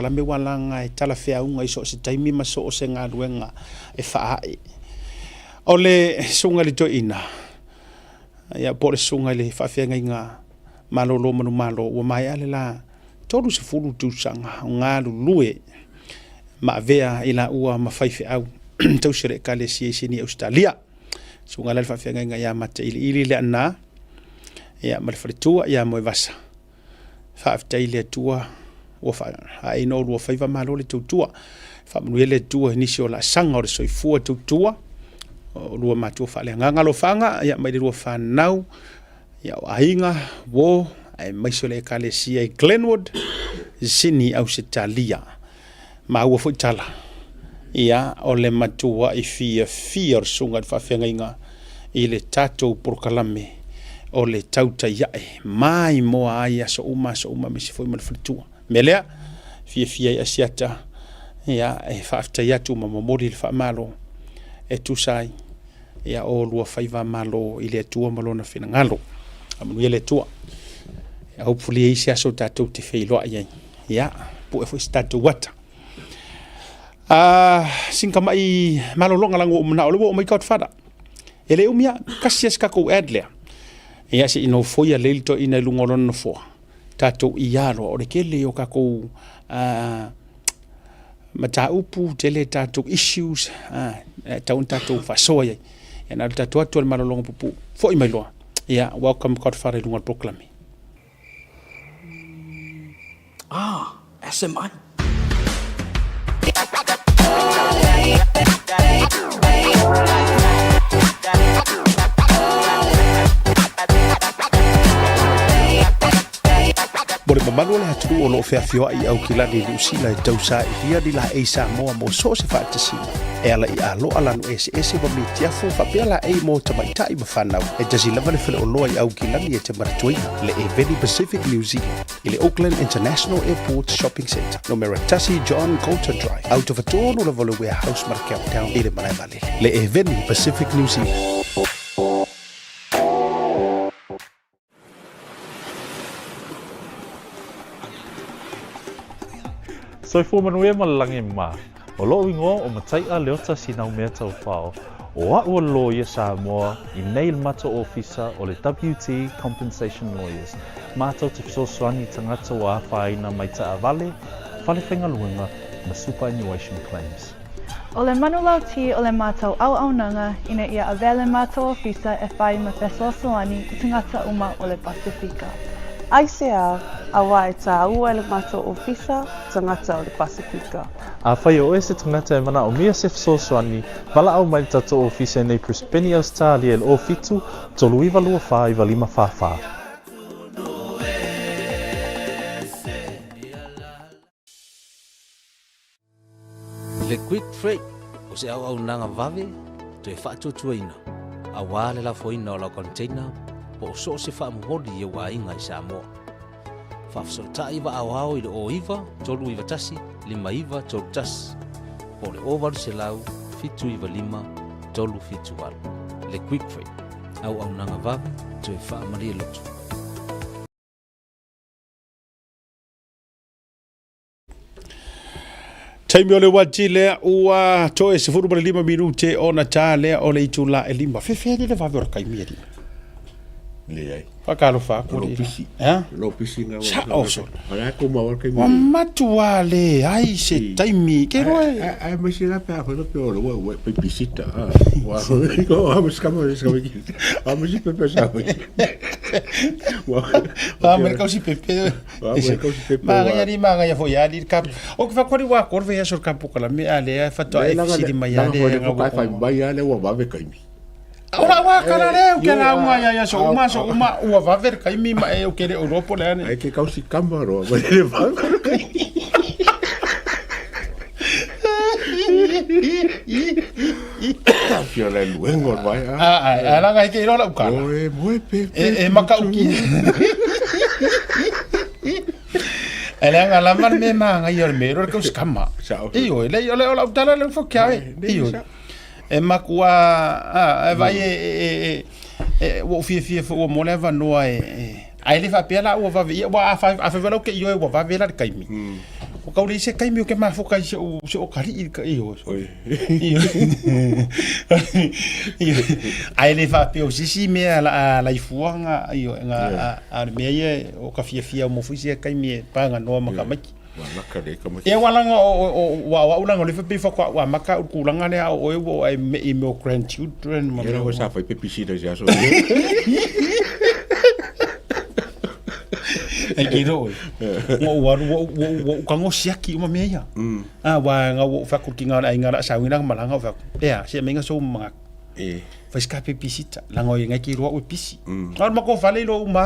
Lame ua laga e talafeauga i so o se taimi ma so o se galuega e faaee. O le susuga i le toeaina, ia po o le susuga i le faafeagaiga malolo manumalo ua maea le la 30 tausaga o galulue ma avea i laua ma faifeau tausi o le Ekalesia i Sini Ausetalia. Susuga la le faafeagaiga ia Matailiili Leaana ia ma le faletua ia Moevasa. Faafetai i le Atua ua faaina oulua faiva, malo le tautua. Faamanuia le Atua i nisi o laasaga o le soifua tautua o lua matua faaleagaga alofaga ia mai le lua fanau ia o aiga uo aemaise o le Ekalesia i Glenwood, Sydney, Ausetalia. Maua foi tala ia o le matuai fiafia o le susuga i le faafeagaiga i le tatou polokalame o le tautai ae maimoa ai aso uma aso uma aemaise foi ma le faletua. Mea lea, fiafia ai Asiata ia e faafetai atu ma momoli le faamalo e tusa ai ia o lua faiva malo i le Atua ma lona finagalo. Faamanuia le Atua. Hopefully e i se aso tatou te feiloai ai. Ia, pue foi se tatou ata. Sina tamai malologa leaga ua ou manao o lea ua oo mai Godfather. E le umi lava, tasi lava si tatou ad lea. Ia se i nofoia lelei le toeaina i luga o lona nofoa, tatou ia loa, o le tele o tatou mataupu, tele tatou issues e tatau ona tatou faasoa i ai. Ia na o le tatou atu o le malologa puupuu, foi mai loa. Ia, welcome Godfather i luga o le polokalame. Ah, SMI. Mo le mamalu o le atunuu o lo o feafioai i Aukilani i Niu Sila e tausailia ni laei Samoa mo so o se faatasiga e ala i aloa lanu eseese ma mitiafu faapea laei mo tamaitai ma fanau. E tasi lava le faleoloa i Aukilani e te manatuaina, le Eveni Pacific New Zealand i le Auckland International Airport Shopping Centre, numera 1 John Coulter Drive, autofa tonu lava o le Warehouse ma le Countdown i le malae vaalele. Le Eveni Pacific New Zealand. Soifua manuia ma le lagi mā. O loʻu igoa o Mataiʻa Leota Sinaumea Taufao. O aʻu o le loia Samoa i nei le matou ofisa o le WT Compensation Lawyers. Matou te fesoasoani i tagata ua afaina mai taavale, fale faigaluega ma superannuation claims. O le manulauti o le matou auaunaga ina ia avea le matou ofisa e whai ma fesoasoani i tagata uma o le Pasifika. Aisea, auā e tāua e le matou ofisa tagata o le Pasifika. Afai o oe se tagata e manaomia se fesoasoani, valaau mai le tatou ofisa i nei Brisbane, Ausetalia i le 07 39 24 95 44. Le Quick Freight o se auaunaga vave toe faatuatuaina aua le lafoina o lau container po o so o se faamomoli i ou aiga i Samoa. Faafesootai vaaoao i le 09 391 5931 po o le 0800 795 378. Le Quick Freight, auaunaga vave toe faamalie loto. Taimi o le uati lea ua toe 15 minute ona ta lea o le itula e lima. Fefe le vave o le kaimi ali. Leai. Whakalofa aku Lo li. pisi. Eh? Lo pisi nga. Sa oso. Ala ko ma wal Wa matua le ai se taimi. Ke roe. Ai ma se la pe ko pe o wa pe pisita. Wa ko a mas kama mas kama. A mas pe pe sa. Wa. A me kausi pepe. Magaia ri magaia foi ali ka. O ke whakwari wa korve ya sor ka pukala me ale a whatoa e fisiri mai ale. Nga wa kai mai ale ua vave kaimi. Ora wa kala le o ke la unga ya ya so uma so uma ua vave kaimi ma e o ke le Europo le ane. Ai ke kausi kama ro ma le vave kaimi. Fia le luengo vai a. A a la ngai ke ilo la ukala. Oe moe pe pe. E maka uki. E le anga lava le me maga ia o le mea o le kausikama. Ioe, le o le o lau tala le ufo kia e. Ioe. E makua a e vai e e e e ua ou fiafia foi ua maua le avanoa e e. Ae le faapea la ua vave ia, aua afai foi la ou te ioe ua vave la le taimi, ua tau leai se taimi ou te mafuta ai i si ou atalii i le ioe. Ae le faapea o se isi mea la a laifua nga ioe nga a o le mea ia o ka fiafia mo foi sia taimi e paganoa ma tamaiti. Ia ua laga o ua o au laga o lea pei faatoa ou amata au i le tulaga lea a o oe ua oo e me'i i mea o grandchildren ma mea. Ia sa fai babysitter i se aso. Ai ke ro. Ua ou alu ua ou tago siaki uma mea ia. A aua nga ua ou fai atu i le tina o le aiga o le a sau nei malaga ou fai atu, ea, se aumai sou manatu. Fai se babysitter leaga o nai ke iloa au e pisi. A o le matou fale iloa uma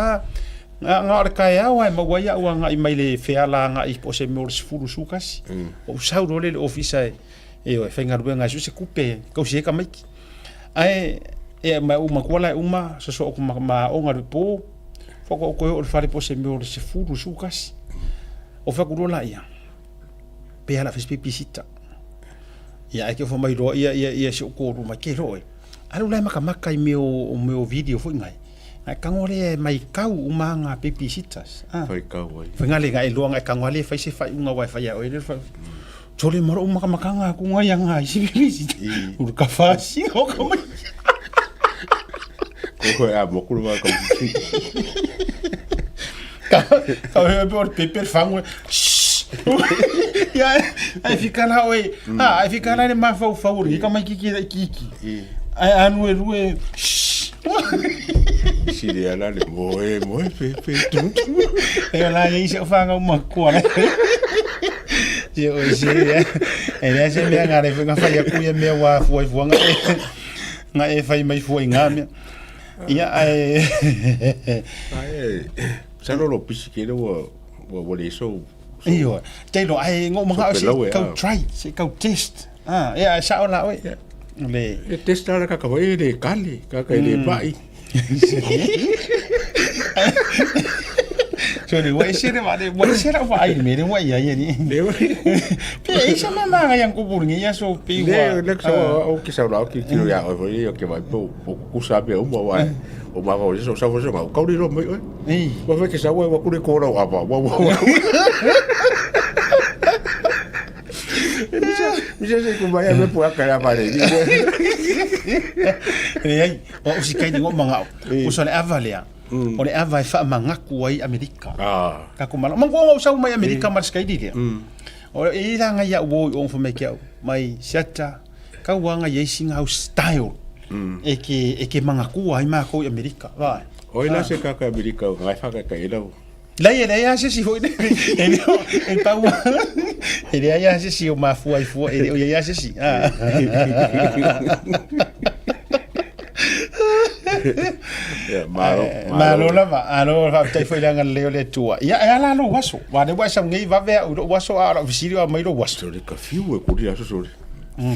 lava, na o le taeao lava e maua ai au agai mai le feala agai po o se mea o le 10 11. Ou sau loa lea i le ofisa e ioe, faigaluega e sue se tupe e tausi ai tamaiti. Ae e ma ou matua la e uma sosoo atu ma aoga i le po, faatoa ou toe oo i le fale po o se mea o le 10 11. Ou fai atu loa laia, pe a o le a fai se babysitter. Ia ae te ofo mai loa ia ia ia si ou toalua mai, ke loa oe. Alu la e matamata i mea o mea o video foi nai. Ngai tago lea e maitau uma nga babysitters. Ah. Faitau ai. Fai nga le ngai loa ngai tago lea fai se faiuga aua e fai ia oe le fai. Sole ma lou makamakanga aku ngai anga i se babysitter. Uru ka fasi o ka mai. Ko koe a moku le ka Ka ka he pe o pepe fango. Ia ai fika la oe. Ah, ai fika la le mafaufau o ka mai kiki la kiki. Ai anu e rue. Sile ala le moe moe pepe tu tu. E la ia se whanga makua. Se o se e le se mea ngare whanga whai aku ia mea wā fua i fuanga. Nga e whai mai fua i ngā mea. Ia ae Ae sa lolo pisi ke le ua ua le so. Ioe. Tailo ae ngo manga o se kau try, se kau test. Ah, ia ae sao la oe. Le e test ala ka ka e le kale, ka ka le pai. So le ua ese le vale, ua ese la ua ai me le ua ia ia ni. Le Pe e isa ma manga yang kubur ngi ia so pe ua. Le le so o ki sa la ki ki ya o foi o ke vai po o ku sa be o mo wa. O ma o so sa fo so ka ri ro mai oi. Ua fai ke sa ua kure ko rau apa. Ua ua. Misa se ku mai me pua ka la pare. Leai, o usi kai ni ngo manga. Usa le ava lea. O le ava e faamagaku ai Amerika. Ka ku mala. Mangu o sau mai Amerika ma skai di lea. O e ila ngai ia wo o fo mai ke au. Mai siata kau anga ia isi ngau style. E ke e ke mangakua ai mākou i Amerika. Vai. O ila se kaka Amerika ngai whaka ka ila. Leai e leai lava se isi foi lele, e le o, e pau lava, e leai lava se isi o mafua ai fua, e le o i ai lava se isi. Malo, malo lava, malo faafetai foi i le agalelei o le Atua. Ia, e ala lou aso, aua o lea ua e sau nei vave au i lou aso, a o lau fesili o aumai lou aso. Sole ka fiu e kuli aso sole.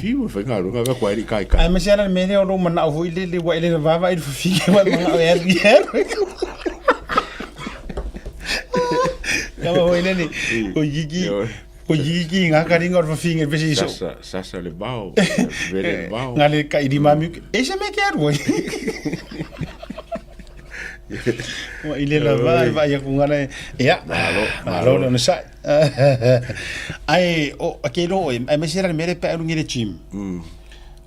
Fiu e faigaluega avea koa e le i kaikai. Aemaise lava le mea lea o lou manao foi lele ua e le vaavaai i le fafine ua e manao e alu i alu. Kama foi lele, ko ikiki, ko ikiki ngā karinga o le fafine pese iso. Sasa, sasa le vao, vele le vao. Ngā le ka iri mami, e se me ke alu ai. Ua i le lava, ai vai aku ngā le, ia, Malo, malo le onosai. Ai, o, ke lo oe, aemaise la le mea lea pe a alu nei i le gym.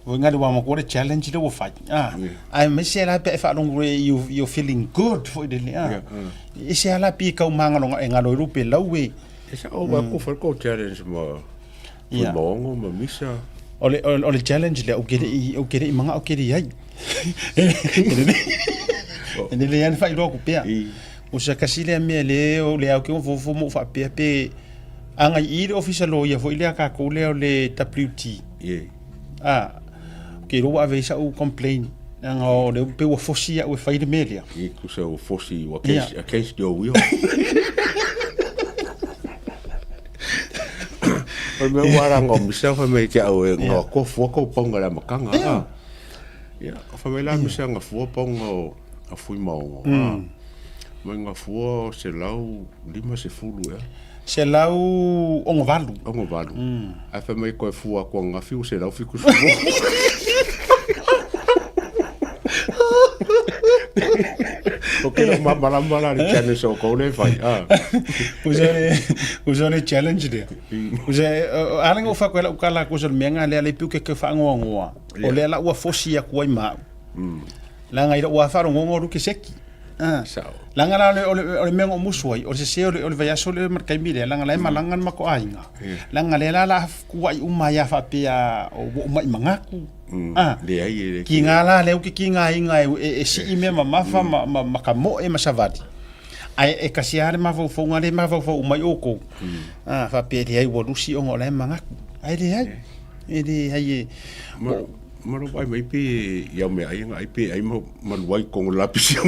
Ua inga le ua matua le challenge lea ua fai. Ah, aemaise la pe a e faalogo e you, you're feeling good foi lele. Ah. E se ala pi kau mangalo e ngalo i lupe lau e. E sa o wa ko fai ko challenge ma Ia. Maongo ma misa. O le, o le challenge lea, ou ke le'i, ou ke le'i manga'o ke le i ai. E lelei lava le faailoa atu pea. O se tasi lea mea lea o le au ke ofofo ma ou faapea pe agai i le ofisa loia foi lea a tatou lea o le WT. A, ke iloa ua ave ai sa'u complaint leaga o lea pei ua fosi au e fai le mea lea. I tusa ua fosi ua against, against your will. O le mea ua ranga o misa fai mai ke au e nga ko fua ko paunga le makanga. Yeah. Ia, fai mai la misa nga fua paunga o a fui maongo. Mai nga fua o 150 ea. 168. 68. Ae fai mai koe fua atu ananafi ua 170. O Te le malamalama la le challenge o kou le fai. Ah. Usa le challenge lea. Usa ala ngo fa ko la ukala ko sa mea nga le le piu ke ke whaangoangoa. O lea la ua fosi aku ai mau. Langa i ua whaarongongo ru ke seki. Ah. Sao. Langa la o le o le mea ngo musu ai, o le sese o le o le vaiaso le ma taimi lea, langa la e malanga ma ko aiga. Langa le la la kuai uma ia whaapea o wo mai mangaku. Ah. Leai e le Ki ngā la leo ke ki ngā inga e, e, e sii mea mamafa ma, ma, ma ka moe ma savali. Ai e kasi a le mafaufauga le mafaufau mai o kou. Ah, whaapea leai ua lusi onga o la e mangaku. Ai leai. E leai e. Ma ma ro ai mai pe ia me ai nga ai pe ai ma ma luai kongo lapisi.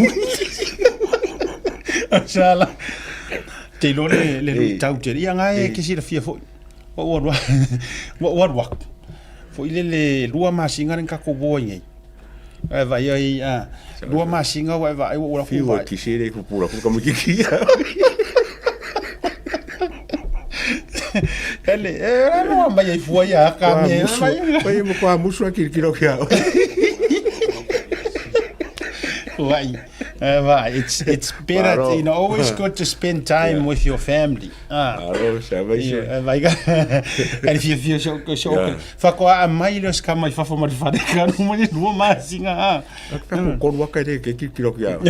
Sala. Te iloa le le luitau tele. Ia nga e ke silafia foi. Ua ua lua ua ua lua. Foi le le lua masina le kako boa nei. Ai vai ai a lua masina ua vai ua ua ku vai. Ki se le ku pura ku ka miki. Ele e no mai ai fua ia ka me. Mai mo kwa musu ki ki ro kia. Vai. Vai, it's better, you know, always good to spend time with your family. Ah. Alo, sa vai se. Vai ka. Ka fia fia so ko so. Fa ko a mai le ska mai fa fa mai fa ka no mai no ma singa. Ka ko ko wa ka re ke ki ki ro kia.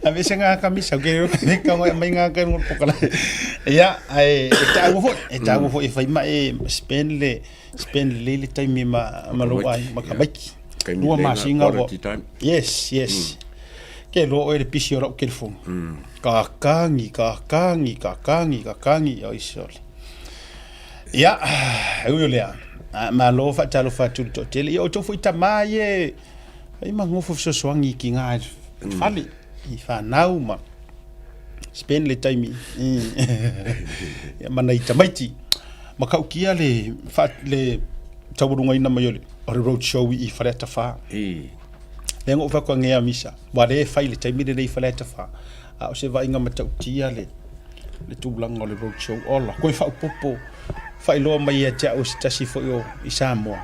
A vese ngā kamisa, ke ne ka mai mai ngā ka ngo pokala. Ia, ai e tāu foi, e tāu foi e whai mai e spend le spend le le taimi ma ma lo ai ma ka maiki. Lua masina ua. Yes, yes. Ke loa oe le pisi o lau telefoni. Ka kangi, ka kangi, ka kangi, ka kangi, oi sole. Ia, e ui o lea. Malo faatalofa atu i le toatele. Ia outou foi tamā ia e fai magofo fesoasoani ki ngā fale, i whanau ma spend le taimi ia ma nai tamaiti. Matautia le, fa, le taualugaina mai o le, o le road show i Faleata 4. Lea na ou fai atu ai misa, ua le fai i le taimi lenei i Faleata 4, a o se vaaiga matautia le, le tulaga o le road show. Ola, koe faaopoopo faailoa mai ia te au e se tasi foi o i Samoa,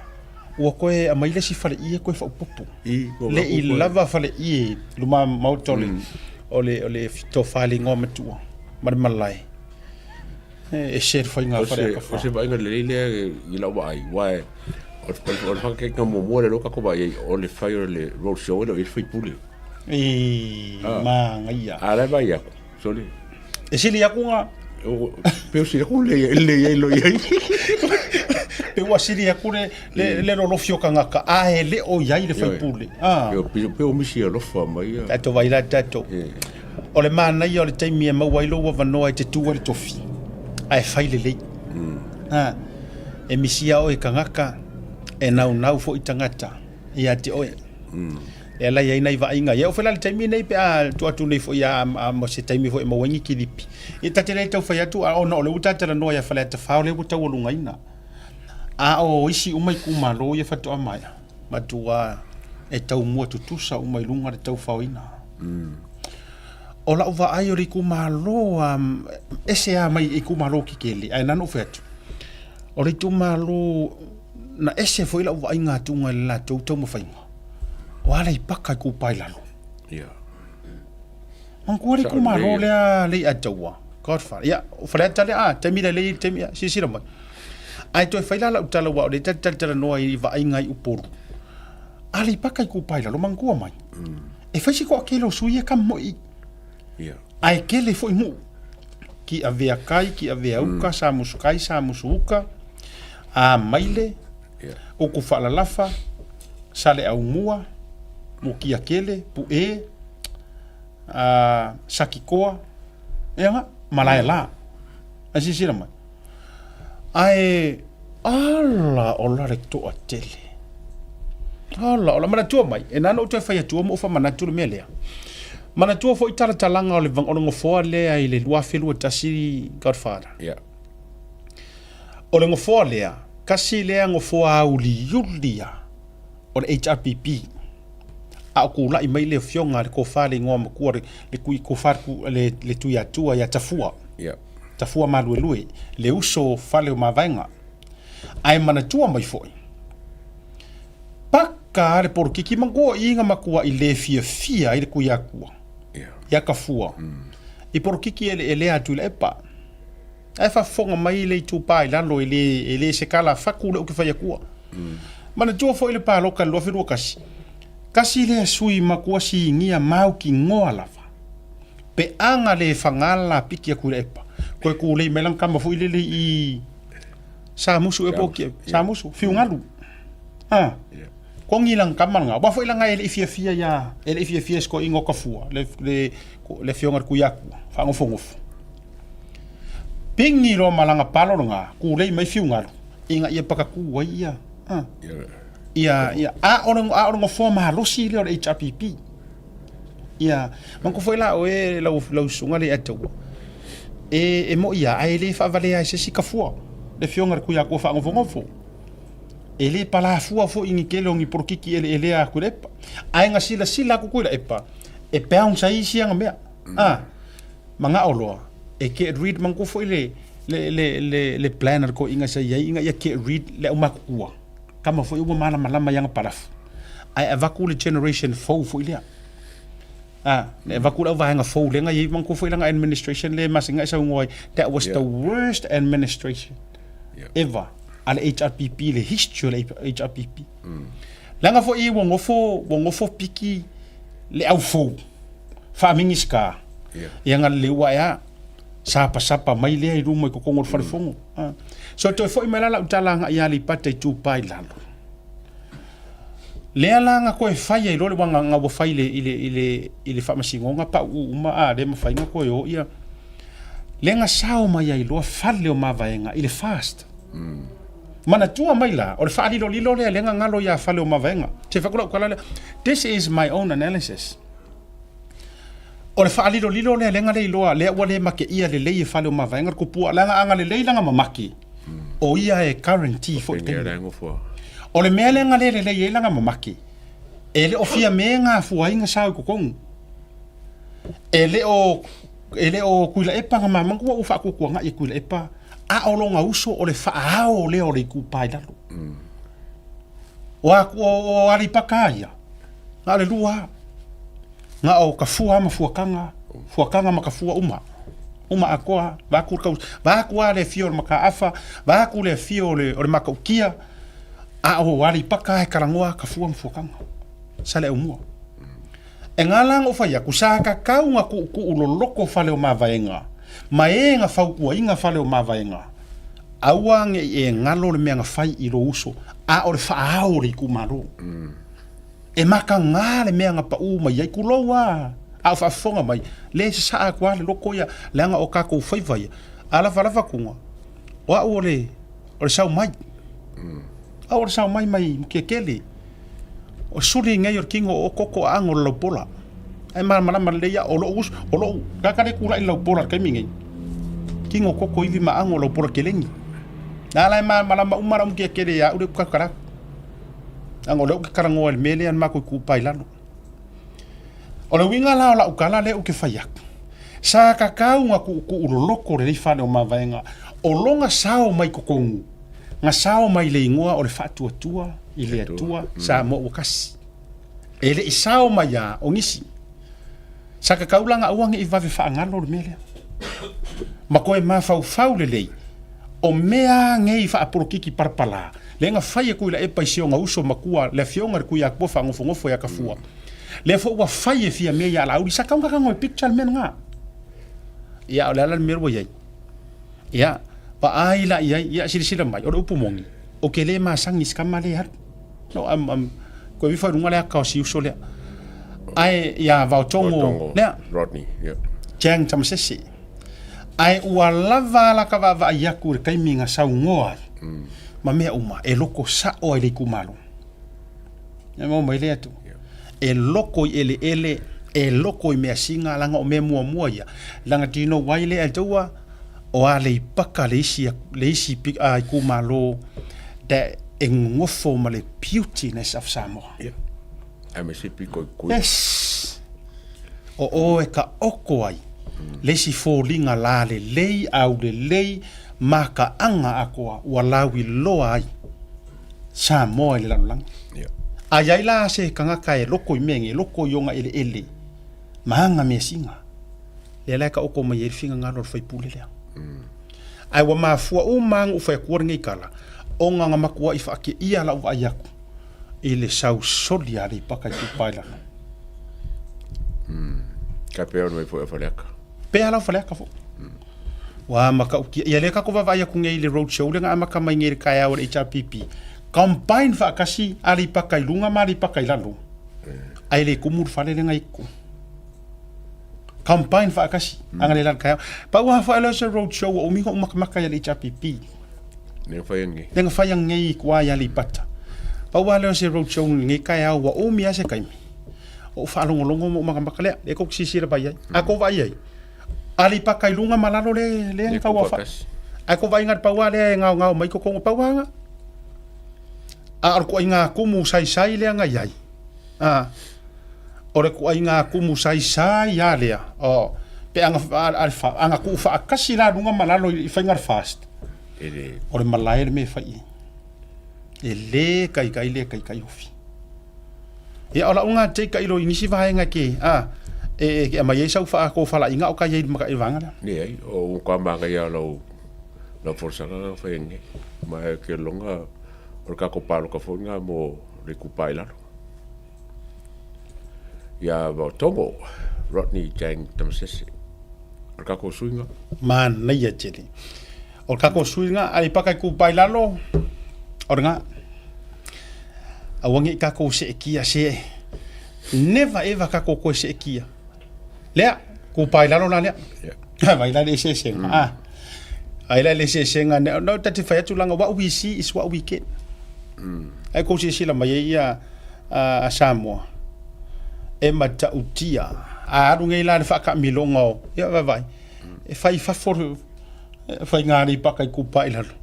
ua toe aumai le isi faleie koe faaopoopo. Le i lava faleie i luma maota o le, o le, o le tofa i le igoa matua ma le malae. E ese le faiga a Faleata 4. O se vaaiga lelei lea i lau vaai, aua o le whakakitenga muamua lea tatou vaai ai, o le fai o le road show e le o i ai le faipule. E manaia. A la e vaai atu, sole. E sili atu nga. Pe o sili atu le le ai lo i ai. Pe ua sili atu le le lolofi o kangaka, a e le o i ai le faipule. Pe o misi alofa mai. Tatou vaai la tatou. O le manaia o le taimi e maua ai lou avanoa e te tu ai le tofi, ae fai lelei. Ha, e misia oe tagata, e naunau foi tagata ia te oe. E ala i ai nai vaaiga. Ia o fai la le taimi nei pe a tuu atu nei foi a, a, mo se taimi foi e maua ai ni kilipi. Ia ta te le tau fai atu, a ona o lea ua ta talanoa ia Faleata 4 o lea ua taualugaina. A o isi uma itumalo ia faatoa maea, matua e taumua tutusa uma i luga le taufaoina. O lau vaai o le itumalo a ese lava mai itumalo kekele, ae na ona ou fai atu, o le itumalo na ese foi lau vaaiga atuga i le latou taumafaiga, o Aleipata Itupa i Lalo. Yeah. Manatua le itumalo lea Leiataua, Godfather. Ia, o Faleata lea, a, taimi lea lea i le taimi, ia, silasila mai. Ae toe fai la lau tala aua o lea ta te talatalanoa i vaaiga i Upolu. Aleipata Itupa i Lalo, manatua mai. E fai se toatele o sui ia ka moi. Yeah. Ae tele foi nuu. Ki avea kai, ki avea uka, Samusu kai, Samusu uka, a Maile, Yeah. Uku Faalalafa, Saleaumua, Mukiakele, Pu'e, a Sakikoa, e aga, Malaela. Ae silasila mai. Ae ala ola le toatele. Ala ola, manatua mai, e na ona ou toe fai atua ma ou faamanatu le mea lea. Manatua foi talatalaga o le, o le nofoa lea i le 2021 Godfather. Yeah. O le nofoa lea, kasi lea nofoa auliuli a o le HRPP. A o tulai mai le afioga a le tofa le igoa matua le, le, kui, tofa le, le Tuiatua ia Tafua. Yeah. Tafua Maluelue, le uso o fale o Mavaega. Ae manatua mai foi, paka. ka le polokiki ma goa i nga makuaʻi le fiafia ai le Kuiakua ia Kafua i polokiki eleelea atu i Laepa. Ae faafofoga mai le itupa i lalo e le e le se kala faku le uke fai akua. Manatua foi le paloka i le 2021, kasi lea sui makua sigia maukigoa lava. Peaga le fagala piki aku i Laepa. Koe kulei mai lana kama foi lele i Samusu e po ki Samusu, Fiugalu. Ah. Kongi lana kama lana. Wa foi lana e le i fiafia ia, e le i fiafia se koiga o Kafua, le le le afioga i le Kuiakua, faagofogofo. Pingi loa ma lana palo lena, kulei mai Fiugalu, ina ia pakaku ai ia. Ah. Ia ia a o le a o le gofoa malosi lea o le HRPP. Ia, manatu foi la oe lau lau susuga le ia te ua. E e moʻi lava ae le faavalea ai se isi kafua le afioga i le Tuiatua faanofonofo. E le palafua foi ni tele o ni polokiki eleelea a Tuilaepa. Ae na silasila atu Tuilaepa e bounce ai isi ana mea. A, manao loa e get rid manatu foi le le le le le plan a le toeaina sa i ai ina ia get rid le aumatutua. Tama foi ua malamalama i ana palafu. Ae avatu le generation fou foi lea. A, le avatu le auvaega fou lea na i ai manatua foi lana administration lea e masina e saunoa ai, that was the worst administration ever a le HRPP, le history o le HRPP. Leaga foi ua nofo, ua nofo piki le au fou, faa-Minisita, ia na leleua ae a, sapasapa mai lea i luma i totonu o le falefono. So toe foi mai la lau tala agai ia Aleipata Itupa i Lalo. Lea la na toe fai ai loa le uaga na ua fai i le, i le, i le, i le faamasinoga pauu uma a le mafai na toe o ia. Lea na sao mai ai loa fale o Mavaega i le fast. Manatua mai la, o le faalilolilo lea lea na galo ia fale o Mavaega. Se fai atu lau tala lea, this is my own analysis. O le faalilolilo lea lea na le iloa, lea ua le makeia lelei e fale o Mavaega le kupua, leaga a na lelei lana mamaki, o ia e guarantee foi le taimi. O le mea lea na le lelei ai lana mamaki, e le o Fiame na afua ai na sao i totonu. E le o, e le o Tuilaepa na ma, ua ou faatuatuanai e Tuilaepa, a o lona uso o le faaao lea o le itupa i lalo. O, o, o Aleipata ia, na o le lua lava. Na o ka fua ma fuakaga, fuakaga ma ka fua uma. Uma atoa, vaeatu le tau, vaeatu lava le afio o le Mataafa, vaeatu le afio o le, o le Matautia, a o Aleipata e talanoa ka fua ma fuakaga. Sa le aumua. E ngā la na ou fai atu, sa tatau na tuutuu loloto fale o Mavaega, ma e na fautuaina fale o Mavaega, aua ne i e galo le mea na fai i lou uso, a o le faaao o le itumalo. E mataga le mea na paʻū mai ai, tulou a, a o faafofoga mai, le sasaa atu lava le loko ia, leaga o tatou faiva ia, a lavalava atuga, o au o le, o le sau mai, au o le sau mai mai Mutiatele, o suli nei o le tino o koko aano o le laupola, ae malamalama lelei au, o lou uso, o lou, tagata lea e tulai i le laupola i le taimi nei, tino koko ivi ma aano o laupola keleni, a la e malamalama uma lau Mutiatele ia au lea ou te tautala atu. Leaga o lea ou te talanoa i le mea lea na matou itupa i lalo. O le uiga la o lau tala lea ou te fai atu, sa tatau na tuutuu loloto lenei fale o Mavaega, o lona sao mai totonu, na sao mai le igoa o le Faatuatua i le Atua Samoa ua tasi. E le i sao mai a o nisi. Sa tatau la na aua ne i vave faagalo le mea lea. Ma toe mafaufau lelei, o mea a nei faapolokiki palapala, lea na fai e Tuilaepa i si ona uso matua, le afioga i le Tuiatua faanofonofo ia Kafua, lea foi ua fai e Fiame ia Laauli, sa tatau ona tago e picture le mea lena. Ia, o le a la le mea ua i ai? Ia, vaai la i ai, ia silasila mai, o le upu moni, ou te le masani i si tama lea e alu. No, I'm, I'm, koe ifo i luga le aka o si uso lea. Ae ia Vaotogo lea. Rodney, yeah. Chang Tamasese. Ae ua lava ala ka vaavaai aku i le taimi na saunoa ai. Ma mea uma, e loko sa'o ai le itumalo. E mau mai lea atu. E loko i eleele, e loko i measina, leaga o mea muamua ia. Leaga do you know why lea e taua? O Aleipata le isi, le isi itumalo that e nonofo ma le beautiness of Samoa. Yeah. Aemaise piko i kui. Yes. O oe ka oko ai le isi foliga lalelei, aulelei, makaaga atoa ua lauiloa ai Samoa i le lalolagi. Yeah. A i ai la se tagata e loko i mea nei, e loko i ona eleele ma aga measina, lea la e taoto mai ai le finagalo o le faipule lea. Ae ua mafua uma lava ona ou fai atua lenei tala, ona na matuai faateia lau vaai atu i le sau soli a Aleipata Itupa i lalo. Ka pea ona mai foi o Faleata. Pea la o Faleata foi. Ua matautia. Ia lea tatou vaavaai atu nei i le road show lea na amata mai nei i le taeao a le HRPP. Combine faatasi Aleipata i luga ma Aleipata i lalo. Ae le tumu le fale lea na i totonu. Combine faatasi analeila i le taeao. Pau lava foi lea o se road show ua umi ona ou matamata i le HRPP. Lea na fai ananei. Lea na fai ananei i tua i Aleipata. Pau lava lea o se road show i lenei taeao ua umi lava se taimi o ou faalogologo ma ou matamata lea. Lea tou te silasila mai ai. A tou vaai i ai, Aleipata i luga ma lalo le lea na tau aofai. Ae ko vaaiga le pau lava lea e gaogao mai totonu pau lava na. A o le tuaiga tumu saisai lea na i ai. A o le tuaiga tumu saisai lava lea. O pe a a na tuu faatasi la luga ma lalo i faiga o le fast. O le malae le mea e fai i ai. E le taitai le taitai ofi. Ia, o lau lena taitailo i nisi vaega e te, a, e, e aumai ai sau faatofalaiga a o ka i ai i le vaega lea. Leai, o ua matua manaia lava lau, lau folasaga lena na fai nei. Ma ou te lagona o le tatou palota foi lena mo le itupa i lalo. Ia Vaotogo, Rodney Jang Tamasese, o le tatou sui lena. Manaia tele. O le tatou sui lena, Aleipata Itupa i Lalo, o lena. Aua ne i tatou seetia se, never ever tatou toe seetia. Lea, itupa i lalo la lea. Yeah. Vai la le eseesega. Mm. Ah. Vai la le eseesega. No, ta te fai atu langa, what we see is what we get. Mm. Ai kou silasila mai ai ia a Samoa e matautia. A alu nei la le faakaamiloga o, ia vaavaai, e fai i fafo le faiga Aleipata Itupa i lalo.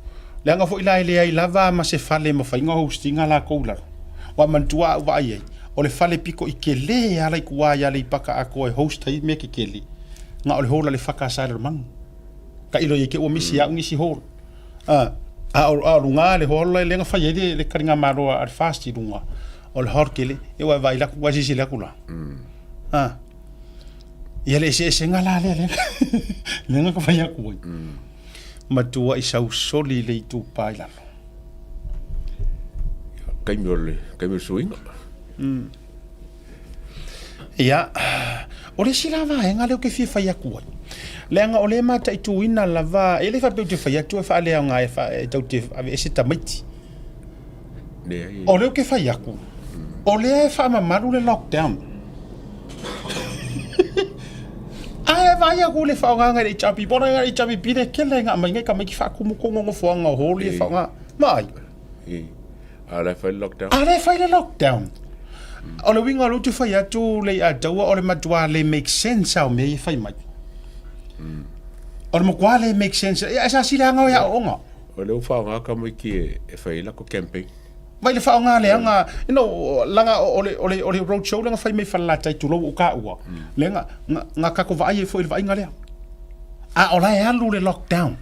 Leaga foi la e leai lava ma se fale e mafai ona host ina latou i lalo. Ua manatua au vaai ai, o le fale pito i tele lava la i tua i Aleipata atoa e host ai mea tetele, na o le hall a le FACAS i Lalomanu. Tailo i ai te ua misi au nisi hall. A, a o, a o luga le hall lea na fai ai le, le taligamalo a le FAST i luga, o le hall tele, e ua vaai atu, ua silasila atu la. A, ia le eseesega la lea, lea, lea na fai atu ai. Matua i sausoli le itupa i lalo. Taimi o le, taimi o le suiga. Ia, o le isi la vaega lea ou te fia fai atu ai, leaga o lea e mataituina lava, e le faapea ou te fai atu e faaleaoga e, fa, e tatou te aveese tamaiti. Leai. O lea ou te fai atu, o lea e faamamalu le lockdown. Ae vaai atu le faaaogaina e le HRPP, ona e le HRPP le kele nga aumai ngai tamaiti faatumu tonu o nofoaga o hall ia e faaaoga. Vaai. A o la e fai le lockdown. A la e fai le lockdown. O le uiga o lea ou te fai atu Leiataua o le matua le make sense lava o mea ia e fai mai. O le matua le make sense. Ia, sa silaga o e aoaoga. O lea ua faaaoga tamaiti e fai ai latou campaign. Mai le faaaoga leaga, you know, leaga o le, o le, o le road show lea na fai mai i Falelatai tulou ua taua, lea na, na, na tatou vaai ai foi i le vaaiga lea. A o la e alu le lockdown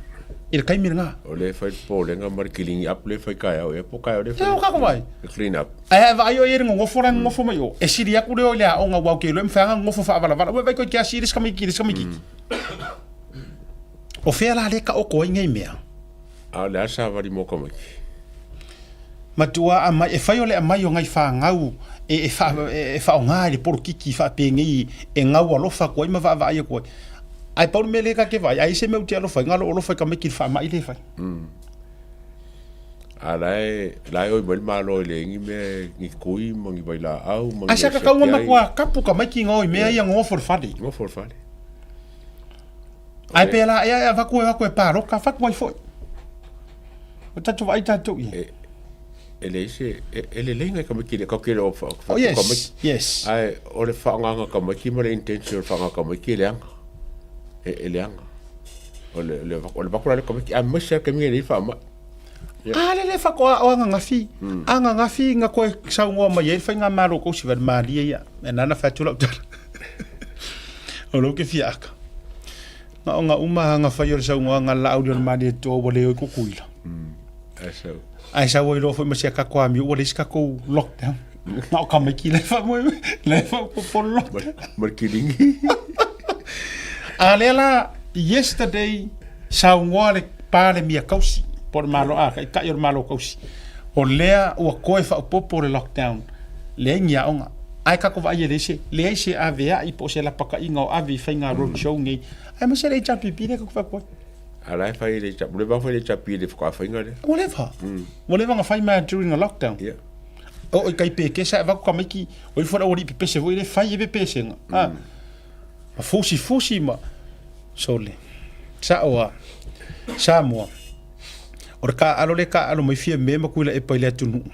i le taimi lena. O lea e fai le popolega ma le clean up lea e fai taeao ea po o taeao lea e fai. Ua tatou vaai. Le clean up. Ae a vaai oe i le nonofo la e nonofo mai o, e sili atu lea o i le aoga aua ou te iloa e mafai lava ona nonofo faavalavala. Ua vaai koe i te asi i le isi tamaititi i le isi tamaititi. O fea la lea e taoto ai nei mea? A o le a le savali mo tamaiti? Matua aumai, e fai o le aumai o nai fanau e, e, fa, e faaaoga i le polokiki faapenei e gau alofa atu ai ma vaavaai atu ai. Ae pau le mea lea ta te vaai, ai se mea ou te alofa ai, na o lou alofa i tamaiti i le faamai lea e fai. A la e, la e oi mai le Malo e leai ni mea, ni kui ma ni vailaau ma ni Ai sa mea e kakau siaki ai. matua kapu tamaiti na o i mea ia nofo i le fale. Nofo i le fale. Ae pēlā ea e avatu e o atu e pāloka, avatu ai foi. O tatou vaai tatou i ai. E, e leai se, e, e lelei ngai tamaiti le kau ke le o wha, Oh, yes, yes. Ae, o le whaanganga tamaiti ma le intention o le whaanganga tamaiti e leaga. E, e leaga. O le, le, o le vaku la le tamaiti, a maise a kemi e lei whaamai. Yeah. A le le whakoa o angagafi. Angagafi nga koe saunoa mai ai le faigamalo kou siva le malie ia. E nana whai atu lau tala. O lou ke fia aka. Nga o nga uma hanga whai o le saunoaga la au le malie toa ua le oi kukuila. Ai sau. Ai sau ai loa foi ma sia kako amiu ua le isi kakou lockdown. Na o tamaiti la e faamoemoe, la e faaopoopo le loto. Ma le kiligi. A lea la, yesterday, saunoa le Palemia kausi, po o le Malo, a, Taitai o le Malo kausi, o lea ua toe faaopoopo le lockdown, leai ni aoga. Ae tatou vaai e leai se, leai se aveai po o se lapataiga o ave i faiga road show nei, aemaise le HRPP lea tatou te fai atu ai. A la e fai e le HRPP, ua leva ona fai le HRPP i le faatoa faiga lea. Ua leva, ua leva ona fai ma during the lockdown. Yeah. Oo i tai pekesa e avatu tamaiti, o ifo le aualii pepese foi lea fai e pepesega. Ah. Ma fusi fusi ma sole. Sa'o a Samoa. O le taaalo lea e taaalo mai Fiame ma Tuilaepa i le atunuu.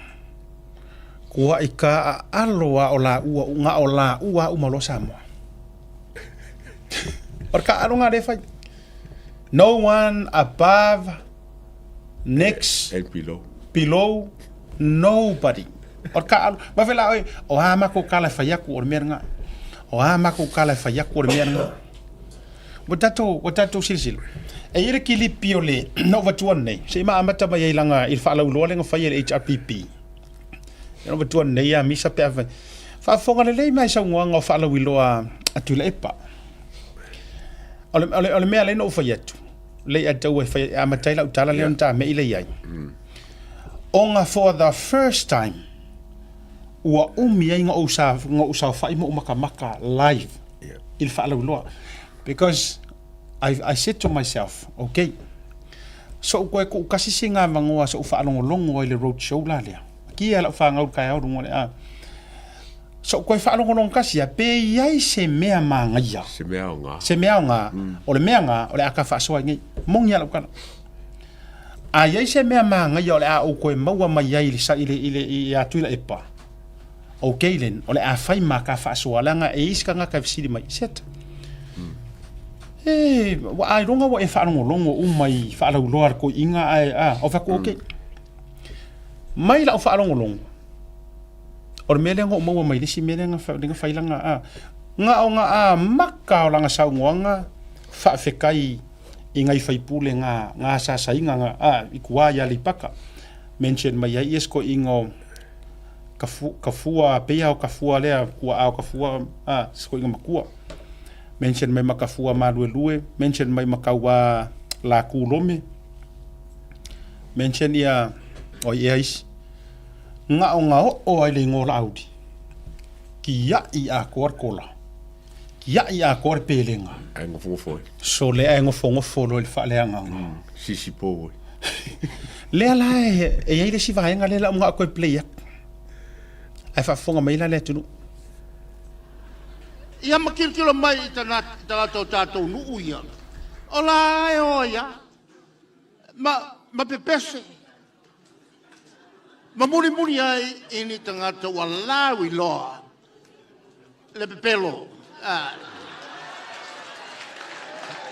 Kua'i taaalo a o laua na o laua a uma loa Samoa. O le taaalo lena lea e fai. No one above, next, And below. below, nobody. O le taaalo, ma fai la oe, o a matou tala e fai atu o le mea lena. O a matou tala e fai atu o le mea lena. Ua tatou, ua tatou silasila. E i ai le kilipi o le, na ou avatua nei, se i ma amata mai ai laga i le faalauiloa lea na fai e le HRPP. Na ou avatua nei a misa pe afai. Faafofoga lelei mai saunoaga o faalauiloa a Tuilaepa. O le, o le, o le mea lea na ou fai atu, lea i ataua e fai, e amata ai lau tala lea ona tamei lea i ai. Ona for the first time, ua umi ai na ou, sa, na ou saofai ma ou matamata live yeah. i le faalauiloa. Because I, I said to myself, okay, so ou koe kuukasi si ngā vangoa so ou faalogologo ai le road show la lea. Kia lau whāngau kai au runga le a. So ou koe faalogologo kasi a, pe i ai se mea māngaia. Se mea o ngā. Se mea o ngā. O le mea ngā, o le aka whaasoa i nei. Mongi a lau kala. A i ai se mea māngaia o le a ou koe maua mai ai i le, i le, i le, i a Tuilaepa, okay then, o le a fai ma ka faasoa, leaga e i ai se tagata e fesili mai, Set, e, ua ailoga ua e faalogologo uma i faalauiloa a le toeaina ae, a, ou fai atu, okay. Mai lau faalogologo, o le mea lea na ou maua mai le isi mea lea na fai lana, a, na o na amata o lana saunoaga faafetai i nai faipule na na asaasaina na a i tua i Aleipata mention mai ai ia se toeaina o Kafu, Kafua pei o Kafua lea tuaa o Kafua a se toeaina matua mention mai ma Kafua Maluelue mention mai ma Kauā Latu Lome mention ia o ai ea isi na o na oo ai le igoa o Laauli kia'i atoa le kola Kiaʻi atoa le pelega. Ae gofogofo ai. Sole ae gofogofo loa i le faaleagaga. Sisi pou ai. Lea la e, e i ai le isi vaega lea la o manao toe play atu. Ae faafofoga mai la le atunuu. Ia ma tilotilo mai i tagata o tatou nuu ia, o la e o ai lava ma, ma pepese, ma mulimuli ai i ni tagata ua lauiloa le pepelo.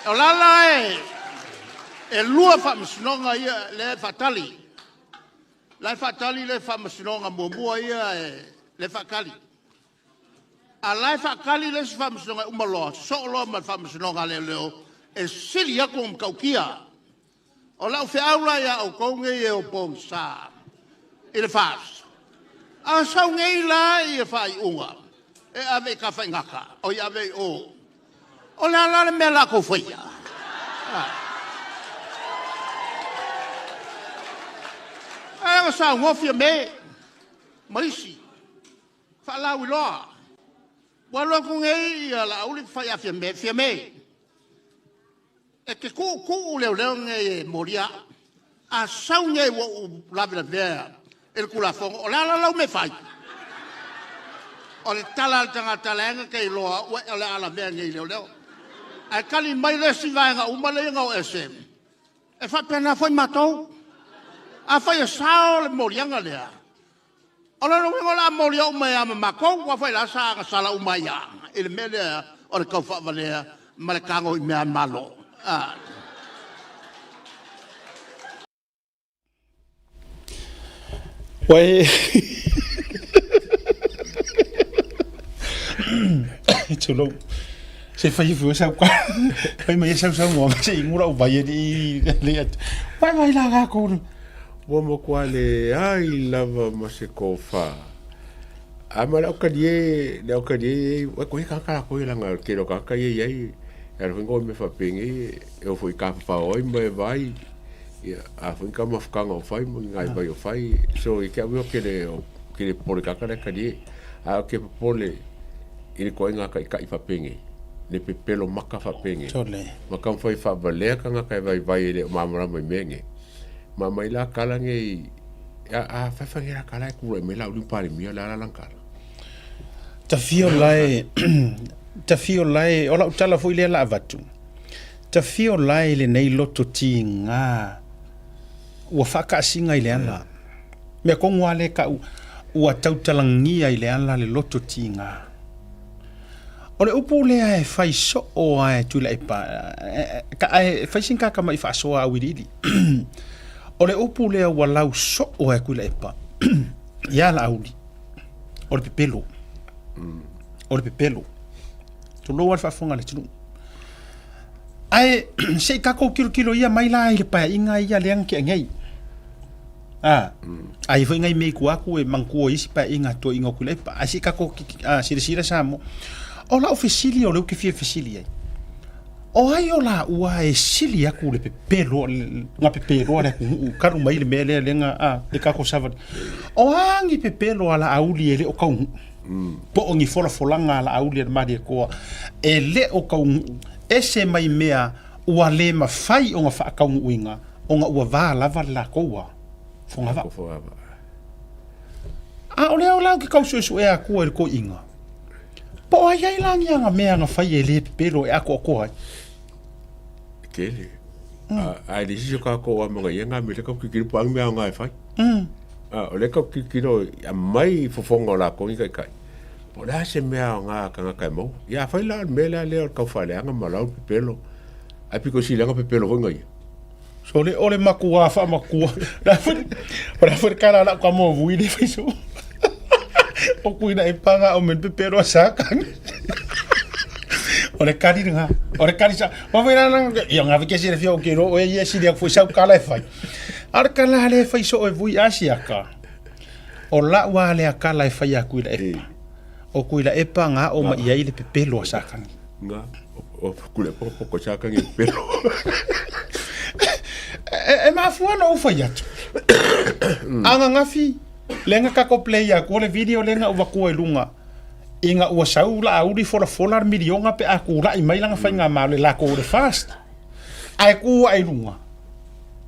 O la la e, e lua faamasinoga ia lea e faatali. La e faatali le faamasinoga muamua ia e, le faatali. A la e faatali le isi faamasinoga e uma loa, sosoo loa ma le faamasinoga a leoleo e sili atu ona matautia. O lau feau la ia outou nei e o pogisa i le FAST, a sau nei la ia faaiuga e ave i Tafaigata, oi ave i o, o le a la le mea la tou faia? Ae ua saunoa Fiame ma isi faalauiloa. Ua alu atu nei ia Laauli fai a Fiame, Fiame, E te tuutuu leoleo nei e molia au. A sau nei ua ou lavelavea i le Tulafono, o le a la lau mea e fai? O le tala a le tagata la e na te iloa ua o le a lavea nei i leoleo. Ae tali mai le isi vaega uma lea na o ese, e faapena foi matou. Afai e sao le moliaga lea, O lona uiga o le a molia uma ai lava ma matou, aua foi la sa agasala uma ai lava i le mea lea o le taufaavalea ma le tago i mea a le Malo. Ua e Tulou. Se fai foi sau ka. Fai mai sau sau mo se ingura u vai e le atu. Vai vai la ga ko. Ua matua leai lava ma se tofa. A ma le au talie, le au talie, e koe tagata latou ia leaga o le tele o tagata ia e i ai, e ala foi ona o i mea faapenei, e o foi i tafafao ai ma e vaai, ia, a foi ni taumafataga o fai ma ni vaivai o fai, so ia te au ia ou te le, ou te le popole i le tagata lea e talie. Ae ou te popole i le ituaiga taitai faapenei, le pepelo maka faapenei, ma taumafai e faavalea tagata e vaivai e le o malamalama i mea nei. Ma aumai la tala nei, a, a fai fai la tala e tulai mai Laauli ma Palemia, o le a la lana tala? Tafio lae, tafio lae, o lau tala foi lea la avatu, tafio lae lenei loto tiga ua faakaasiga i le ala. Mea kogu a lea kau, ua tautalagia i le ala le loto tiga. O le upu lea e fai soo a e Tuilaepa, ae fai sin kaka mai faasoa auiliili. O le upu lea ua lau soo a e Tuilaepa ia Laauli, o le pepelo. O le pepelo. Tulou a le faafofoga a le atunuu. Ae se i tatou tilotilo ia mai la i le paeaiga ia lea na tea nei. A, ai foi nai mea i tua atu e manatua i isi paeaiga a toeaiina o Tuilaepa. Ae se i tatou silasila Samoa. O lau fesili o lea ou te fia fesili ai, o ai o laua e sili atu le pepelo, na pepeloa le atunuu talu mai le mea lea lea na, a, le tatou savali. O a ni pepelo a Laauli e le o taunuu? Po o ni folafolaga a Laauli a le Malietoa e le o taunuu, ese mai mea ua le mafai ona faataunuuina ona ua va lava le latou a fogavaa. A o lea la ou te tau suesuea atua i le toeaina, po o ai ai la ni ana mea na fai e le pepelo e atoatoa ai? Tele. A e le isi o tatou amanaia ngā mea lea tau tilotilo po o a ni mea aoga e fai. A o lea tau tilotilo e aumai fofoga o latou ni taitai, po o le a se mea aoga a tagata e maua. Ia afai la o le mea lea o le tau faaleaga ma lau le pepelo, ae pito sili lava ona pepelo foi na ia. Sole o le makuā faamatua. O le a foi le kala a lau tama o Vui le fai soo. O kuina e panga o men pepelo a sakang. O le kali nga. O le kali sa. Ma foi la na ia nga ke sile fia o ke ro o ia sile foi sau kala e fai. A le kala le fai soo e Vui asiaka. O lau a le kala e fai a kuila epa. O kuila epa nga o ma ia i le pepelo a sakangi. Nga, o kule po po ko sakangi pepelo. E mafua ona ou fai atu. Anagafi, lenga kako play aku o le video lenga ua kua i luga. Ina ua sau Laauli folafola le miliona pe a kula'i mai lana faigamalo e lako o le fast. Ae ku ae i luga,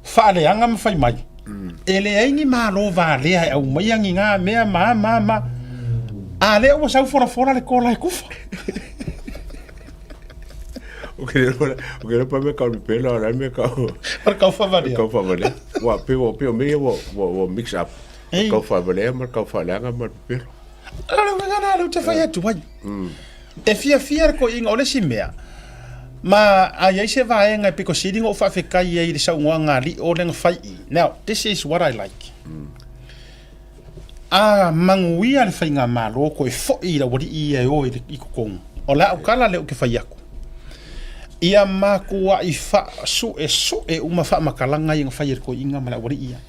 faaleaga ma fai mai, e leai ni malo valea e aumaia ni ngā mea ma ma ma. A lea ua sau folafola le kola e kufa. O ke leo o ke leo pa me kau ni pela o la me kau. O le kau whavalea. Kau whavalea. Wa pe wa pe o me wa wa wa mix up. Ei. Kau whavalea ma kau whaleaga ma pepelo. O le uiga lena lea ou te fai atu ai. E fiafia le toeaina o le isi mea, ma a i ai se vaega e pito sili ona ou faafetai ai i le saunoaga a Lio lea na fai i. Now, this is what I like. A manuia le faigamalo toe foi i le aualii ia e o i totonu, o le au tala lea ou te fai atu, ia matuai faasuesue uma faamatalaga ia na fai e le toeaina ma le aualii ia.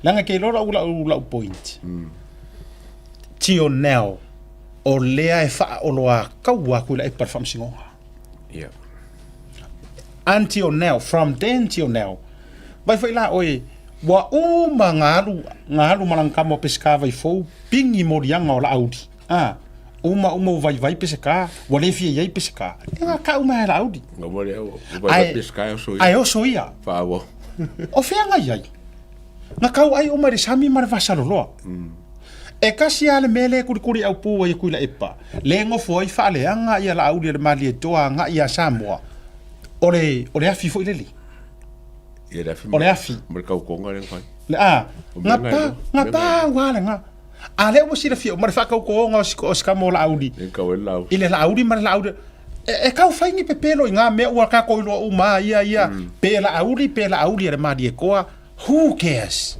Leaga e te iloa lau, lau, lau point. Till now, o lea e faaoloataua atu i le epa le faamasinoga. Yeah. Until now, from then till now, vai foi la oe, ua uma nga alu, nga alu ma lana tama o Peseta vai fou, pigi moliaga o Laauli. Ah, uma uma ua vaivai Peseta, ua le fia i ai Peseta. E nga kau mai e Laauli. Nga ua lea, ua vaivai Peseta e oso ia. Ae oso ia. Faaauau. O fea nga i ai? Nga kau ai uma i le sami ma le vasaloloa. E kasi lava le mea lea e kulikuli aupū ai e Tuilaepa, le nofo ai faaleaga ia Laauli a le Malietoa agai ia Samoa, o le, o le afi foi lele. Ia le afi O le afi. ma le tautoga lea na fai. Le, a, O mea nga nga pa, e nga mea pa nga e ua le nga. A lea ua silafia uma le faatautoga o si, o si tama o Laauli. Lea na tau ai le Laauli. I le Laauli ma le Laauli. E, e tau fai ni pepelo i ngā mea ua kākou iloa uma a ia, ia, pe Laauli, pe Laauli a le Malietoa, Who cares?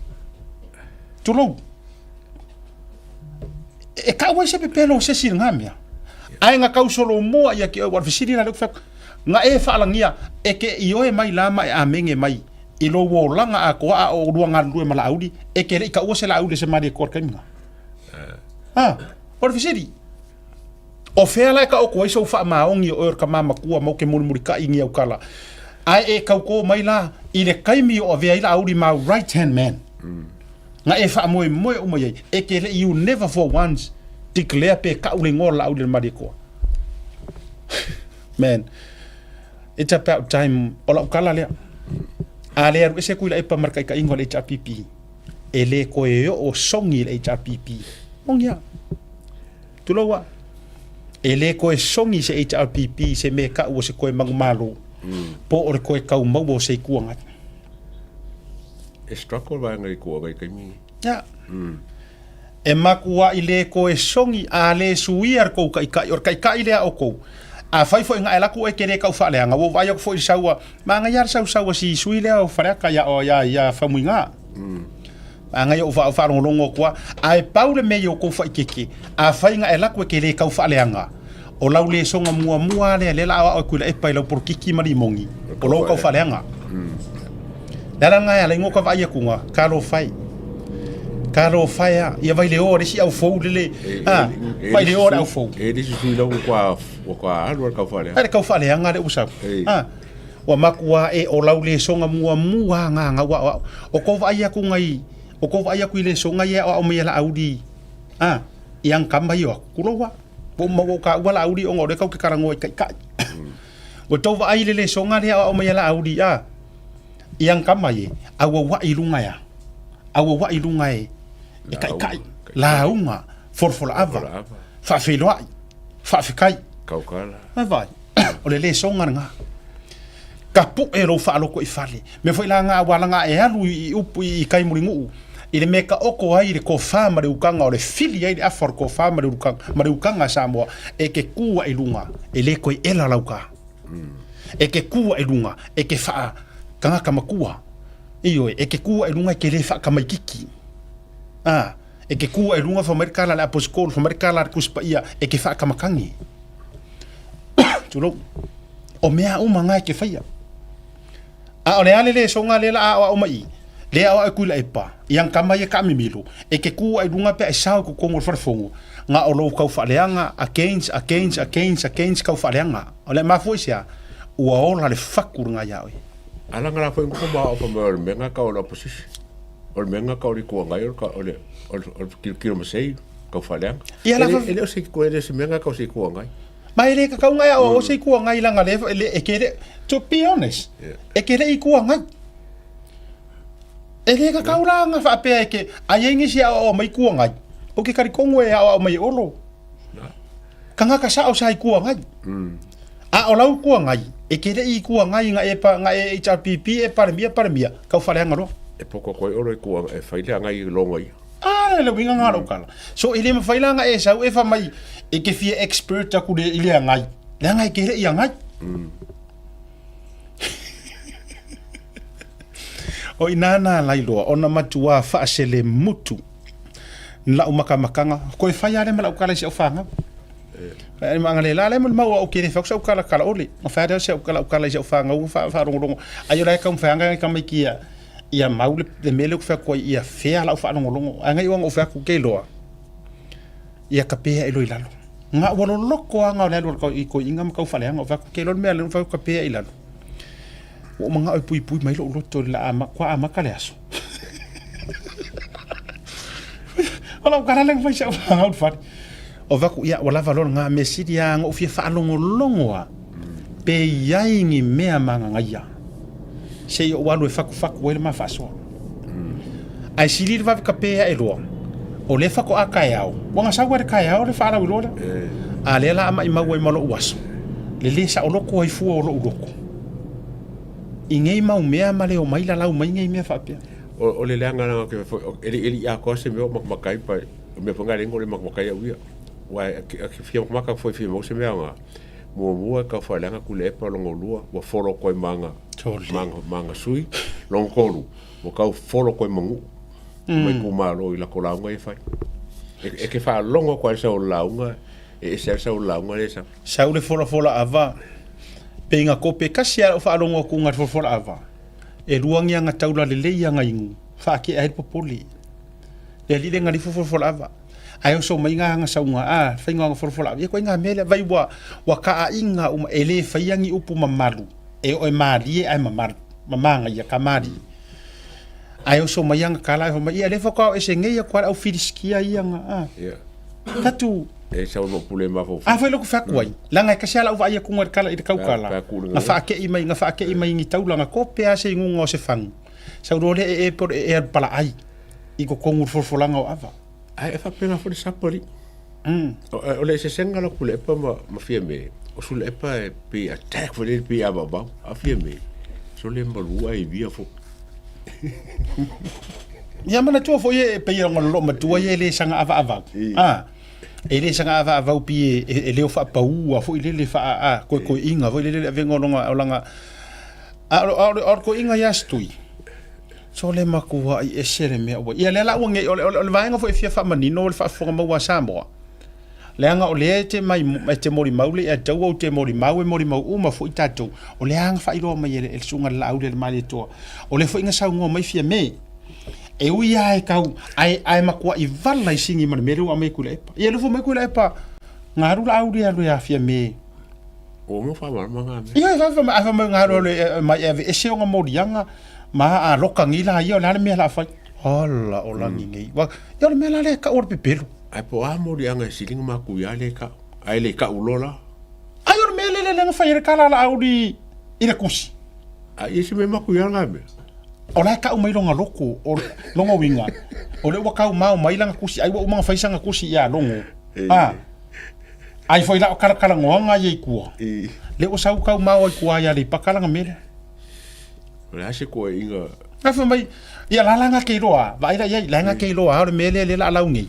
Tulou. E kau ai se pepelo o se isi i lena mea. Ae na tau solomua ia ki oe, ua o le fesili la lea ou te fai atu, na e faalagia e ke ioe mai la ma e amenge mai i lou olaga atoa a o oulua galulue ma Laauli, e ke le i taua se Laauli e se Malietoa i le taimi lena. Ha? O le fesili, o fea la e taoto ai sou faamaoni o oe o le tama matua ma ou te mulimulitai i ni au tala, ae e tautō mai la i le taimi o avea ai Laauli ma au right hand man, na e faamoemoe uma i ai, e te le i you never for once declare pe tau le igoa o Laauli i le Malietoa. Man, it's about time, o lau tala lea. A le alu ese Tuilaepa ma le taitaiga o le HRPP, e le toe oo sogi le HRPP. Moni a. Tulou a. E le toe sogi se HRPP i se mea e tau o se toe manumalo, po o le toe tau maua o se Itu Agai. E struggle vaega i Itu Agai i taimi nei. Ia. E makuaʻi le toe sogi a le suia le tou taitai, o le taitai lea a outou. Afai foi na e alu atu oe e te le tau faaleaga, ua ou vaai atu foi i le sau a, manaia lava le sausau a si sui lea o Faleata ia, ia, ia Faumuina. Manaia ou faalogologo atu lava. Ae pau le mea i outou faikeke, afai na e alu atu e te le tau faaleaga, o lau lesoga muamua lava lea, lea o le a aoao e Tuilaepa i lau polokiki ma limoni, o lou tau faaleaga. Le ala lena e ala ai ona ota vaai atu, talofa e. Talofa e a, ia vai le o a le isi au fou lele, a, vai le o a le au fou. E le isi sui lau ua ua alu a le tau faaleaga. A le tau faaleaga le ua sau. A, ua matua e o lau lesoga muamua lena na ua aoao. O tou vaai atu nai, o tou vaai atu i lesoga ia e aoao mai e Laauli, a, i ana tama ia o atu, tulou a. Ua uma ua ou taua Laauli ona o lea tatou te talanoa i taitai. Ua tou vaai i le lesoga lea e aoao mai e Laauli, a, i ana tama ia, auauai i luga e a? Auauai i luga e, e taitai, lauga, folafolaava, faafeiloai, faafetai. Kaukala. Vai, o le lesoga lena. Tapuʻe lou faaloto i fale. Mea foi la na ua laga e alu i upu i tai mulinuu i le mea e taoto ai le tofa ma le utaga o le fili ai le afa o le tofa ma le utaga ma le utaga a Samoa e te tu ae i luga e le toe ela lau ta. E te tu ae i luga e te faa tagata matua. Ioe, e te tu ae i luga e te le faatamaititi. A, e te tu ae i luga fai mai le tala a le Aposetolo, fai mai le tala a le Tusi Paia e te faatamatagi. Tulou. O mea uma na e te faia. A o le a le lesoga lea la a aoao mai i, lea aoao e Tuilaepa, i ana tama ia taamimilo, e te tu ai luga pe a e sao i totonu o le falefono, na o lou tau faaleaga, against, against, against, against tau faaleaga. O le mafua i se a? Ua ola le fatu lena ia oe. A laga la foi ngoko ma o fa mai o le mea ka o le opposition. O le mea ka o le itu agai o le o le o le tilotilo ma sei tau faaleaga. Ia la E le o se e le o se mea ka o se itu agai. Ma e le kakau ngai o se itu agai langa le le e ke le to be honest e ke le itu agai. E le kakau la nga faapea e ke a iai nisi aoao mai itu agai. O ke talitonu e aoao mai e Olo. Kangaka sao sa itu agai. A o lau itu agai e ke le itu agai nga e pa nga e HRPP e Palemia Palemia kau faleaga loa. E poko koe Olo itu agai e fai le agai i longa ia. A le uiga nga lou kala. So e le mafai la nga e sau e fa mai e ke fia expert aku le i le agai. Leaga e ke le i agai. O ina na lailoa ona matua faasele mutu lau makamakaga koe fai ale ma lau kala i si au whangau. Ai ma ngale la le mo mau au kere fa sau kala kala ole. Ma fa de sau kala kala i si au whangau fa fa rongo rongo. Ai o la ka whanga ka mai kia ia mau le, le mea lea ou fai atu ai ia fea lau faalogologo ae ngai oaga ou fai atu ke iloa ia kapea e loi lalo nga ua loloko anga o le alu i koiinga ma kau faleaga ou fai atu ke iloa le mea lea ou fai atu kapea i lalo ua ou manao e puipui mai lou loto i le ama kua amata le aso o lau kala lea fai sau whangau le fale o fai atu ia ua lava loa lena mea sili lava na ou fia faalogologo lava pe i ai ni mea magagaia se i ou alu e fatufatu ai le ma faasoa. Ae sili le vave kape ae loa, o lea faatoa taeao, ua gasau ai le taeao le faalauiloa lea. A lea la a maimau ai ma lou aso, le lē saoloto ai fua o lou loto i nei mau mea ma le omai lalau mai nei mea faapea. O le leaga lena ou te fai foi, e le i atoa se mea o makamaka ai, pa o mea foi na leai na o le makamaka ai au ia. Aua e fia makamaka foi fia maua se mea aoga. Muamua e tau faaleaga Tuilaepa lona lua ua folo atu ai ma ana ma ana sui. Lona tolu ua tau folo atu ai ma Nuu ma itumalo i latou lauga ia e fai. E te faalogo atu lava i le sau o le lauga e ese lava le sau o le lauga lea e sau. Sau le folafola ava pe ina kope kasi lava lau faalogo atu i le folafola ava e lua ni aga taula lelei aga inu faatea ai le popole. Le alii le galifo folafola ava. Ae oso mai nga aga sauga, a, faiga o aga folafola ia koe nga mea lea, vai ua, ua kaaiga uma, e le faia ni upu mamalu, e oo e malie ae mamalu, ma magaia ka malie. Ae oso mai aga kala ae fai mai, ia lea faatoa o ese nei aku a le au Filistia ia nga, a. Ia. Tatu. E sau no pule mafaufau. A foi loku fai atu ai, leaga e kasi lava lau vaai atu i le kala i le taukala, Pe a nga faakei mai, nga faakei mai ni taulaga, ko pe a se inuga o se fagu. Sau loa lea ee pe o le ee alu palaai i totonu o le folafolaga o ava. Ae e faapena foi le sapali. O le eseesega la o Tuilaepa ma Fiame, o Tuilaepa e pei attack foi lele pei avaavau, a o Fiame, sole malu ae ivia foi. Ia manatua foi e pei ona lolo matua ia e le saga avaavau. A, e le saga avaavau pi e leo faapaua foi lele faa a koekoeiga foi lele le avega o lona o lana a o o o le koeiga ia Setui. Sole makuai ese le mea ua ia lea la ua ngei o le o le vaega foi e fia faamanino o le faafofoga maua a Samoa. Leaga o lea e te mai e te molimau le ia taua ou te molimau e molimau uma foi tatou. O lea na faailoa mai e le susuga i le Laauli a le Malietoa. O lea foi na saunoa mai Fiame. E ui lava e tau ae ae matuai vala i sigi ma le mea lea ua aumai e Tuilaepa. Ia lea foi mai Tuilaepa na alu Laauli alu ia Fiame. Ua uma faamalamalama mea. Ia fai mai fai mai na alu alu mai e aveese ona moliaga ma a loka nei la ia o le a le mea o le a fai. Ala o lagi nei. Ia o le mea la lea e tau o le pepelo. Ae po o a moliaga e sili ona matuia lea e tau, ae le tau loa la. Ai o le mea lea lea na fai ai le tala a Laauli i le kusi. A ia se mea matuia lena mea. O la e tau mai lona loto, o lona uiga, o lea ua tau mao mai lana tusi, ai ua uma ona fai sana tusi ia Logo. A, ai foi la o talatalanoaga ia i tua. Lea ua sau tau mao ai tua ia Aleipata lana mea lea. O le a se koaiga? Ae fai mai, ia la la nga ke iloa, vaai la i ai, la nga ke iloa o le mea lea lea la lau nei.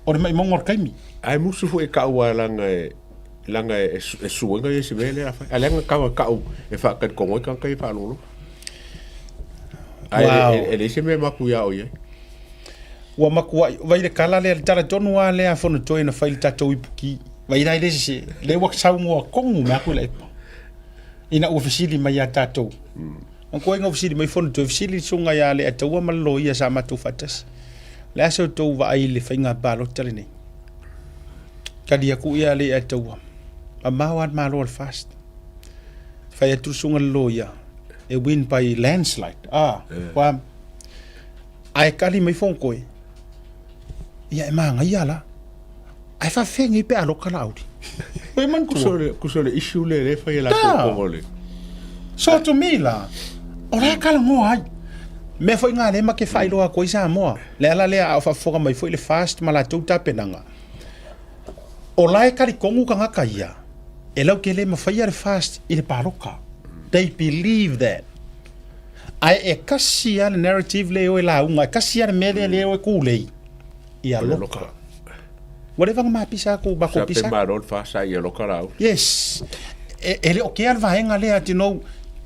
O le maimauga o le taimi. Ae musu foi e kau a langa e langa e e suega ia se mea lea fai. A leaga kau kau e whakatalikongo ai tagata ia whaalogologo. Ae Wow. e, e leai se mea maku ia o i ai. Ua makuai, vai le kala lea, le tala tonu lava lea a Fonotoe na fai i le tatou ipuki. Vai la i le sese, lea ua saunoa tonu mai aku i le epa. Ina ua fesili mai ia tatou. Manatua ina ua fesili mai Fonotoe, fesili le susuga ia Aleataua ma le loia sa matou faatasi. O le a se outou vaai i le faiga palota lenei? Tali atu ia Aleataua, mamao lava le Malo o le FAST. Fai atu le susuga i le loia, e win by landslide. Ah, ua ae tali mai Fonotoe, ia e manaia la. Ae faafefea nei pe a loka Laauli? Oi manatua. Kusa o le issue lea lea e fai e latou kongo le. So to me la, o la e talanoa ai. Mea foi na lea ma ke faailoa atu ai Samoa. Le ala lea a o faafofoga mai foi le FAST ma latou tapenaga. O la e talitonu tagata ia, e lau te le mafaia le FAST i le paloka. They believe that. Ae e kasi lava le narrative lea e o e lauga, e kasi lava le mea lea lea e o e tulei. Ia loka. Ua leva ona mapisa atu, matou pisa atu. Sa pe malo le fasa ia loka lau. Yes. E, e le o kea le vaega lea ati nou,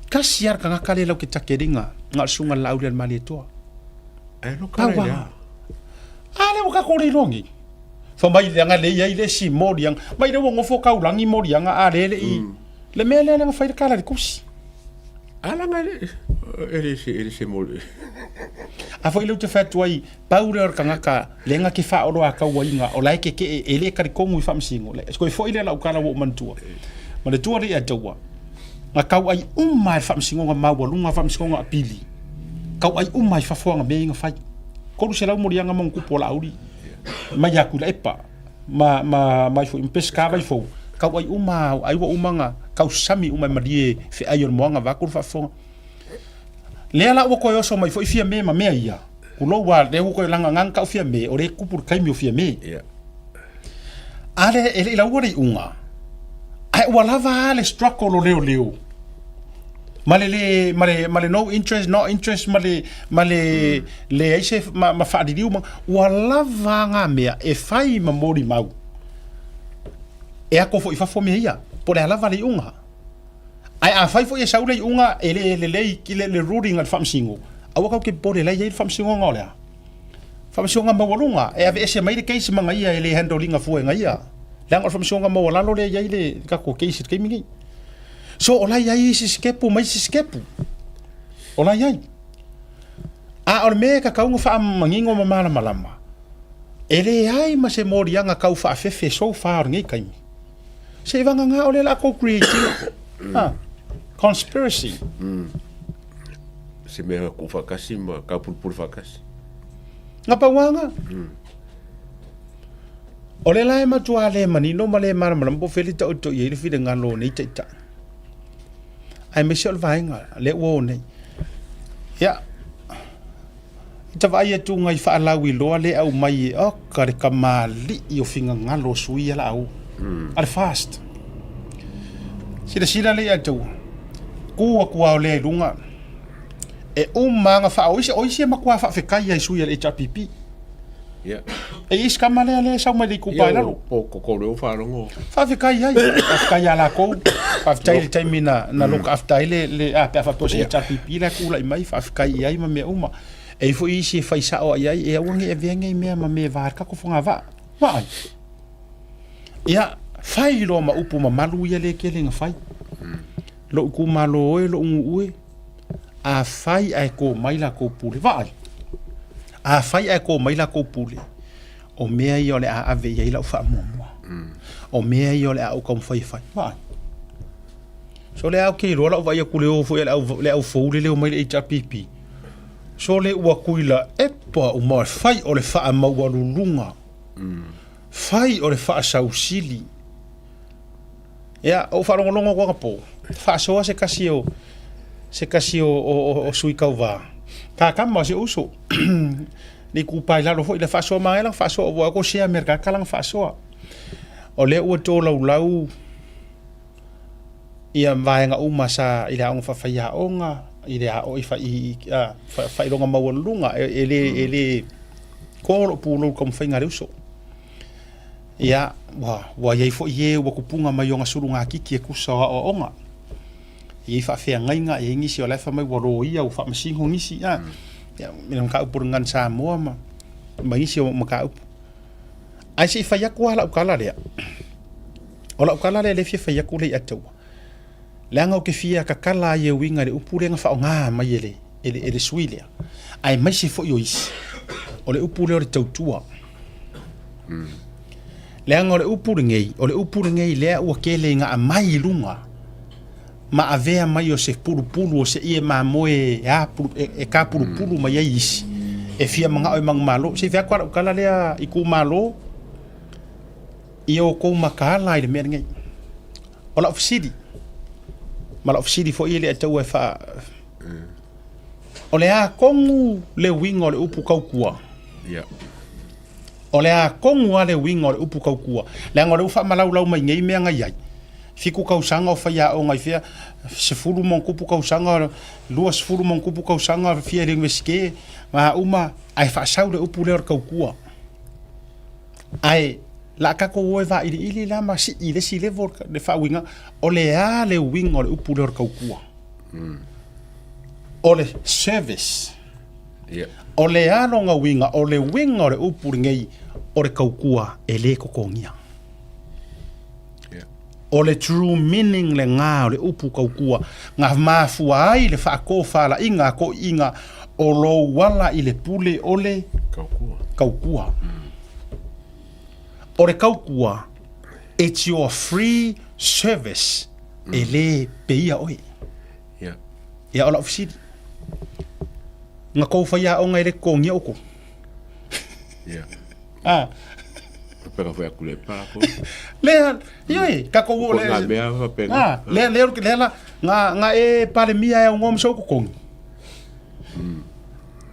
kasi lava le tagata lea lau ke takeliga, na o le susuga i le Laauli a le Malietoa. E loka le lea. A lea ua tatou le iloa nei. Fai mai leaga lea e i ai le isi moliaga, mai lea ua nofo taulagi moliaga a lea e le i, le mea lea na fai le tala i le tusi. A leaga e le, e le se, e le se moli. A foi lea ou te fai atu ai, Pau lea o le tagata lea na te faaoloatauaina o la e tetee e le talitonu i faamasino. Le koe foi lea lau tala ua ou manatua. Manatua le ia taua. Na tauai uma e le faamasinoga maualuga, faamasinoga apili. Tauai uma i fafo ana mea ia na fai. 300 moliaga ma ona tupu o Laauli mai ia Tuilaepa ma ma mai foi ma Peseta Vaifou. Tauai uma ai ua uma ona tausami uma e malie feai o le moana vaeatu le faafofoga. Lea la ua toe oso mai foi Fiame ma mea ia. Kulou a lea ua toe lagalaga tau Fiame, o lea e tupu le taimi o Fiame. Yeah. A lea e le i laua le iuga, ae ua lava a le struggle o leoleo. Ma le le, ma le, ma le no interest, not interest, ma le, ma le, leai se, ma, ma faaliliu ma, ua lava a ngā mea e fai ma molimau. E ako foi i fafo mea ia, po o le a lava le iuga. Ae afai foi e sau le iuga e le lelei i le ruling a le Faamasino, aua tatou te popole, la e i ai le Faamasinoga o le a? Faamasinoga maualuga, e aveese mai le case ma ia e le handle ina fua e ia. Leaga o le Faamasinoga maualalo lea e i ai le tatou case i le taimi nei. So o la e i ai isi sitepu ma isi sitepu. O la e i ai. A o le mea e tatau ona faamanino ma malamalama, E leai ma se moliaga kau faafefe so far o lenei taimi. Seivagana o lea la kou create ina. Ha. Conspiracy. Se mea kuu faakasi ma kaupulupulu faakasi. Gapauaga. O lea la e matua le manino ma le malamalama po o fea le taoto i ai le finagalo o nei taitai. Aemaise o le vaega lea ua o nei. Ia, i ta vaai atu i faalauiloa lea e aumai e oka le kamali'i o finagalo o sui ia la o a le fast. Silasila lea ia te ua, ku atu lava o lea i luga, e uma lava ona faa, o isi, o isi e matua faafetai lava i sui a le HRPP. Ia. E i ai si tama lea lea e sau mai le itupa i lalo. Po ko leo faalogo. Faafetai ai, faafetai ia latou, faafetai i le taimi na na look after ai le le a pe a faapea o se HRPP la e tulai mai, faafetai i ai ma mea uma. E i ai foi isi e fai sao i ai, e aua ne i avea nei mea ma mea e va ai le tatou fogavaa. Vaai. Ia, fai loa ma upu mamalu ia lea e tele ina fai. Lou itumalo e, lou nuu e, afai ae to mai latou pule, vaai, afai ae to mai latou pule, o mea ia o le a ave i ai lau faamuamua. O mea ia o le a ou taumafai e fai. Vaai. So lea ou te iloa lau vaai atu le o foi a le au, le au fou le leo mai le HRPP. So le ua tuila epa uma fai o le faamaualuluga. Fai o le faasausili. Ia, ou faalogologo atu anapo, faasoa se tasi o se tasi o, o, o, o sui tauva. Kakama o si ou uso. Le itupa i lalo foi le faasoa mai la faasoa ua ko share Amerika ka lana faasoa. O lea ua tolaulau ia vaega uma sa i le aoga faafaiaoga, i le ao i, i, i a, faailoga maualuluga e, e le e le ko lou pulou taumafaiga a le uso. Ia, ua, ua i ai foi e ua kupuga mai ona sulugatiti e tusa o aoaoga. E i ai faafeagaiga, e i ai nisi o la e fai mai ua loia, ua faamasino nisi, a. Ia, i le mataupu o le Gagana Samoa ma, ma nisi o mataupu. Ae se i fai atu lava lau tala lea. O lau tala lea lea e fia fai atu lea ia te au. Leaga ou te fia tatala ai e uiga i le upu lea na faaaoga mai e le, e le, e le sui lea, aemaise foi o isi, o le upu lea o le tautua. Leaga o le upu lenei, o le upu lenei lea ua tele ina aumai i luga ma avea mai o se pulupulu o se ie mamoe e, a, e, e tapulupulu mai ai isi e fia manao e manumalo. Se i fai atu lava lau tala lea itumalo, ia outou mataala i le mea lenei. O lau fesili, ma lau fesili foi e le taua e faa... O le a tonu le uiga o le upu tautua? Yeah. O le a tonu lava le uiga o le upu tautua? Leaga o lea ua faamalaulau mai nei mea na i ai. Fitu tausaga o faiaoga i fea, 10 ma ona tupu tausaga, 20 ma ona tupu tausaga fia i le Iunivesite, ma uma, ae faasau le upu lea o le tautua. Ae la a tatou o e vailiili la ma sii i le isi level le faauiga, o le a le uiga o le upu lea o le tautua? O le service. Yeah. O le a lona uiga? O le uiga o le upu lenei o le tautua e le totogia. Yeah. O le true meaning lena o le upu tautua, na mafua ai le faatofalaiga a toeaiina o lou ala i le pule o le Tautua. tautua. O le tautua, it's your free service e le peia oe. Yeah. Ia o lau fesili, na kou faiaoga e le totogia outou? Yeah. Ah. Pega foi aku le pa ko. Lea, ioe, tatou o le. Ngā mea whapenga. Ah, lea, lea, lea la, ngā, ngā e palemia e au ngō masau kokongi.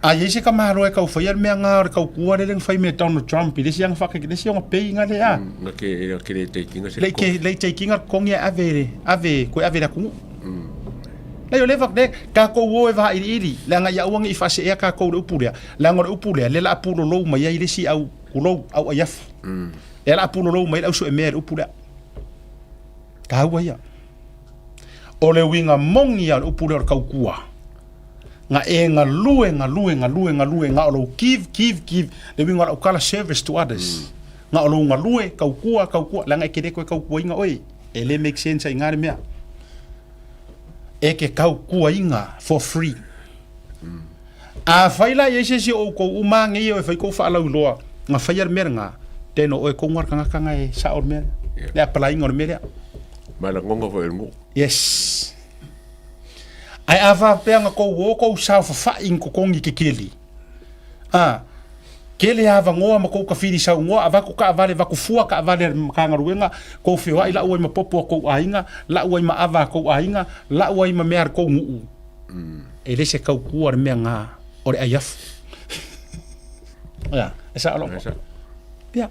A i ai se tamaloa e tau faia le mea ngā o le taukua lele na fai me Donald Trump i le isi aga whaka, le isi aga pei ngā le a. Nga ke, ke le teikinga se Le ke, le teikinga kokongi e ave, ave, koe ave le atunuu. Lei o le va, le, tatou o e vailiili, leaga ia aua ne i faaseea tatou i le upu lea, leaga o le upu lea, lea o le a pulolou mai ai le isi au, tulou, au aiafu. Lea o le a pulolou mai ai le au suemea i le upu lea. Taua ia. O le uiga moni lava o le upu lea o le tautua, na e galue, galue, galue, galue, na o lou give, give, give, le uiga o lau tala service to others. Na o lou galue, tautua, tautua, leaga e te le toe tautuaina oe, e le make sense ai i ina le mea. E te tautuaina for free. Afai la e i ai se isi o outou uma nei e o e fai tou faalauiloa, Nga faia le mea lena, teno oe kou nga kangaka nga e sao le mea lea. Le apalaiga o le mea lea. Ma lagonga foi o le nuu. Yes. Ae a faapea nga kou o kou sao fafa'i ni totogi kekeli, a, kele avanoa ma kou tafili saunoa, avatu taavale, avatu fua taavale a le Matagaluega, kou feoai la'u ai ma popo a tou aiga, la'u ai ma ava a tou aiga, la'u ai ma mea a le tou nuu. E le se tautua le mea na o le ai afu. Ia, e sao lou. Ia.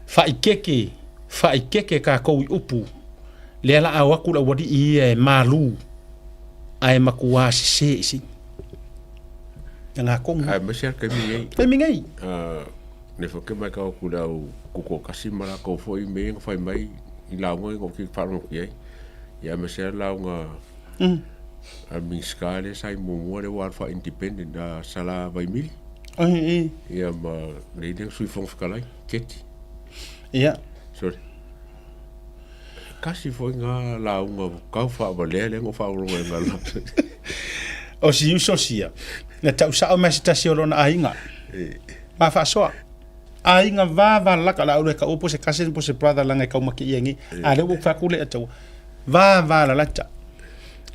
Faaikeke, faaikeke tatou i upu, lea la a o atu le aualii ia e malu, ae matua sese i sini. Ia ngā kongu. Aemaise lava le taimi nei. Taimi nei. Ne fai ke mai kau ku le au kuko kasi ma lakou foi i mea ia na fai mai i lauga ia na ou fia faalogo atu i ai. Ia aemaise lava lauga a le Minisita lea sa i muamua lea ua alu faa-independent a Sala Vaimili. Ia ma le lea Sui Fofoga Fetalai, Keti. Ia. Sorry. Kasi foi ngā lauga kau faavalea lea na ou faalogologo ai ngā lauga. O si uso sia, na tau sao mai se tasi o lona aiga. Ma faasoa. Aiga va va laka la ule ka upo se cousin po se brother langa e kau make ia ngi. A le ua fai atu le ataua. Va va la lata.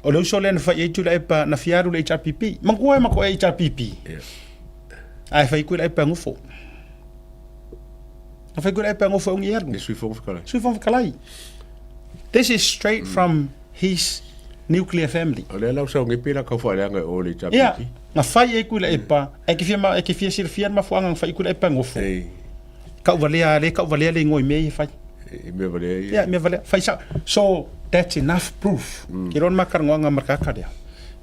O le uso lea na fai ai Tuilaepa na fia alu le HRPP. Manatua e matou HRPP. Ae fai Tuilaepa e nofo. Na fai Tuilaepa e nofo e ongi e alu. Le Sui Fofoga Fetalai. Sui Fofoga Fetalai. This is straight from his nuclear family. O lea la ua sau nei pei la tau faaleaga e o le HRPP. Ia, na fai e Tuilaepa, e ke fia ma e ke fia silafia le mafuaaga na fai Tuilaepa e nofo. Kau valea le kau valea le ingoa i mea ia e fai. I mea valea ia. Ia, mea valea. Fai sao. So, that's enough proof. Ke loa le makalanoaga ma le kaka lea.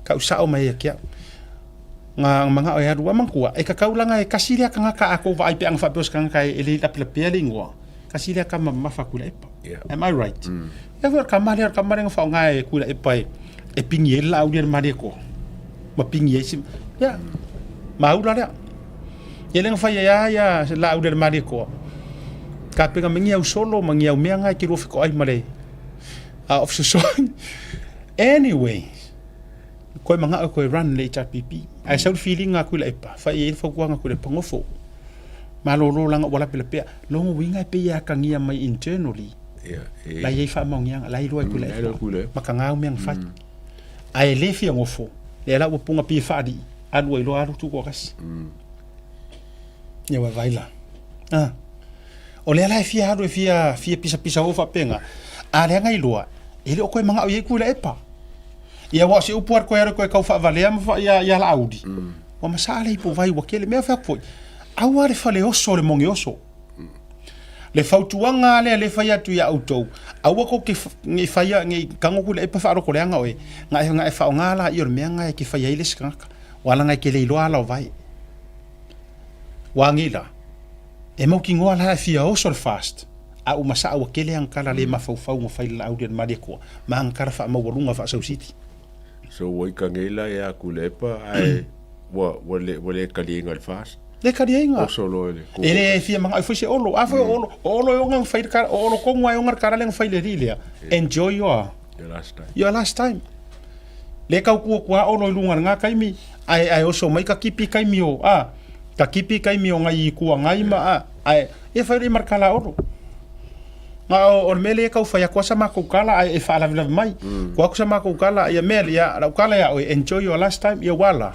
Kau sao mai ia ke au. Nga mangao e alu a manatua, e kakau langa e kasi lea kangaka a kou vaai pe anga faapea o se kangaka e le lapelapea le ingoa. Kasi lea kama mamafa Tuilaepa. Am I right? Ia foi o le kama lea, o le kama lea na faaaoga e Tuilaepa e e pingi ai le laau lea i le Malietoa. Ma pingi ai si, ia, maula lea. Ia lea na fai ai lava ia laau lea i le Malietoa. Tapena mai ni au solo ma ni au mea na e te lua fetoai ma le Officer Soaga. Anyway, koe manao e koe run le HRPP. Ae sau le filiga a Tuilaepa, fai i ai le fautuaga a Tuilaepa, nofo. Malolo leaga ua lapelapea. Lona uiga e pei e atagia mai internally. La e i ai faamaoniaga, la e iloa e Tuilaepa ma taga au mea na fai. Ae le fia nofo, lea la ua puna pia faalii, alu ai loa alu tutoatasi. Ia ua vaai la. Ah. O lea la e fia alu e fia fia pisapisa o faapena. A leaga iloa, e le o koe manao i ai Tuilaepa. Ia aua o se upu a koe alu koe kau faavalea ma fa ia ia Laauli. Ua masaa le ipu vai ua kele mea fai atu foi. Aua le fale oso le moge oso. Le fautuaga lea le fai atu ia outou, aua kou ke nge faia nge kago Tuilaepa faaloko leaga oe, nga e nga e faaaoga laia o le mea nga e ke faia ai le isi tagata. Ua laga e ke le iloa ala o vae. Ua agi la, e mautinoa la e fia oso le fast, a ua masaa ua kele ana tala le mafaufau na fai le Laauli a le Malietoa ma ana tala faamaualuga faasausili. So ua ika nei la ia Tuilaepa ae ua ua le ua le taliaina le fast. Le taliaina. Oso loa i le E le fia manao foi se Olo. A foi o Olo, o Olo e ona na fai le kala, o Olo tonu lava e ona le kala lea na fai i le alii lea. Enjoy your Your last time. Your last time. Le kau kua kua olo i lunga le ngā kaimi, ae, ae oso mai ka kipi kaimi o, a, ka kipi kaimi o ngai i kua ngai ma, a, ae, ia whai rei mar kala olo. Ngā o, o le mea le kau whai aku asa mākou kala, ae e whaalavelave mai. Kua aku sa mākou kala, ia mea ia, lau kala ia oe, enjoy your last time, ia wala.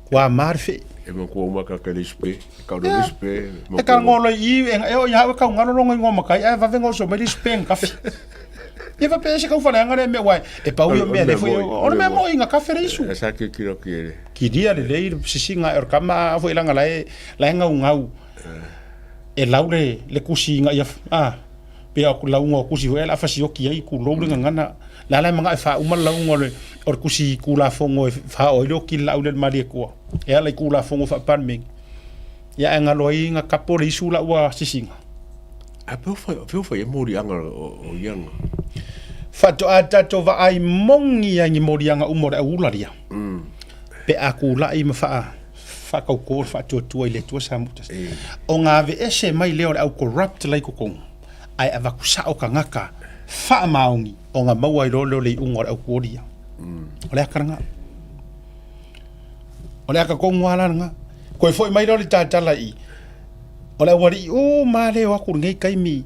Kua mā le whee. E makua uma ka kele spe, ka olo le spe. E ka ngolo i, e, e o ia au e kau ngalo longa ingoa makai, ae vave ngoso mai le spe nga kafi. Ia faapea e se kaufaleaga lea mea uae e pau ia mea le foi o le mea moi nga kafe le isu. E sa ki kilo ki ele. Kilia lelei le sisiga e o le kama a foi langa lae lae gaugau e lau le le kusi ina ia a pei o lauga o kusi foi o le a fasioki ai kulou le gagana la la e manao e faauma le lauga o le o le kusi kulafono e faaoo ai le oki le laau lea i le Malietoa e ala i kulafono faa-Palemene ia ae galo ai ga kapo le isu la ua sisiga. A peo whai, peo whai e morianga o, o ianga. Faatoa tatou vaai moni ai ni moliaga uma o le au ula lia. Pe a kula'i ma faa faakaukō le faatuatua i le Atua Samoa tasi. O nga aveese mai lea o le au corrupt la i totonu, ae avatu sao tagata faamaoni o nga maua ai loa lea o le iuga o le au kuolia. O le aka lena. O le aka tonu lava la lena. Koe foʻi mai lea o le tatala i o le aualii uma lea e o atu i lenei taimi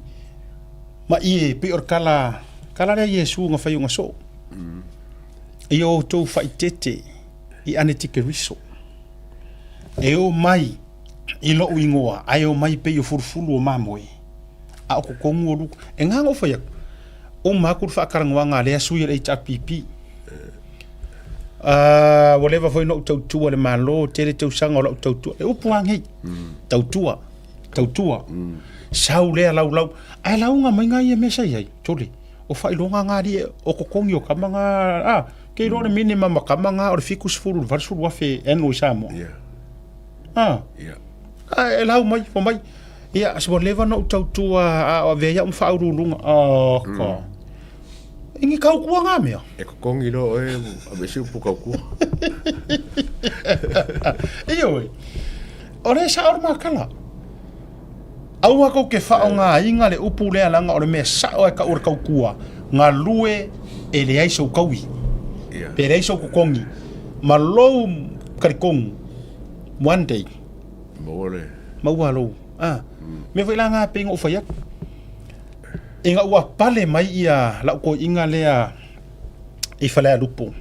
ma ie pei o le tala tala lea a Iesu na fai ona soo. I o outou faaeteete i Anetikeriso e o mai i loʻu igoa ae o mai pei o fulufulu o mamoe a o totonu o luku. E na ona ou fai atu, uma atu le faatalanoaga a lea sui o le HRPP. Ua leva foi ona ou tautua i le Malo, tele tausaga o lau tautua. E upu lava nei, tautua, tautua. Sau lea laulau, ae lauga mai nai ia mea sa i ai, sole, o faailoga na alii o totogi o tama na, a, ke iloa le minimum a tama na o le 70 i le 80 afe annual i Samoa. A, ae lau mai, fai mai, ia, ua leva ona ou tautua a o avea ai au ma faauluuluga, aka. I ni kaukua ngā mea. E kokongi loa oe aveese upu kaukua. Ioe. O le sao o le makala. Aua kou ke faaaogaina le upu lea leaga o le mea sao e tau o le kaukua, galue e leai sou taui. Pe leai sou totogi ma lou talitonu one day Maua le. Maua lou. Ah. Mea foi la nga pei ona ou fai atu. Ina ua pale mai ia lau toeaina lea i Falealupo,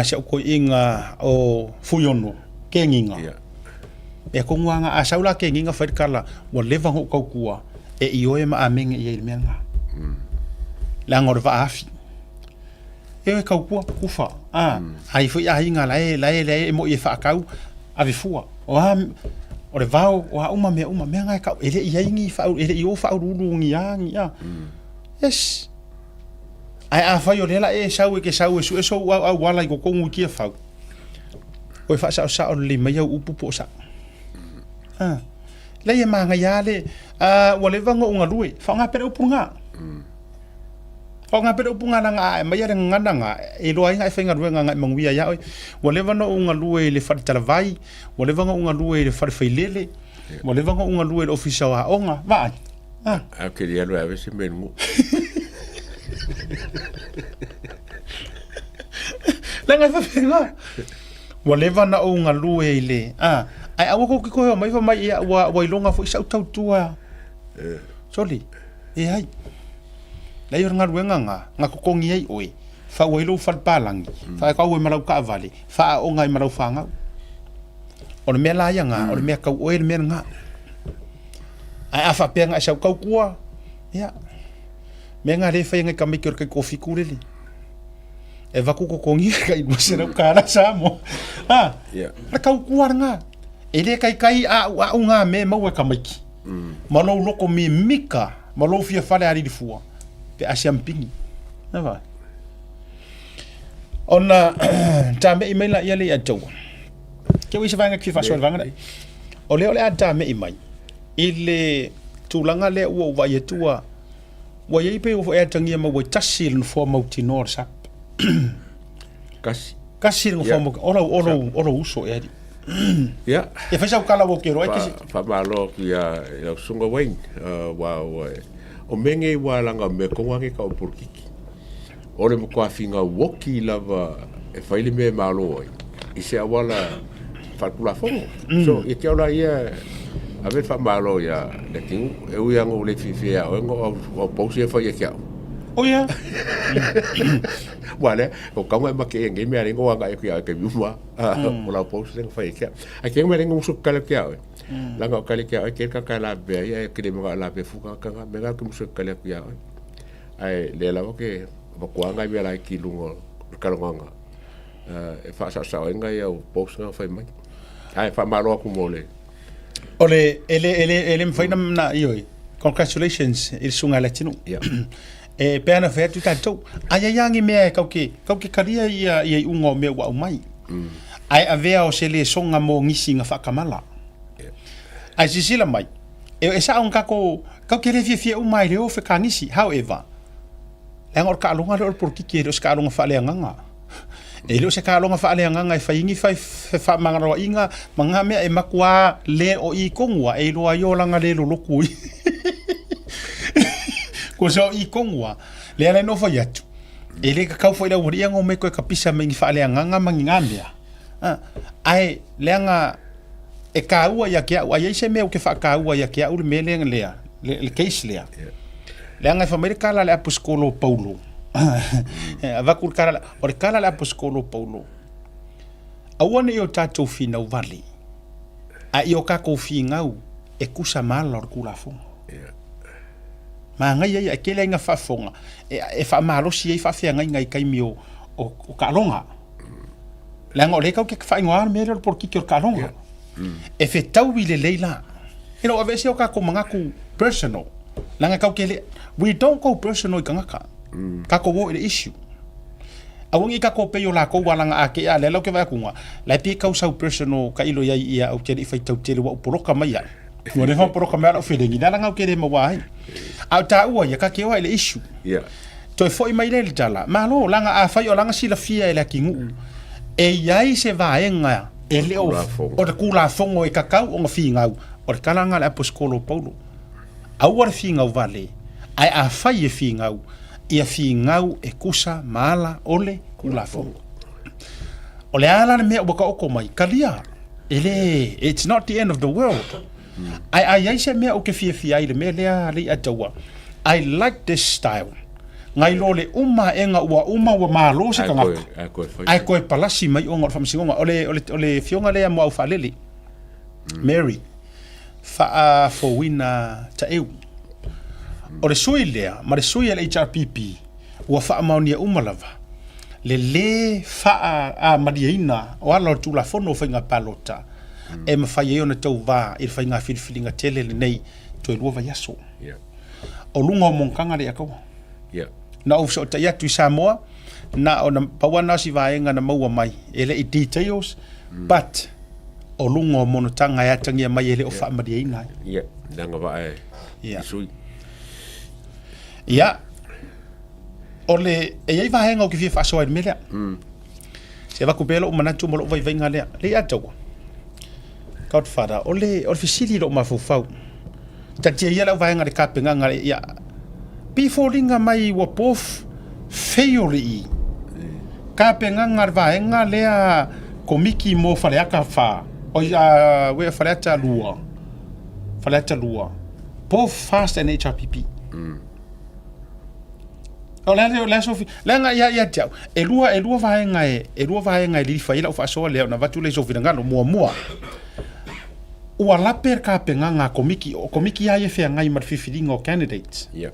si au toeaina o Fuiono, Kegiga. Ia tonu lava na, a sau la Kegiga fai le tala, ua leva ona ou tautua e ioe ma amene i ai i le mea lena. Leaga o le vaa afi. E tautua, kufa, ai foi aiga la e, la e, la e moi e faatau, ave fua. O a, o le vao, o a uma mea uma, mea na e tau, e le i ai ni faa, e le i o faauluulu ni a, ni a. Yes. Ae afai o lea la e sau e ke sau e sue sou auala i totonu i Tiafau, koe faasaosao lelei mai au upu po o sao. Ah. Leai e manaia lava le, ua leva ona ou galue, faaaoga pea le upu lena. Faaaoga pea le upu lena leaga a aumai le gagana lena, e iloa ai na e faigaluega agai manuia ia oe. Ua leva ona ou galue i le fale talavai, ua leva ona ou galue i le fale failele, ua leva ona ou galue i le ofisa o aoga, vaai. Ah. Ae ou te le alu e ave se mea i le nuu. Leaga e faapena. Ua leva ona ou galue i le, ah, ae aua kou te toe omai fai mai ia ua iloga foi sau tautua. Sole, e ai. Leai o le galuega lena, na totogi ai oe, fau ai lou fale palagi, faatau ai ma lau taavale, faaaoga ai ma lau fanau. O le mea la ia lena, o le mea tau oe le mea lena. Ae a faapea na e sau tautua, ia, mea lena lea e fai e nai tamaiti o le taitoafitu lele. E avatu totogi tai 200 tala Samoa. A, o le tautua lena. E le taitai a'ua'u ngā mea e maua e tamaiti. Ma lou loko mimika, ma lou fia fale alilifua, pe a siampini. Na vai. Ona tame'i mai laia le ia taua. Ke ua i se vaega ki faasoa le vaega lea. O lea o le a tame'i mai i le tulaga lea ua ou vaai atu ua ua i ai pei ua foi atagia mai ua tasi le nofoa mautinoa o le SAP. Kasi. Kasi le nofoa mautinoa. O lau, o lou, o lou uso ea alii. Ia. E fai sau tala ua ke roa ke se. Faamalo atu ia lau susuga Wayne, aua ua o mea nei ua laga o mea tonu lava nei tau o le polokiki. O le matua finauoki lava e fai le mea e malo ai i se auala faaletulafono. So, ia te au la ia, ave le faamalo ia Leatinuu, e ui lava ina ua le fiafia ia oe ona o au post ia e fai ia te au. Oh ia. Aua o lea, ua tatau ona e make i lenei mea lea na ou agai atu ia oe i taimi uma, o lau post lea na fai ia te au. Ae tele mea lea na musu tatala atu ia oe, leaga o tali atu ia oe, e tele tagata e lavea ai, ae ou te le manao e lavea fua tagata na. O le mea lena ou te musu ai e tali atu ia oe. Ae lea lava ke avatua nai mea laiti i luga o le talanoaga e faasaosao ai nai au post na fai mai. Ae faamalo atu mo le O le e le e le e le mafai na ioe. Congratulations i le susuga ia Leatinuu. Yeah. E pei ona fai atu tatou, ai ai lava ni mea e kau ke kau ke talia ia ia iuga o mea ua aumai. Ae avea o se lesoga mo nisi na faatamala. Ae silasila mai, E, e sao na tatou, tatou te le fiafia uma ai i le o fekanisi. However, leaga o le taaloga lea o le polokiki e le o se taaloga faaleagaga. E le o se taaloga faaleagaga e fai ai ni fai fefaamagaloaiga ma na mea e matua le o i tonu lava e iloa ai olaga le lolotu i. Ko se o i tonu lava, lea la e nofo fai atu, e le tatau foi i le aualii ia ona omai toe kapisa mai ni faaleagaga ma ni na mea. Ae leaga e kāua ia te au, a i ai se mea ou te faataua ia te au le mea lea, lea, le, le case lea. Leaga e fai mai le tala a le aposetolo o Paulo. E avatu le tala, o le tala a le aposetolo o Paulo, aua ne i o tatou finau vale, a ia o tatou finau e tusa ma ala o le Tulafono. Manaia ia, e tele ai ina faafofoga, e, e faamalosi ai faafeagaiga i taimi o, o, o taaloga. Leaga o lea tatou te faaigoa le mea lea o le polokiki o le taaloga. E fetaui lelei la. E le o aveesea o tatou manatu personal. Leaga tatou te le, we don't go personal i tagata. Tatou o i le issue. Aua ne i tatou pei o latou ua laga ake a lea la ou te vaai atu ga, la e pei e tau sau personal tailo i ai ia ou te le i faitau tele ua ou poloka mai ai. Ua leva ona poloka mai lau felegi, lea la ou te le maua ai. A o taua ia, ka te oa i le issue. Toe foi mai lea i le tala, malo, laga afai o laga silafia e le atinuu, e i ai se vaega e le o, o le Tulafono e tatau ona finau, o le tala lena a le Aposetolo o Paulo. Aua le finau vale, ae afai e finau, ia finau e tusa ma ala o le Tulafono. O le a la le mea ua taoto mai, talia, e le, it's not the end of the world. Ae a i ai se mea ou te fiafia ai i le mea lea alii Ataua, I like this style. Ngai lo le uma aega ua uma ua malo se tagata, ae toe palasi mai ona o le faamasinoga. O le, o le, o le afioga lea Muaufaalele, Mary, Faafouina Taeu. O le sui lea ma le sui a le HRPP, ua faamaonia uma lava le lē faamalieina o ala o le Tulafono o Faiga Palota e mafai ai ona tauva i le faiga filifiliga tele lenei toe lua vaiaso. O luga o monotaga le Ataua. Na ou fesootai atu i Samoa, na ona pau lava na o si vaega na maua mai, e le i details, but o luga o monotaga e atagia mai e le o faamalieina ai. Ia, le agavaa e sui. Ia, o le, e i ai vaega ou te fia faasoa i le mea lea. Se avatu pea lou manatu ma lou vaivaiga lea. Lei Ataua, Godfather, o le, o le fesili i lou mafaufau, taatia ia lau vaega i le tapenaga, ia, pei e foliga mai ua both fail i tapenaga a le vaega lea Komiti mo Faleata 4, oi, uh, Faleata 2, Faleata 2, both FAST and HRPP. O le a le aso leaga ia ia te au, e lua, e lua vaega e, e lua vaega e lilifa ai lau faasoa lea ona avatu lea i sou finagalo. Muamua, ua lape le tapenaga a komiti, o komiti lava ia e feagai ma le filifiliga o candidates. Yeah.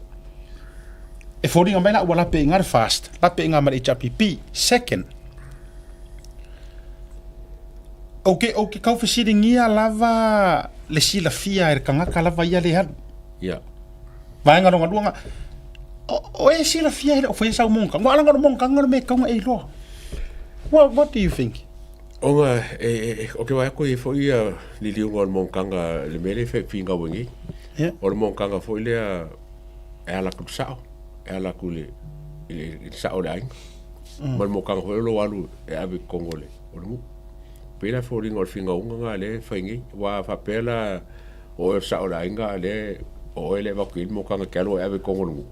E foliga mai la ua lape i ina le FAST, lape i ina ma le HRPP. Second, ou te, ou te tau fesiligia lava le silafia e le tagata lava ia le alu. Yeah. Vaega lona lua, o, o e silafia e le o faia sau monotaga. Ua alaga o le monotaga o le mea e tatau ona e iloa. What, what do you think? Ona e, e, e, o te vaai atu i ai foi ia liliuga o le monotaga i le mea lea e finau ai nei. Yeah. O le monotaga foi lea e ala atu i le sao, e ala atu i le, i le, i le sao o le aiga. Ma le monotaga foi lea o lo o alu e ave i totonu o le, o le nuu. Pei la e foliga o le finauga lena lea e fai nei. Aua a faapea la o oe o le sao o le aiga a o lea o oe lea e avatu i ai le monotaga e te alu e ave i totonu o le nuu.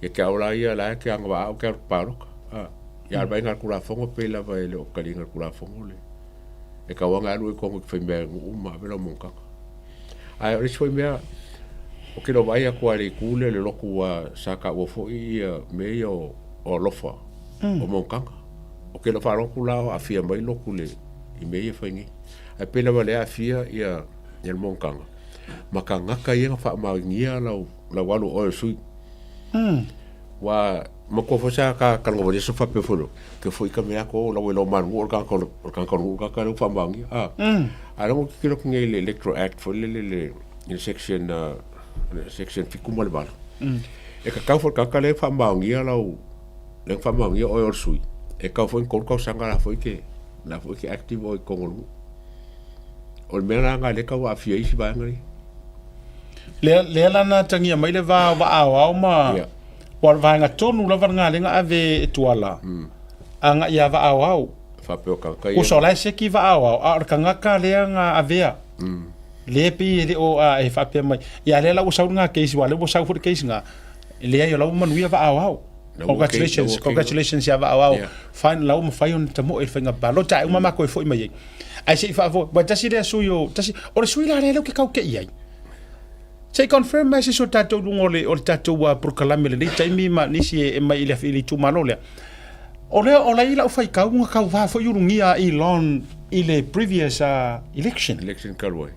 Ia te au la ia la e te agavaa au e te alu i le palota. Ia a o le vaaiga a le Tulafono pei lava e le o taliina e le Tulafono le e tatau lava ona e alu oe i totonu e te fai mea i le nuu ma ave lau monotaga. Ae o le isi foi mea, ou te le o vaai atu lava i le itu lea i le lotu aua sa taua foi ia mea ia o alofa o monotaga. Ou te le o faalogo atu la o aafia mai lotu i mea ia e fai nei. Ae pei lava o lea e aafia ia le monotaga ma tagata ia na faamaonia lau alu o oe o le sui. Ua matua foi sa ka kalonga walia so faapea foi lo, ke foi ka mea ko la welo man o ka ko ka ko ka ka lo faamaonia. Ah. A lo ki kilo ki le Electoral Act foi le le le le section section 78. E ka kau foi ka ka le faamaonia lau le faamaonia oe o le sui. E kau foi ko tausaga la foi ke la foi ke active o i Kongolu. O le mea la nga le kau aafia isi vaega nei. Lea, lea la na atagia mai le va o Vaaoao ma Yeah. ua o le vaega tonu lava lena lea na ave e Tuala agai ia Vaaoao. Faapea o tagata ia. Uso o la e seki Vaaoao, a o le tagata lea na avea. Lea e pei e le o a e faapea mai, ia lea la ua sau lena case, aua o lea ua sau foi le case na, leai o la ua manuia Vaaoao. Congratulations, congratulations ia Vaaoao. Fine la ua mafai ona tamoe i le faiga palota ae uma makou e foi mai ai. Ae se i faafoi, ua tasi lea sui o, tasi, o le sui la lea lea ou te tau tei ai. Se i confirm mai se isi o tatou i luga o le, o le tatou polokalame i lenei taimi ma nisi e, e mai i le, i le itumalo lea. O lea, o la i lau faitau na tauva foi ulugia a Elon i le previous election. Election talu ai.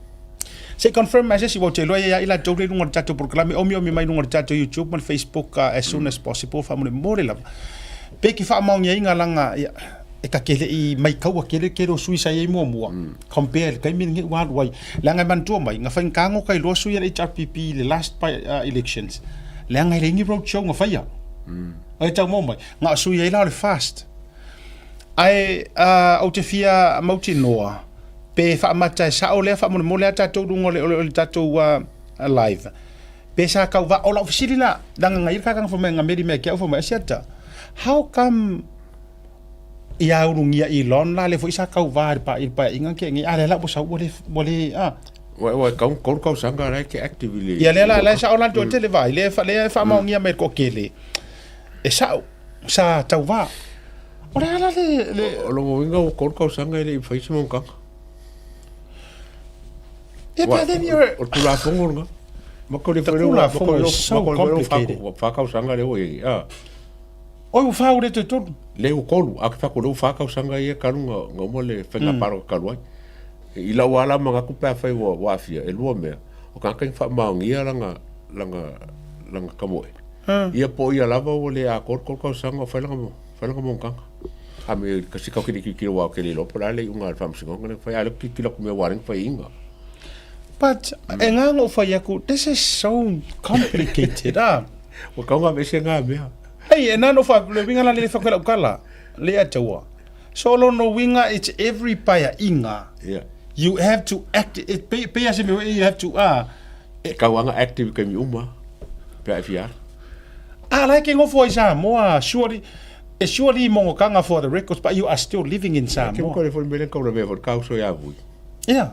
Se i confirm mai se isi, ua ou te iloa e i ai latou lea i luga o le tatou polokalame, omiomi mai i luga o le tatou YouTube ma le Facebook as soon as possible, faamolemole lava. Pe ke faamaoniaina laga, ia, e ta te le i maitaua tele le tele o sui sa i ai muamua, compare i le taimi lenei ua alu ai. Leaga e manatua mai, na faigata ona tailoa sui a le HRPP i le last by, elections, leaga e leai ni road show na faia. E tau maua mai, na o sui ai la o le fast. Ae ou te fia mautinoa, pe faamata e sao lea faamolemole a tatou luga o le, o le, o le tatou live. Pe sa tau va, o lau fesili la, leaga na i ai le tagata na fai mai, na meli mai ia te au fai mai, Asiata, how come ia ulugia Elon la lea foi sa tauva i le pa, i le paeaiga na tea nei, a lea la ua sau ua le, ua le, a. Ua, ua kau kolu tausaga la e te active i le. Ia lea la, la e sao la le toatele vai, lea e, lea e faamaonia mai e le toatele, e sao, sa tauva. O le a la le, le. O lona uiga ua kolu tausaga e le i fai se monotaga. Yeah, but then you're... O le Tulafono lena. The Tulafono is so complicated. Fa tausaga lea ua i ai. Ah. Oi, ua fa ua le toe tolu. Le ua tolu. A ke whako le ua fa tausaga ia kalu nga, nga uma le whainga paro kalu ai. I lau ala manatu pe a whai ua, ua afia, e lua mea. O kānaka i whaamaongia langa, langa, langa kamoe. Ia po ia lava ua le a kolu kolu tausaga o whai langa, whai langa monotaga. A me kasi kau kini kikilo wao ke le lopo la le unga le whaamasingonga le whai a le kikilo ku mea warenga whai inga. But, e ngā ngō whai aku, this is so complicated, ah. Ua kau ngā mese ngā mea. Hei, e nā no wha, le winga la le wha koe lau kala, le a taua. So lono winga, it's every paia inga. Yeah. You have to act, it, pe, pe ase me, you have to, ah. E kau anga active kai mi uma, pe ai fia. Ah, like ke ngofo ai Samoa, surely, e surely mongokanga for the records, but you are still living in Samoa. Ke mokore fo mele kau la me fo kau so ya vui. Yeah.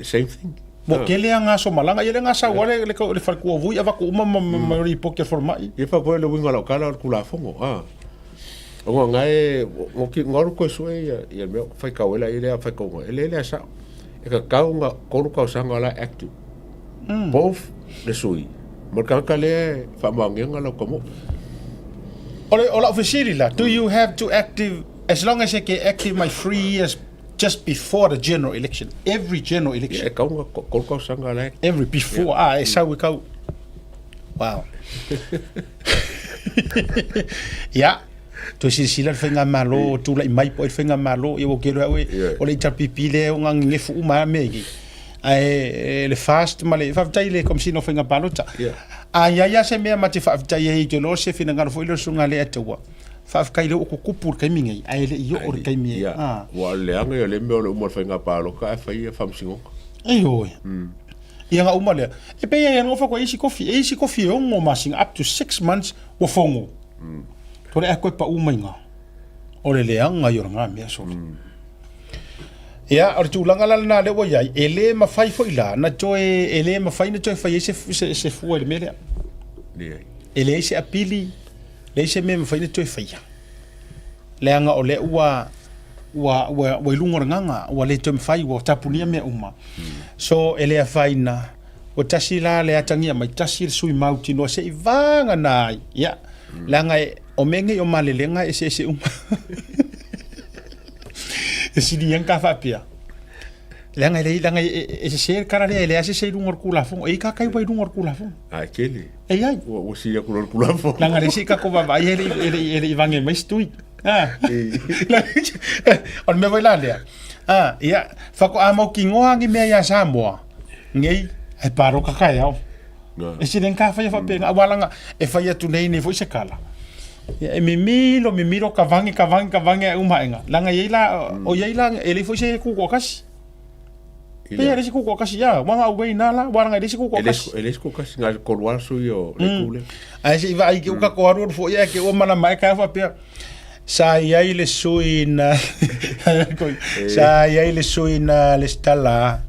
Same thing. Mo kele a ngā somalanga, ia le ngā sau ale le, le whalekua vui a vaku uma ma, ma, ma ripoki a wharmai. Ia wha koe le winga lau kala o le kulafongo, ah. O ngā ngae, ngō ki, ngā ru koe sue ia, ia mea, whai kau ela, ia lea whai kau ngā, ele lea sao. E ka kau ngā koru kau sanga la active. Both le sui. Ma le kangaka lea e whaamaongia lau ka mo. O le, o lau fesili la, do you have to active, as long as e ke active my 3 years just before the general election, every general election. Ia e kau ngā koru kau sanga la Every before, ah, e sau e kau. Wow. Ia, toe silasila le faigamalo, tulai mai po i le faigamalo, ia ua kelo au e, o le HRPP lea o ngā ngefu uma a mea i. Ae le fast ma le faafetai i le Komesina o Faiga Palota. A i ai lava se mea ma te faafetai ai i te loa se finagalo foi lea o le Susuga a Leiataua, faafetai lea ua tutupu le taimi nei, ae le i oo le taimi e. Ia, ua o le leaga ia o lea mea o le uma o le faiga palota ae fai ia faamasinoga. Ioe. Ia na uma lea. E pei ai anō whakua isi kofi, e isi kofi e 6 masina, up to 6 months, ua fongo. Tore a koe pa u mai ngā. O le leaga ia o ngā mea sole. Ia, o le tulaga la lena lea ua i ai, e le mafai foi la na toe, e le mafai na toe fai ai se, se, se fua i le mea lea. Leai. E leai se apili, leai se mea e mafai na toe faia. Leaga o lea ua, ua, ua, ua i luga o le gaga, ua le toe mafai, ua tapunia mea uma. So, e le afaina, ua tasi la le atagia mai, tasi le sui mautinoa se i vagana ai. Ia, leaga e, o mea nei o malelega e eseese uma. E sili ai ka faapea. Leaga e leai, leaga e, e sese le tala lea, e leai se se i luga o le Tulafono. E i ka kai ua i luga o le Tulafono. A e tele. E i ai. Ua, ua sili atu loa le Tulafono. Leaga le isi tatou vaavaai e le i, e le i, e le i vage mai se tui. Ah. O le mea foi la lea. Ah, ia, faatoa mautinoa ni mea iā Samoa, nei, e pāloka taeao. E sili ai ka faia faapena, aua laga e fai atu nei nei foi se kala. Ia, e mimilo, mimilo, ka vage, ka vage, ka vage ae uma aega. Leaga e i ai la, o i ai la, e leai foi se tutoatasi. Pei e leai se tutoatasi, ia, ua na au ai ina la, ua laga e leai se tutoatasi. E leai se tutoatasi, na o le tolu lava sui o le itu lea. Ae se i vaai ke uka ko aru aru foi ae ke ua malama ai ka faapea. Sa i ai le sui na sa i ai le sui na lesitala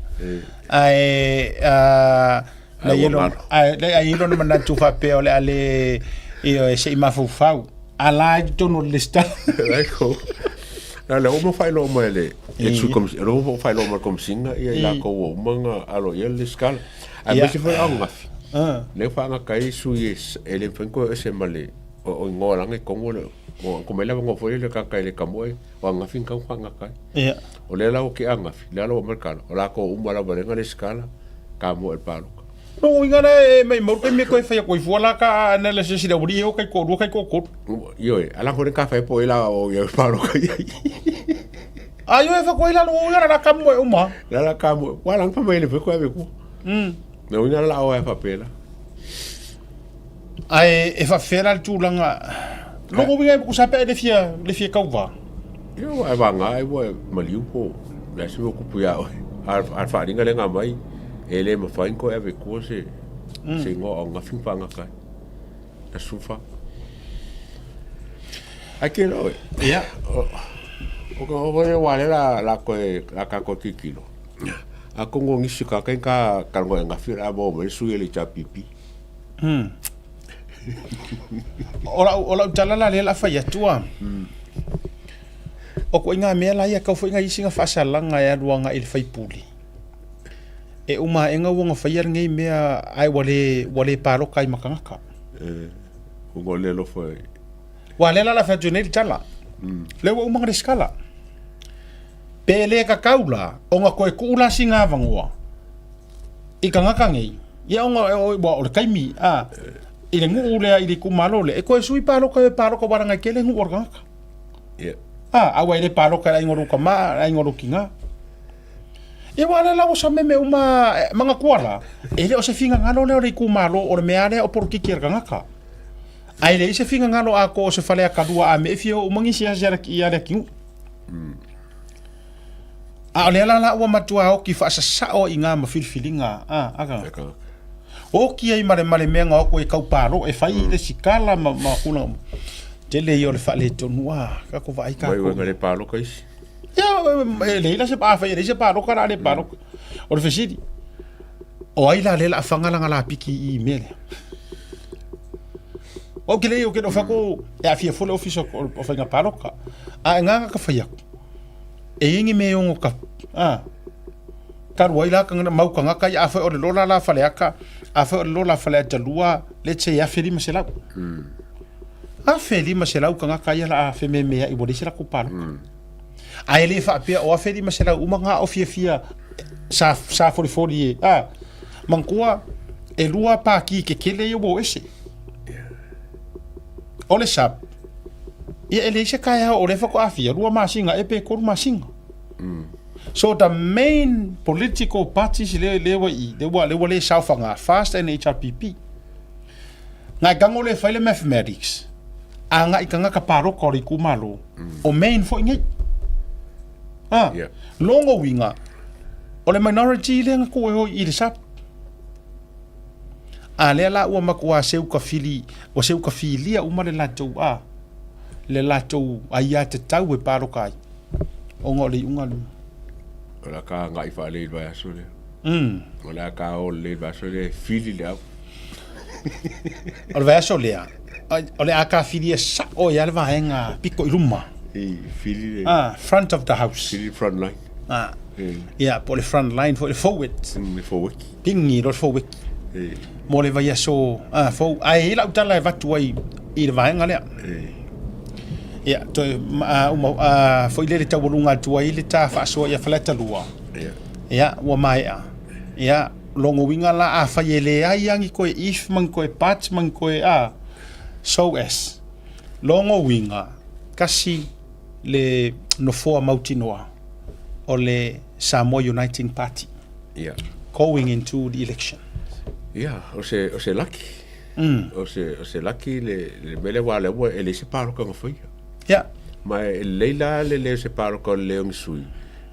ae na i ai lona manatu faapea o le a le, ioe, se i mafaufau. A la i totonu o le lesitala. Lai ko. Na le uma whailoa mai le e sui komisi, le uma whailoa mai komisinga ia i la ko ua uma nga alo ia le skala. A me se foi au ngafi. Le whaanga kai sui e e le whenko e se male o o ingoa langa i kongo le o ko mai lava ngo foi le ka kai le kamo e o ngafi kau whaanga kai. O le la o ke a ngafi, le ala o merkala. O la ko uma lava lenga le skala ka mo e paloka. Lona uiga lea e maimau le taimi e toe fai atu ai fua la ka ana le se isi le aualii e o kai toalua kai toatolu. Ioe, ala fo le ka fai po ila o ia paloka ia. A ioe fa koe la lona uiga la la kamu e uma. La la kamu, wa lang fa mai le fe ko ave ku. Na uiga la o e fa pela. Ae e faafefea la le tulaga lona uiga e tusa pe le fia le fia tauva. Ia ua e vagā ai ua e maliu po o le a se mea ua tupu iā oe. A o le faaaliga lea na aumai, e le mafai ona toe ave i tua se se igoa o Gafi ma faagata ai. Na sufa. Ae ke loa oe. Ia. O ka o ia ua lea la la koe la ka koe kikilo. A kongo nisi ka kai ka ka ngoe Gafi la mo mai sui le HRPP. O lau, o lau tala la lea la fai atu a. O koe ngā mea la ia kau foi ngā isi ngā whaasalaga e alu anga i le faipule. E uma ae ngā uanga whai ar ngei mea ai ua le, ua le pāloka ai makangaka. E, unga o le alofa e. Ua lea la la fai atu nei le tala. Le ua uma ngā le skala. Pe le kakau la, o ngā koe kuu la si ngā vangoa. I kangaka ngei, ia ona ua o le taimi, a, i le nuu lea i le itumalo lea, e toe sui paloka e paloka waranga i kele nuu o le kangaka. Yeah. A, aua e le paloka e le aiga o lou tama, le aiga o lou tina. Ia ua lea la ua sameme uma manatua la, e le o se finagalo lea o le itumalo o le mea lea o polokiki a le kangaka. Ae leai se finagalo atoa o se fale akalua a me e fia oo uma nisi asi a le atunuu. A o lea la la ua matua oki faasasao i ngā ma filifiliga a, a ka. Oki ai ma le, ma le mea nga oko e kau palo e fai le sikala ma, ma kula. Tele ia o le faaletonu a, ka ko vaai ka Mai uenga le paloka isi. Ia, e leai la se a fai e leai se paloka la le paloka. O le fesili, o ai la le la fanga langa la piki i mea lea. O ke lei o ke no fako e afia fo le ofisa o o whainga paloka. A e nganga ka whai aku. E ingi me ongo ka, a, talu ai la ka mau kangaka i a whai o le lola la whale aka, a whai o le lola whale ata lua, let's say 1500. 1500 kangaka ia la a whe me mea i wale se la ko paloka. A e le whaapea o 1500 uma ngā o fia fia sa, sa fori fori e, a, mangkua e lua pāki ke kele i o ese. O le sap, ia e leai se kaeao o lea faatoa lua masina e pe tolu masina. So the main political parties le le ua i le ua le ua le saofaga FAST and HRPP. Ngai kango le fai le mathematics a ngai kanga ka paloka o le itumalo o main foi nei. Ah, Yeah. longo uiga o le minority lea na tuu e oi i le SAP. A lea la ua matua seu ka fili, ua seu ka filia uma le latou a, le latou aiatatau e paloka ai, ona o le iuga lea. O le a ka agai faalelei i le vaiaso lea. O le a ka o lelei i le vaiaso lea e fili le au. O le vaiaso lea, o le a ka filia sao ai lava le vaega pito i luma. I fili le. Ah, front of the house. Fili le front line. Ah. Ia, po o le front line foi, le forward. Le forward. Pigi loa le forward. Mo le vaiaso fou. Ae i ai lau tala e avatu ai i le vaega lea. Ia, toe uma foi lea le taualuga atu ai le ta faasoa ia Faleata 2. Ia, ua maea. Ia, lona uiga la afai e leai lava ni toe if ma ni toe but ma ni toe a, so as. Lona uiga, tasi le nofoa mautinoa o le Samoa Uniting Party. Yeah. Going into the election. Yeah, o se, o se laki. O se, o se laki le, le mea lea aua o lea ua, e leai se paloka na faia. Yeah. Ma e lelei la le leo se paloka o le leo ni sui,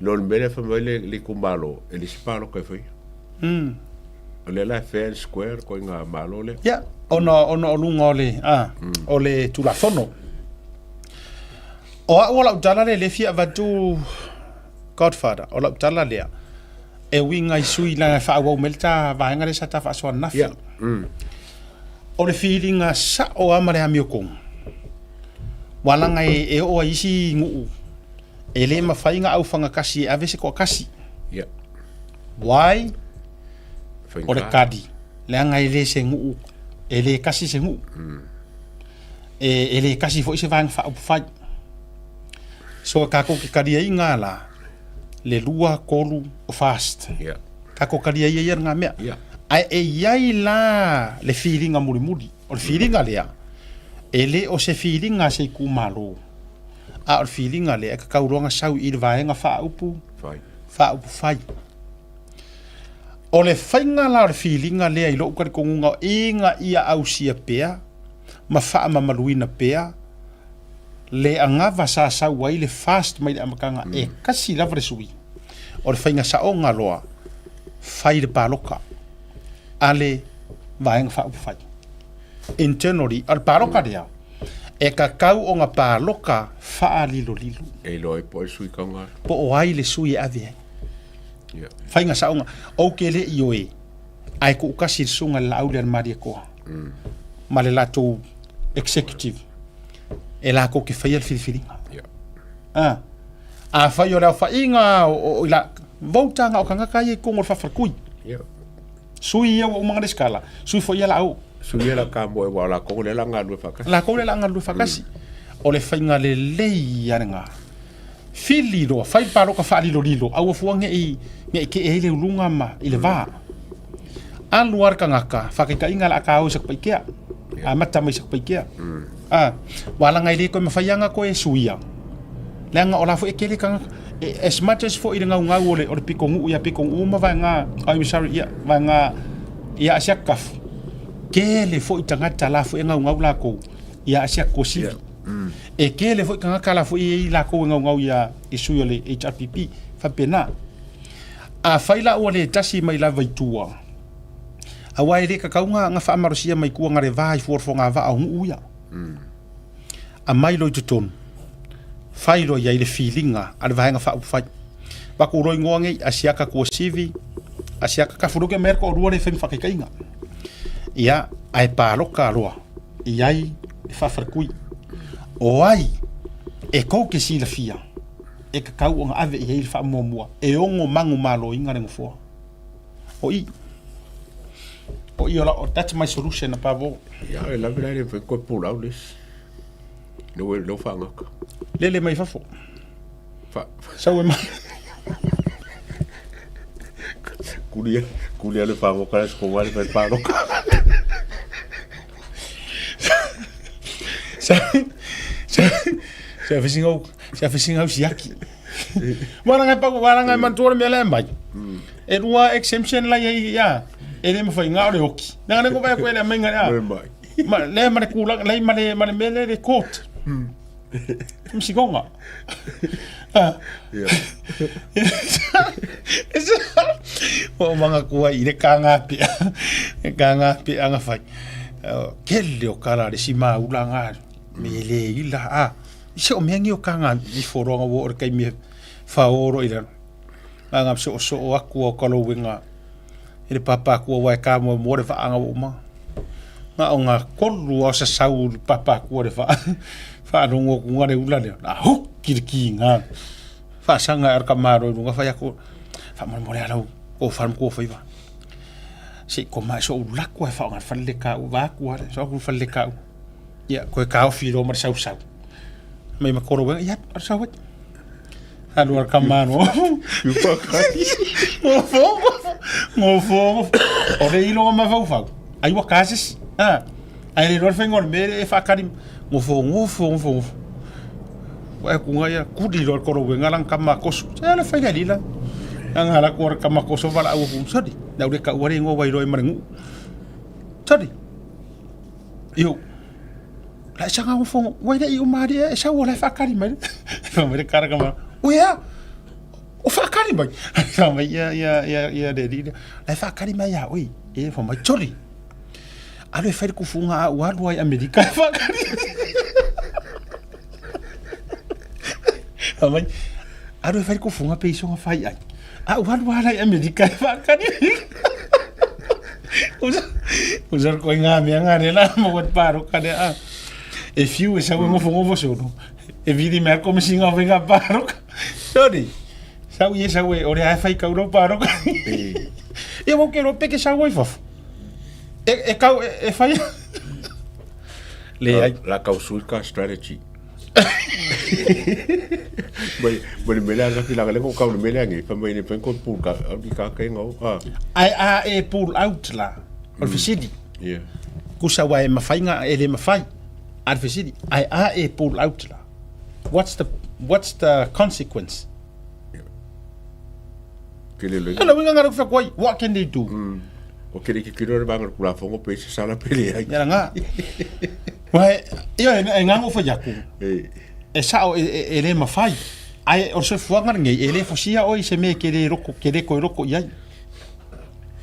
no le mea lea fai mai le, le itumalo, e leai se paloka e faia. O lea la e fair and square le koiga malo lea. Yeah, ona, ona o luga o le, ah, o le Tulafono. O au o lau tala lea e le fia avatu Godfather, o lau tala lea, e uiga i sui leaga e faaauau mai le ta vaega lea sa ta faasoa ananafi. Yeah. O le filiga sao lava ma le amiotonu. Ua laga e, e oo ai isi nuu e le mafai ona aufagatasi e ave se toatasi. Ia. Why? O le Faigata. kali, leaga e le se nuu, e le tasi se nuu. E, e le tasi foi se vaega faaupufai. So tatou te taliaiga la le 2, 3 o FAST. Ia. Tatou taliaia ia lena mea. Ia. Ae e i ai la le filiga mulimuli. O le filiga lea, e le o se filiga a se itumalo, a o le filiga lea e tatau loa ona sau i le vaega faaupu Fai. faaupufai. O le faiga la o le filiga lea i lou talitonuga ina ia ausia pea ma faamamaluina pea le anava sa sau ai le FAST mai le amataga e tasi lava le sui. O le faiga saoga loa, fai le paloka a le Vaega Faaupufai. Internally, o le paloka lea, e tatau ona paloka faalilolilo. E iloa ai po o ai le sui taugalo. Po o ai le sui e ave ai. Yeah. Faiga saoga, ou te le i oe, ae tuutasi le susuga i le Laauli a le Malietoa ma le latou executive e latou te faia le filifiliga. Yeah. Ah. Afai o le aofaiga o, o, i la, vote na o tagata ia i totonu o le faafaletui. Yeah. Sui ia ua uma ona resitala, sui foi ia laau. Sui ia la kamoe aua o lakou lea la galulue faatasi. Lakou lea la galulue faatasi. O le faiga lelei ia lena. Fili loa, fai le paloka faalilolilo, aua fua ne i ne i kee ai le uluga ma i le va. Alu lava le tagata, faataitaiga o le a ta o i Satupaitea, amata mai i Satupaitea. A, ua laga e le toe mafai lava ona toe suia, leaga o la foi e tele tagata. As much as foi i le gaugau o le, o le pitonuu ia pitonuu ma vaega, I'm sorry, ia, vaega ia Asiakakafu, tele foi tagata la foi e gaugau latou ia Asiakakosivi. Yeah. E tele foi tagata la foi e i ai latou e gaugau ia i sui o le HRPP, faapena. Afai la ua le tasi mai lava i tua, aua e le tatau ona faamalosia mai tua na le va i fuafuaga vaa o nuu ia. Aumai loa i totonu, fai loa i ai le filiga a le Vaega Faaupufai. Avatu loa igoa nei, Asiata Tuasivi, Asiata Tafuloke mai le toalua lea e fai ma faataitaiga. Ia, ae paloka loa i ai le faafaletui. O ai e tou te silafia e tatau ona ave i ai le faamuamua e ono manumaloina le nofoa? O i. O i o la, that's my solution above all. Ia, e lave la e le mafai ona toe pulau le isi. Lea ua lea ua faagata. Lele mai fafo. Fa, Sau e mai. kulia, kulia le fagota le sikoa le fai paloka. Sa sa sa fisinga sa fisinga siaki. Wala ngai pa wala ngai mantua le mea le mai. E lua exemption la ia ia. E le mafai ngā o le oki. Nanga le ko vai ko le mai ngā. Mai mai. Ma le ma le kula le ma le ma le mele le court. Msigonga. Ah. Yeah. O manga kua i le kanga pia. Le kanga pia nga fai. Kele o kala le si maula nga me le ila a. Se o mea ngi o kanga i foroga wo o le kaimi whaoro i lalo. Nga so so o aku o kalo winga i le papa kua wai ka mo mo le whaanga o uma. Nga o nga kolu o sa sau le papa kua le wha whaanongo ku nga le ula le. Na hoki le ki nga. Whaasanga e ka maro i runga whai ako. Wha mo mo le alau ko wharam ko whaiwa. Se ko mai so ulaku ai whaonga whale ka u vaku ale. So aku whale ka u. Ia, koe ka ofi ro ma le sau sau. Mai ma koro wenga, ia, ar sau ai. Alu ar kamano. Ngofo, ngofo, ngofo. O le ilo ma fau fau. Ai wa kasis. Ah. Ai le lor fengo me e whakari. Ngofo, ngofo, ngofo, ngofo. Wa ku ngai kuri ro koro wenga lang kama kosu. Se le fai le lila. Anga la kor kama kosu wala au ku sori. Na ure ka uare ngo wai roi marengu. Sori. Io. La sanga o fongo, wai le i o maari e sau o le whakari mai. Fa mai le karaka mai. O ea, o whakari mai. Fa mai ia, ia, ia, ia le li. La whakari mai ia, oi, e fa mai chori. Alu e whai le kufunga a ualu ai Amerika e whakari. Fa mai, alu e whai le kufunga pe isonga whai ai. A ualu ala i Amerika e whakari. Usa, usa ko ngā mea ngā re la mo wat paro ka le a. E fiu e sau e ngofongofo solo. E vili mea komesina o faiga paloka. Sorry. Sau i e sau e o le ae fai kau lau paloka. Ia wau ke rope ke sau ai fafo. E, e kau, e, e fai. Le ai. La kau sui ka strategy. Mai, mai le mele anga fila le ko kau le mele angi, fa mai ne pen ko pull ka, au di ka ka ngau. Ah. Ai a e pull out la. O le fesili. Yeah. Kusa wa e mawhainga e le mawhai. A le fesili. Ai a e pull out la. What's the, what's the consequence? Ke le le. Ala winga ngara kufa kwai. What can they do? O ke le ke kiro re banga kula fongo pe se sala pele ai. Ia nga. Wa ia e ngango fa yaku. E. E sao e, e, e le mawhai. Ai o se fuanga nei e le fosia oi se me ke le roko ke le koi roko iai.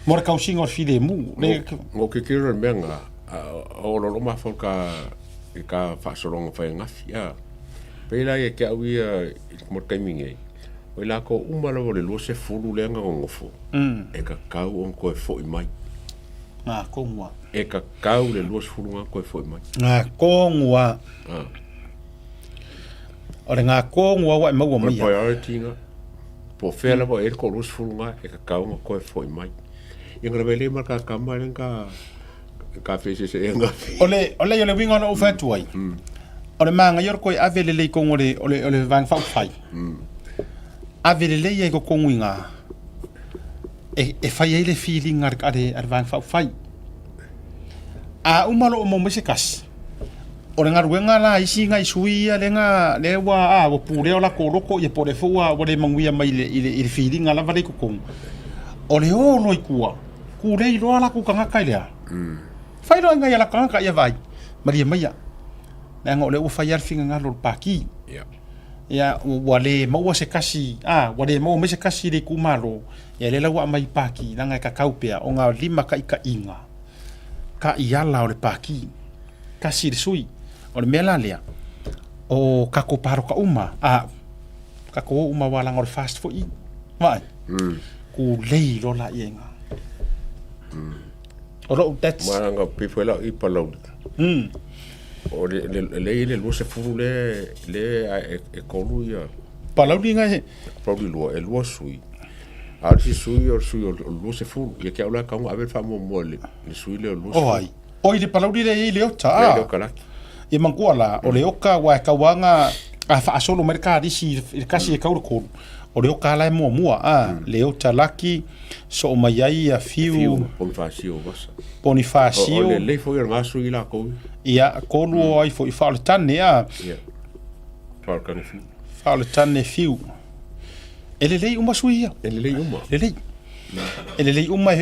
Mo le kausinga o le filemu. Le Ngo ke kiro re mea nga o lo lo ma ka i ka faasologa fai gafi a. Pei la ia ke au ia i mo le taimi nei. O i lakou uma lava o le 20 lea na nonofo, e kakau ona toe fo'i mai. Ngā kongua. E kakau le 20 ngā toe fo'i mai. Ngā kongua. O le ngā kongua wa e maua O le mai. priority nga. Po o fea lava e le ko 20 ngā e kakau ona toe fo'i mai. Ia nga lava e le ma ka kama le ka ka fese se e nga. O le o le o le winga ona ou fai atu ai. O le māngai o le koe ave lelei kongo le o le o le vaega faaupufai. Ave lelei ai kokongu i ngā e, e fai ai le feeling a le, a le, a le vaega faaupufai. A uma loo maua mai se kasi, o le galuega la a isi nai sui ia lea na lea ua a ua pulea o latou loko ia po o lea foi ua ua le manuia mai i le i le i le filiga lava lea i totonu. O le o loa i tua, kulei loa latou tagata i le a? Fai loa nai a latou tagata ia vaai, malie maia, leaga o lea ua fai lava le finagalo o le Pati. Ia ua le maua se kasi, a ua le maua mai se kasi i le itumalo, ia lea la ua aumai i Pati, leaga e tatau pea ona limataitaiga taiala o le Pati, tasi le sui. O le mea la lea, o tatou palota uma, a tatou o uma aua leaga o le FAST foi i, vaai, tulei loa laia i ina. O lou, that's... Leaga pei foi la i Palauli. O le le le i le 20 le le e e tolu ia. Palauli nga e Palauli lua e lua sui. A o le isi sui o le sui o le 20. Ia ke au la kau ave le faamuamua i le le sui lea o le 20. O ai? O i le Palauli lea e i ai le ota a. Le oka laki. Ia manatua la, o le oka aua e tau lava a faasolo mai le kalisi i le kasi e tau le tolu, o le oka la e muamua a, le ota laki, soo mai ai ia Fiu, Fiu, Ponifasio Vasa. Ponifasio. O le lelei foi o lena sui i lakou. Ia, tolu o ai foi, Faaoletane a. Ia, Faaoletane Fiu. Faaoletane Fiu. E lelei uma sui ia. E lelei uma. Lelei. E lelei uma,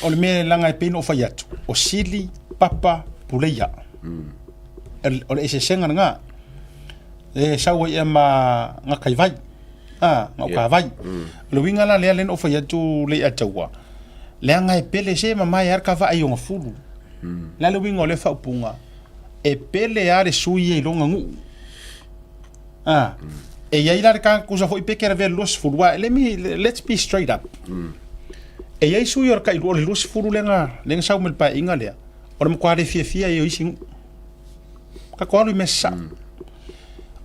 o le mea leaga e pei ona ou fai atu, o Sili, Papa, Puleia. O le eseesega lena. E sau ai ea ma Gataivai, a, Gaukavai. O le uiga la lea lea na ou fai atu le ia taua, leaga e pele se mamae lava le ta vaai i ona fulu. O le a le uiga o lea faaupuga? E pele lava le sui ia i lona nuu. A, e i ai la le tagata tusa foi pe ke lavea le 20, aua let me, let's be straight up. E i ai sui o le tailua o le 20 lea na, lea na sau mai le paeaiga lea, o le matua le fiafia ai o isi nuu. Tatou alu i mea sasao.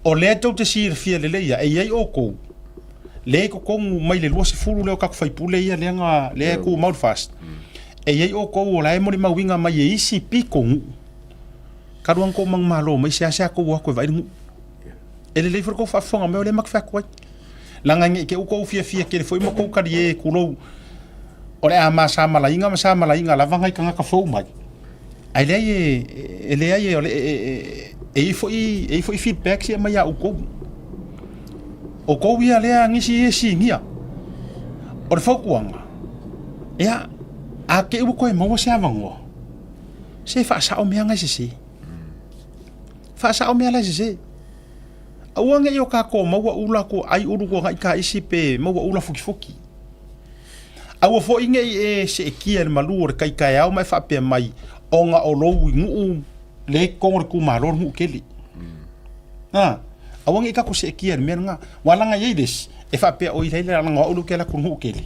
O lea tou te silafia lelei ia, e i ai outou, lea i totonu mai le 20 lea o tatou faipule ia lea na, lea e tumau le FAST, e i ai outou o la e molimauina mai e isi pito nuu, talu lava ona tou manumalo mai, seasea tou o atu e vaai le nuu. E lelei foi le tou faafofoga mai o lea matou te fai atu ai. Leaga ne i te i ua tou fiafia tele foi ma tou talie tulou, o le a ma samalaina ma samalaina lava nai tagata fou mai, ae leai e, e leai e, o le, e, e, e i ai foi, e i ai foi feedbacks ia e aumai ia outou. Outou ia lea nisi ia e sinia. O le fautuaga, ia, a te i ua toe maua se avanoa, se faasao mea na e sese. Faasao mea la e sese. Aua ne i o tatou maua ula ko ai ulu ko ngai ka isi pe maua ula fukifuki. Aua foi ne i e seetia i le malu o le kai taeao ma e faapea mai, ona o lou i nuu le totonu o le itumalo le nuu tele. A, aua ne i tatou seetia i le mea lena. Ua laga i ai le isi, e faapea oi laila leaga o au lea ou te alu atu i le nuu tele.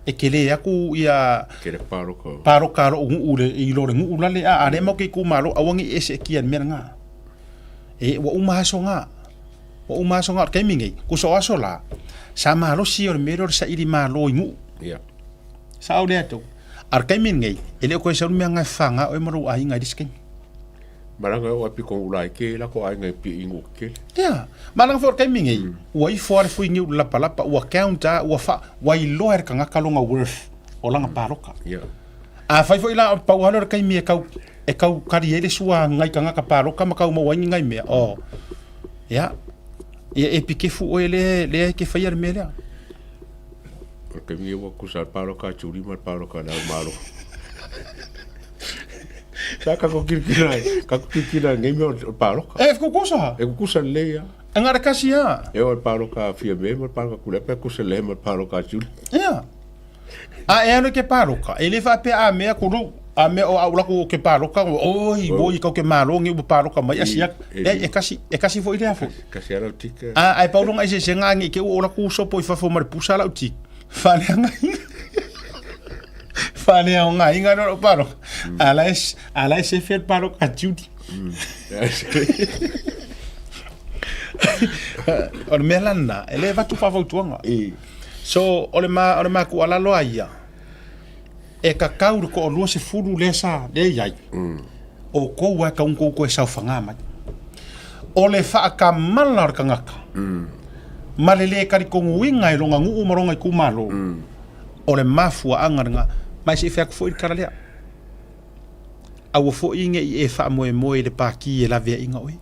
E tele atu ia Tele paloka. paloka a lou nuu i lo le nuu lale, a, a o lea matou te itumalo, aua ne i e seetia i le mea lena. E ua uma aso ga. Ua uma aso ga o le taimi nei, kusa o aso la, sa malosi o le mea lea o le saili malo i nuu. Ia. Sao lea tou. A o le taimi lenei, e le o toe sau le mea na e faga oe ma lou aiga i le isi taimi. Malaga e oo ai pito ula ai ke lako aiga i pii i nuu tetele. Ia, malaga foi o le taimi nei, ua ifo lava le fuiniu i le lapalapa, ua count lava, ua fa, ua iloa e le tagata lona worth o lana paloka. Ia. Afai foi la, pau lava lea o le taimi e tau, e tau kali ai le sua a nai tagata paloka ma tau maua ai ni nai mea, oh, ia, ia e pikefu oe lea, lea e te faia le mea lea. O le taimi nei ua tusa le paloka a Julie ma le paloka a Le Ao Malo. Sa tatou tilotilo ai, tatou tilotilo ai i nei mea o le paloka. E kukusa. E kukusa lelei lava. E na o le kasi lava. E oo i le paloka a Fiame ma le paloka a Tuilaepa e kukusa lelei ma le paloka a Julie. Ia. A e alu e ke paloka, e le faapea a mea kulou, a mea o au laku o ke paloka, oi, oi, kau ke malo ngi ua paloka mai asia. E, e kasi, e kasi foi lea foi. Kasi ala tika. A, ai paulo ngai se se ngangi ke o laku sopo i fafo ma le pusa lau tik. Whale ngai. Whale au ngai ngai no paloka. Ala e, ala e se fel paloka Judy. O le mea lana, e le vatu whawautuanga. So, o le ma, o le makualalo a ia, e kakau le toalua sefulu lea sa, lea i ai, o kou ae kau kou koe saofaga mai. O le faakamala o le tagata, ma le lē talitonuina e lona nuu ma lona itumalo, o le mafuaaga lena. Ma e se i fai atu foi le tala lea, aua foi ne i e faamoemoe i le pati e laveaiina oe,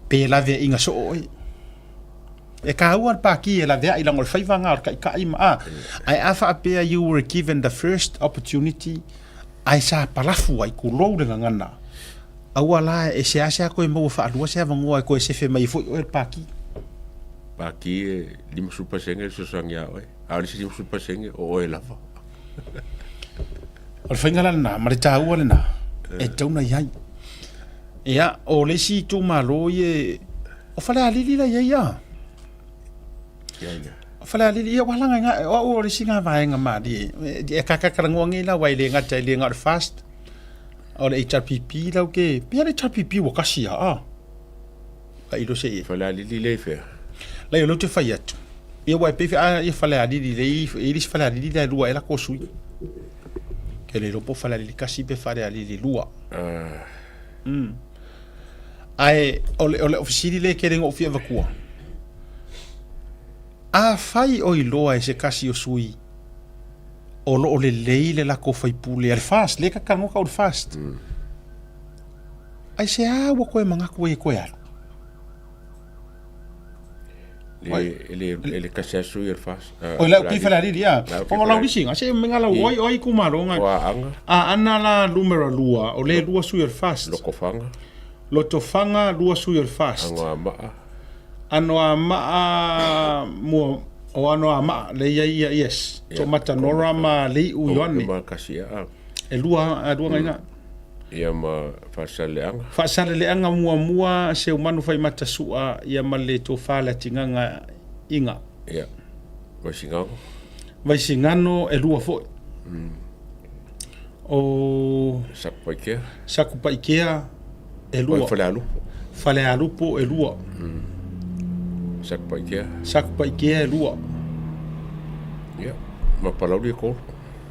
pe laveaiina soo oe. E kāua le pākī e laveai leaga o le faiva lena o le taitai ma a. Ae a faapea you were given the first opportunity ae sa palafu ai, tulou le gagana, aua la e seasea koe maua faalua se avanoa e toe sefe mai ai foi oe le pākī. Pākī e 50% le fesoasoani ia oe, a o le isi 50% o oe lava. O le faiga la lena ma le taua lena e tatau ona i ai. Ia, o le isi itumalo ia O Falealili la i ai a. O Falealili, ia ua langa inga, o au o le isi ngā vaega malie. E kakakaragoa nei la wai le ngata i le ngā o le fast. O le HRPP lau ke, pea le HRPP ua kasi a, a. Ka ilo se i. Falealili le i whea? Lai o leu te whai atu. Ia wai pe a ia Falealili le i, i lisi Falealili le lua e la ko sui. Ke le lopo Falealili kasi pe Falealili lua. Ae o le, o le ofisili le kele ngou fia vakua. A fai o iloa e se kasi o sui o loo lelei le lako faipule a le fast, le kakanoka o le fast. Ai se a ua koe mangaku ai e koe alu. Le, le, le, le kasi aso i le fast. O lau ki Falealili, ia. O lau lisi, nga se menga lau oi, oi kumaro nga. O Aanga. A ana la numero lua, o le lua sui o le fast. Lokofanga. Lotofanga lua sui o le fast. Ano a maa. Ano a maa mua, o ano a maa, le ia ia, yes. Yeah. Tomata Nora ma Lei'u Ioane. Ma kasi a. E lua, a lua ngai nga. Ia ma Faasaleleaga. Faasaleleaga muamua Seumanu Faimatasoa ia ma le tofa le atigaga iga. Ia, Vaisigano. Vaisigano e lua foi. O. Sakupaikea. Sakupaikea e lua. O Falealupo. Falealupo e lua. Sakupaikea. Sakupaikea e lua. Ia, ma Palauli e tolu.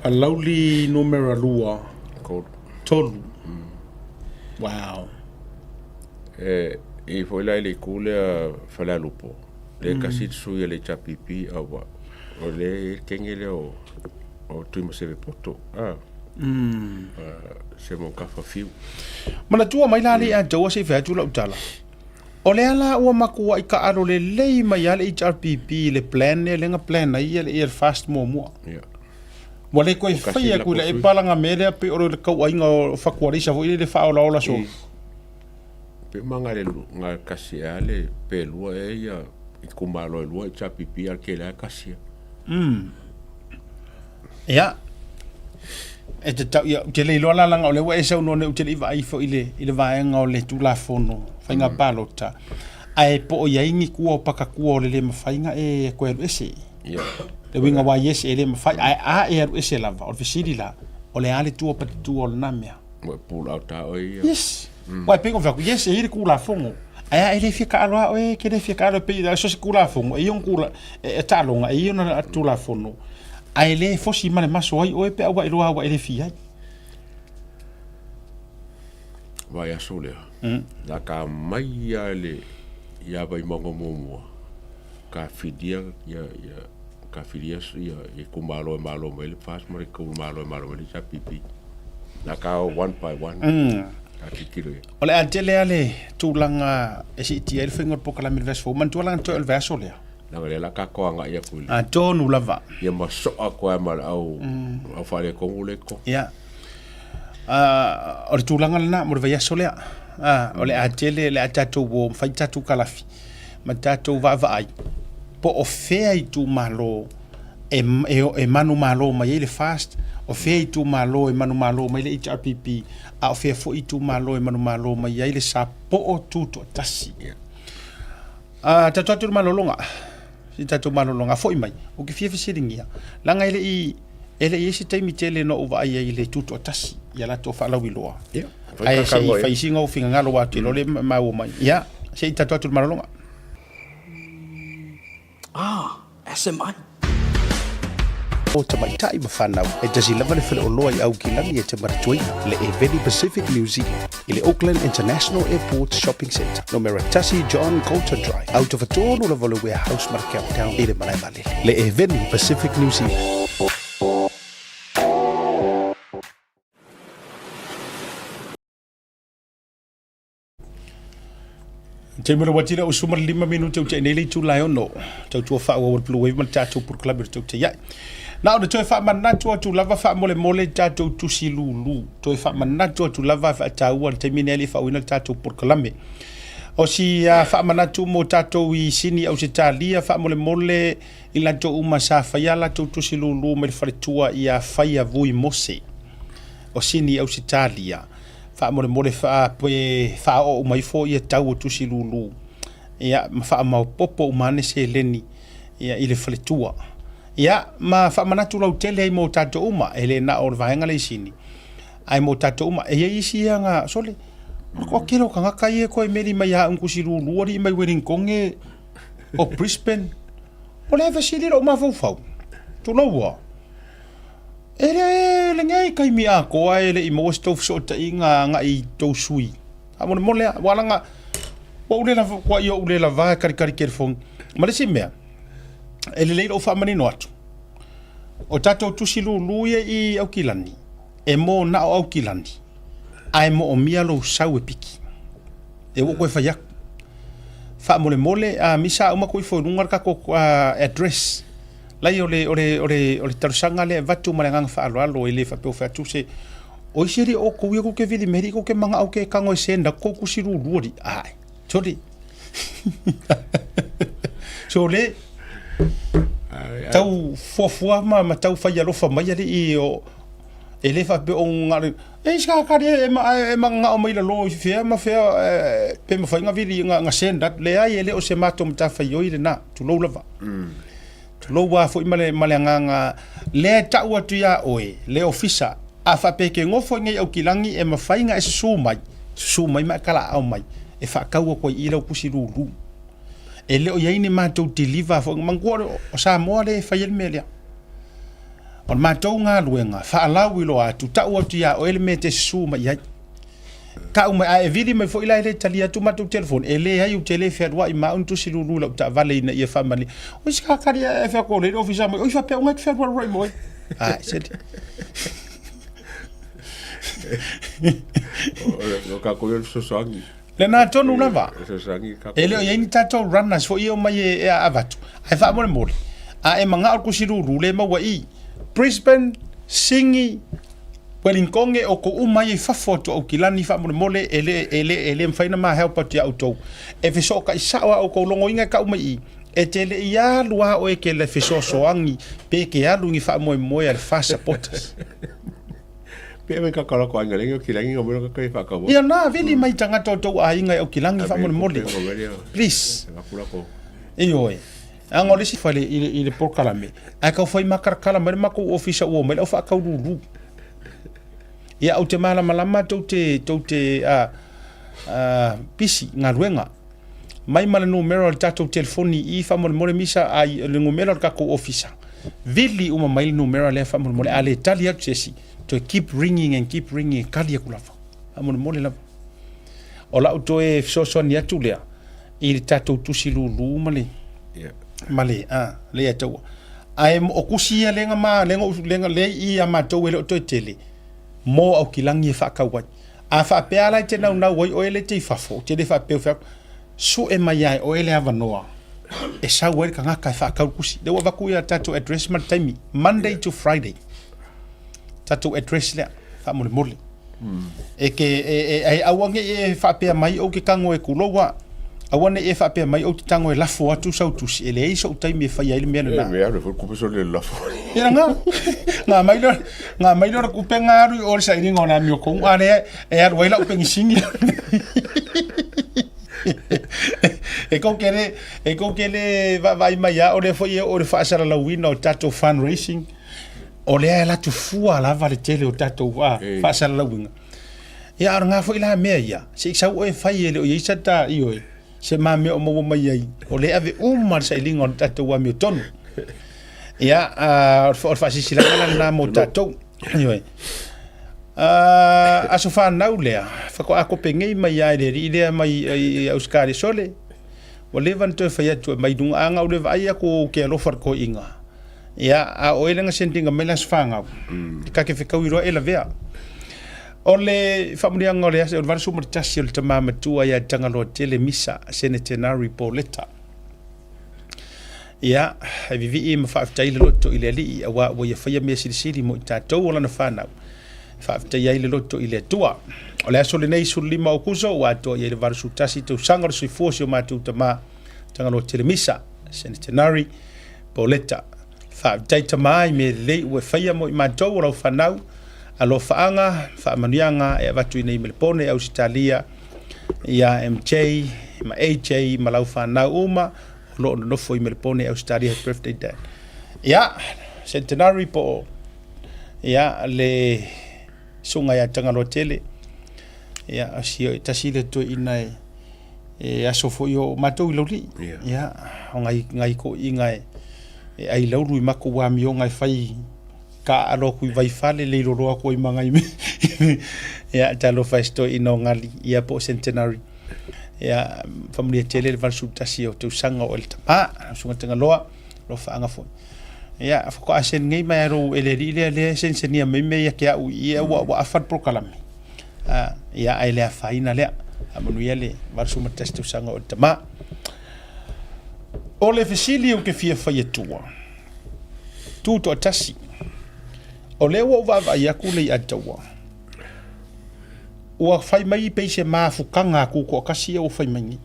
Palauli numera lua. Tolu. Tolu. Wow. E, i foi la i le itu lea Falealupo, le kasi le sui a le HRPP a ua, o le i le kenge lea o, o Tuimaseve Poto, a, se mo kafa fiu. Manatua mai la le ia taua se i fai atu lau tala. O lea la ua makuai kaalo lelei mai a le HRPP i le plan lea lea na plan ai ia le fast muamua. Yeah. Ua le toe fai atu i le palaga mea lea pei o le tauaiga o Fatualisa foi lele faaolaola so. Pe ma nga le nga kasi a le pe lua e ia itumalo e lua i HRPP a ke lea kasi. Ia. E te tau ia, te le iloa la langa o le ua e saunoa nei ou te le i vaai foi i le i le vaega o le Tulafono Faiga Palota. Ae po o i ai ni tua o pakatua o le le mafai ona e toe alu ese. Ia. Le uiga ua i ese e le mafai, ae a e alu ese lava, o le fesili la, o le a le tua patatua o lena mea? Ua e pull out a oe ia. Yes. Uae e pei ona ou fai atu, yes e i ai le Tulafono, ae a e le fia taalo lava oe, e te le fia taalo e pei so o se Tulafono, e i ai ona tula, e taaloga e i ai ona Tulafono, ae le fosi ma le maso ai oe pe a ua e iloa ua e le fia ai. Vaiaso lea, na ka mai ia le ia Vaimauga muamua, ka filia ia ia ka filia ia itumalo e malo mai le FAST ma le itumalo e malo mai le HRPP. Na ka o one by one. Ka tilotilo ia. O le a tele lava le tulaga e siitia ai le faiga o le polokalame i le vaiaso fou. Manatua la toe o le vaiaso lea. Leaga lea la ka toa agai atu i le. Atonu lava. Ia ma soa atu ai ma le au au faaletonu lea i totonu. Ia. O le tulaga lena mo le vaiaso lea. O le a tele, le a tatou o fai tatou kalafi ma tatou vaavaai po o fea itumalo e, e, e manumalo mai ai le FAST, o fea itumalo e manumalo mai le HRPP, a o fea foi itumalo e manumalo mai ai le Sapoo Tutoatasi. Yeah. Tatou atu i le malologa, si tatou malologa, foi mai, ou te fia fesiligia, leaga e le i, e le i i ai se taimi tele na ou vaai ai i le Tutoatasi i a latou faalauiloa. Yeah. Ae se i fai sina ou finagalo aua ou te iloa o lea e maua mai. Ia, se i tatou atu i le malologa. Ah, SMI. O tamaitai ma fanau, e tasi lava le faleoloa i Aukilani e te manatuaina, le Eveni Pacific New Zealand, i le Auckland International Airport Shopping Centre, numera 1 John Coulter Drive, autafa tonu lava o le Warehouse ma le Countdown i le malae vaalele. Le Eveni Pacific New Zealand. Taimi o le uati lea ua 15 minute ua tea nei le itula e ono. Tautua faaauau a le Blue Wave ma le tatou polokalame o le Tautai Ae. Na ona toe faamanatu atu lava faamolemole i tatou tusi lulu. Toe faamanatu atu lava e faataua le taimi nei e le i faaauauina le tatou polokalame. O si faamanatu mo tatou i Sini Ausetalia faamolemole i latou uma sa faia a latou tusi lulu mai le faletua ia Faia Vui Mose o Sini Ausetalia. Faamolemole pe faaoo uma ifo ia tau o tusi lulu ia ma faamaopopo uma ane seleni ia i le faletua. Ia ma faamanatu lautele ai mo tatou uma, e le na o le vaega lea i Sini, ae mo tatou uma. E i ai isi aga, sole, o le tele o tagata ia e toe meli mai ia au ni tusi lulu alii mai Wellingtone o Brisbane. O lea e fesili lou mafaufau, tulou ua. E le lenei taimi atoa e le i maua se tou fesootaiga agai i tou sui. Faamolemole lava, aua leaga ua ou le lava, ua ou le lava e kalikali telefoni. Ma le isi mea, e lelei lou faamanino atu, o tatou tusi lulu ia i Aukilani, e mo na o Aukilani, ae moomia lou sau e piki. E ua ou toe fai atu. Faamolemole, a misa uma atu ifo i luga le tatou address, Lai o le, o le, o le, o le talosaga lea e avatu ma le agaga faaaloalo e le faapea ua fai atu se o isi alii o tou ia tou te vili mai alii tou te manao ke tago e send atu tou tusi lulu alii ae sole sole tau fuafua ma, ma tau fai alofa mai alii o e le faapea o na e isi ka kari e ma e manao mai lalo i fea ma fea pe mafai na vili na, na send atu leai e le o se matou matafaioi lena tulou lava. Tulou lava foi ma le, ma le agaga lea e tau atu iā oe, le ofisa, a faapea e te nofo i nei Aukilagi e mafai na e susu mai, susu mai ma e talaaao mai, e faatau atu ai i i lau tusi lulu. E le o i ai ni matou deliver foi, manatua o Samoa lea e fai ai le mea lea. O le matou galuega, faalauiloa atu, tau atu iā oe le mea e te susu mai i ai. Tau mai, a e vili mai foi la e le talia atu matou telefoni, e leai ou te le fealuai ma au ni tusi lulu i lau taavale ina ia faamalie. Oi se kakali e fea ko le ofisa mai, oi faapea unga e te fealualuai mo oe. Ai, seli. O kākou ia o le fesoasoani. Lena tonu lava. E le o i ai ni tatou runners foi ia o mai e avatu. Ae faamolemole, a e manao le tusi lulu le maua i Brisbane, Sini, Wellington o kou uma ia i fafo atu o Aukilani faamolemole e le e le e le mafai ona ma help atu iā outou. E fesootaʻi sao a outou logoina e tau mai i i, e te le i alu a oe ke le fesoasoani pe ke alu i ni faamoemoe a le FAST supporters. Pe ave ka kala ko aiga lengi o kilangi ngo melo ka kai whakawa. Ia na, vili mai tagata o tou aiga i Aukilani faamolemole. Please. Ioe. Aga o le isi fale i le, i le polokalame, ae tau fai makarakara mai le matou ofisa ua omai le au faataululu. Ia, ou te malamalama tou te, tou te, a, pisi galuega mai ma le numera o le tatou telefoni i faamolemole misa ai le numera o le tatou ofisa vili uma mai le numera lea faamolemole a le tali atu se isi toe keep ringing and keep ringing e tali atu lava faamolemole lava o lau toe fesoasoani atu lea i le tatou tusi lulu ma le ma le a le ia taua ae o tusi ia lea ma lea lea lea i ia matou e le o toe tele mo aukilagi e faatau ai A faapea la e te naunau ai oe lea e te i fafo, ou te le faapea ua fai atu, sue mai lava e oe le avanoa e sau ai le tagata e faatau le tusi. Lea ua avatu ia tatou address ma le taimi, Monday to Friday. Tatou address lea, faamolemole. E ke, e, e, e aua ne i e faapea mai ou te tago e kulou a. Aua ne i e faapea mai ou te tago e lafo atu sau tusi, e leai sou taimi e fai ai le mea lena. E mea alu foi kupe sole le lafo. Ia nga, nga mai lea, nga mai lea o le kupe nga alu i o le sailiga o le amiotogu, a lea e alu ai lau penisini. E kou ke le, e kou ke le vaavaai mai lava, o lea foi e oo i le faasalalauina o tatou fundraising, o lea e alu atu fua lava le tele o tatou faasalalauina. Ia, a o lena foi la mea ia, se i sau oe e fai e le o i ai sata, ioe, se ma mea o maua mai ai, o lea e ave uma le sailiga o le tatou amiotonu. Ia, o le faasilasilaga la lena mo tatou. Ioe. Aso fanau lea, faatoa kope nei mai lava i le alii lea mai i Ausetalia sole, ua leva ona toe fai atu e mai luga, a na ou le vaai atu ou te alofa i le toeaina. Ia, a o oe lea na send ina mai le aso fanau, e ta te fetaui loa e lavea. O le faamuliaga o le aso, o le 81 o le tama matua ia Tagaloatele Misa Senetenari Pauleta. Ia, e vivii ma faafetai le loto i le Alii, auā ua ia faia mea silisili mo i tatou o lana fanau. E faafetai ai le loto i le Atua. O le aso lenei 15 o Aokuso, ua atoa i ai le 81 tausaga o le soifua o si o matou tama Tagaloatele Misa Senetenari Pauleta. Faafetai tama i mea lelei ua e faia mo i matou o lau fanau, alofaaga, faamanuiaga e avatu i nei Melepone, Ausetalia, ia MJ ma AJ ma lau fanau uma o lo o nonofo i Melepone, Ausetalia. Happy birthday dad. Ia, centenary po o ia le susuga ia Tagaloatele. Ia, si o tasi le toeaina e e aso foi o matou i Laulii. Ia, o ngai, ngai toeaiina e, e ai laulu i matou amioga e fai taaalo atu i Vaifale, leilolo atu ai ma ngai mea. Ia, talofa e si toeaina o Gali, ia po o Centenary. Ia, faamanuia tele le 81 o tausaga o oe le tama, Susuga Tagaloa, alofaaga foi. Ia, faatoa send nei mai lou e le alii lea, lea e senisenia mai mea ia te au i i, ua, ua afa le polokalame. Ia, ae le afaina lea. Faamanuia le 81 tausaga o le tama. O le fesili ou te fia fai atua, tu toatasi, o lea ua ou vaavaai atu le ia taua, ua fai mai pei se mafukaga a Tutoatasi ia ua fai mai nei.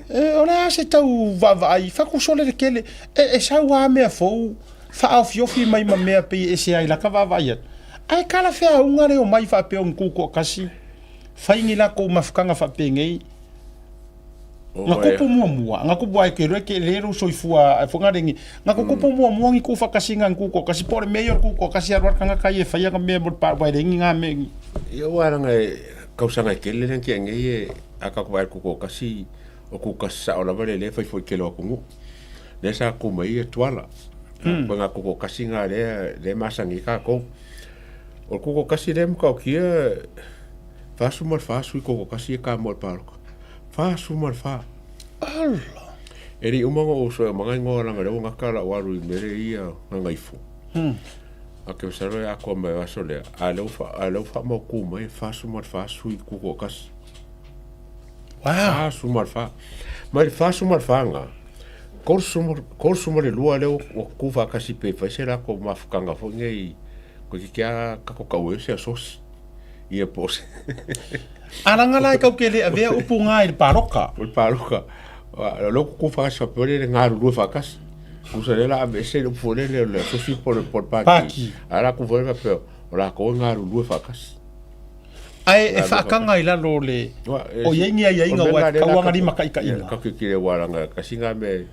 E, o le a se tau vaavaai, faakusole le tele, e, e sau lava mea fou, faaofiofi mai ma mea pei e ese ai laka vaavaai atu. Ae talafeauga le omai faapea o ni Tutoatasi, fai ni latou mafukaga faapenei, Na kupu muamua, na kupu ai ke roe ke le lou soifua ai fonga lengi. Na kupu muamua ni tuufaatasiga ni Tutoatasi po o le mea ia o le Tutoatasi alu alu tagata ia e faia na mea mo le pa aua e leai ni na mea ni. Ia ua laga e kausaga e tele lea na tea nei e a tatou vaai i le Tutoatasi, o Tutoatasi sao lava lea lea e fai foi i le tele o atunuu. Lea sa tu mai ai Tuala. Koe na Tutoatasi na lea lea e masani ai tatou. O le Tutoatasi lea e matautia 44 sui Tutoatasi e kamoa i le palota. 44. Ala! E le i uma ona ou soea ma igoa leaga lea ua gata lau alu i mele ia Gagaifo. A ke masalo e atoa mai aso lea, a lea ua a lea ua faamautu mai e 44 sui Tutoatasi. Wow! 44. Mai le 44 na, 32 lea ua tu faatasi pe fai se latou mafutaga foi nei, toeitiiti lava tatou tau ai o se asosi. Ia po o se... A laga la e kau ke le avea upu nga i le paloka. O le paloka. O lea ua faakasi faapea le galulue faatasi. Tusa lea la aveese le upu foi lele o le asosi po o le paki. A la foi faapea o latou e galulue faatasi. Ae e faakaga i lalo o le o i ai ni aiaiga ua tauaga limataitaiga. Ka ke kile ua langa kasi ngā me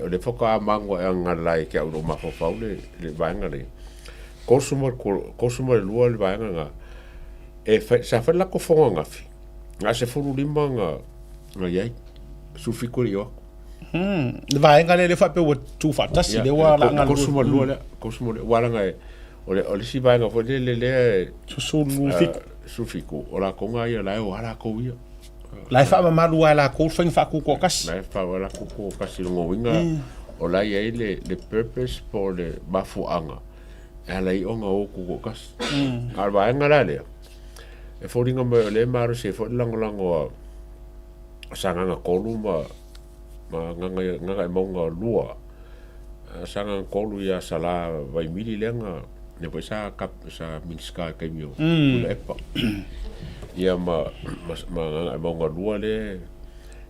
o le whaka a mango e anga lai ke au lo mawhawhau le vaenga le. 32 le vaega nga. E fai, sa fai le latou fono ananafi, na o le 15 na, na i ai, 17 e le i o atu. Le vaega lea lea faapea ua tu faatasi lea ua la galulue. 32 lea, 32, aua leaga e, o le, o le isi vaega foi lele lea e... 17. 17, o latou na ia, la e o lava latou ia. La e faamamalu lava e latou le faiga faatutoatasi. La e faamamalu latou tutoatasi, o lona uiga, o la e i ai le, le purpose po o le mafuaaga e ala ai ona o tutoatasi. A o le vaega la lea, e foliga mai o lea e malosi ai foi le lagolago a Sagaga 3 ma ma Gagaemauga 2, Sagaga 3 ia Sala Vaimili lea na lea foi sa sa Minisita i le taimi o Tuilaepa. Ia ma ma Gagaemauga 2 lea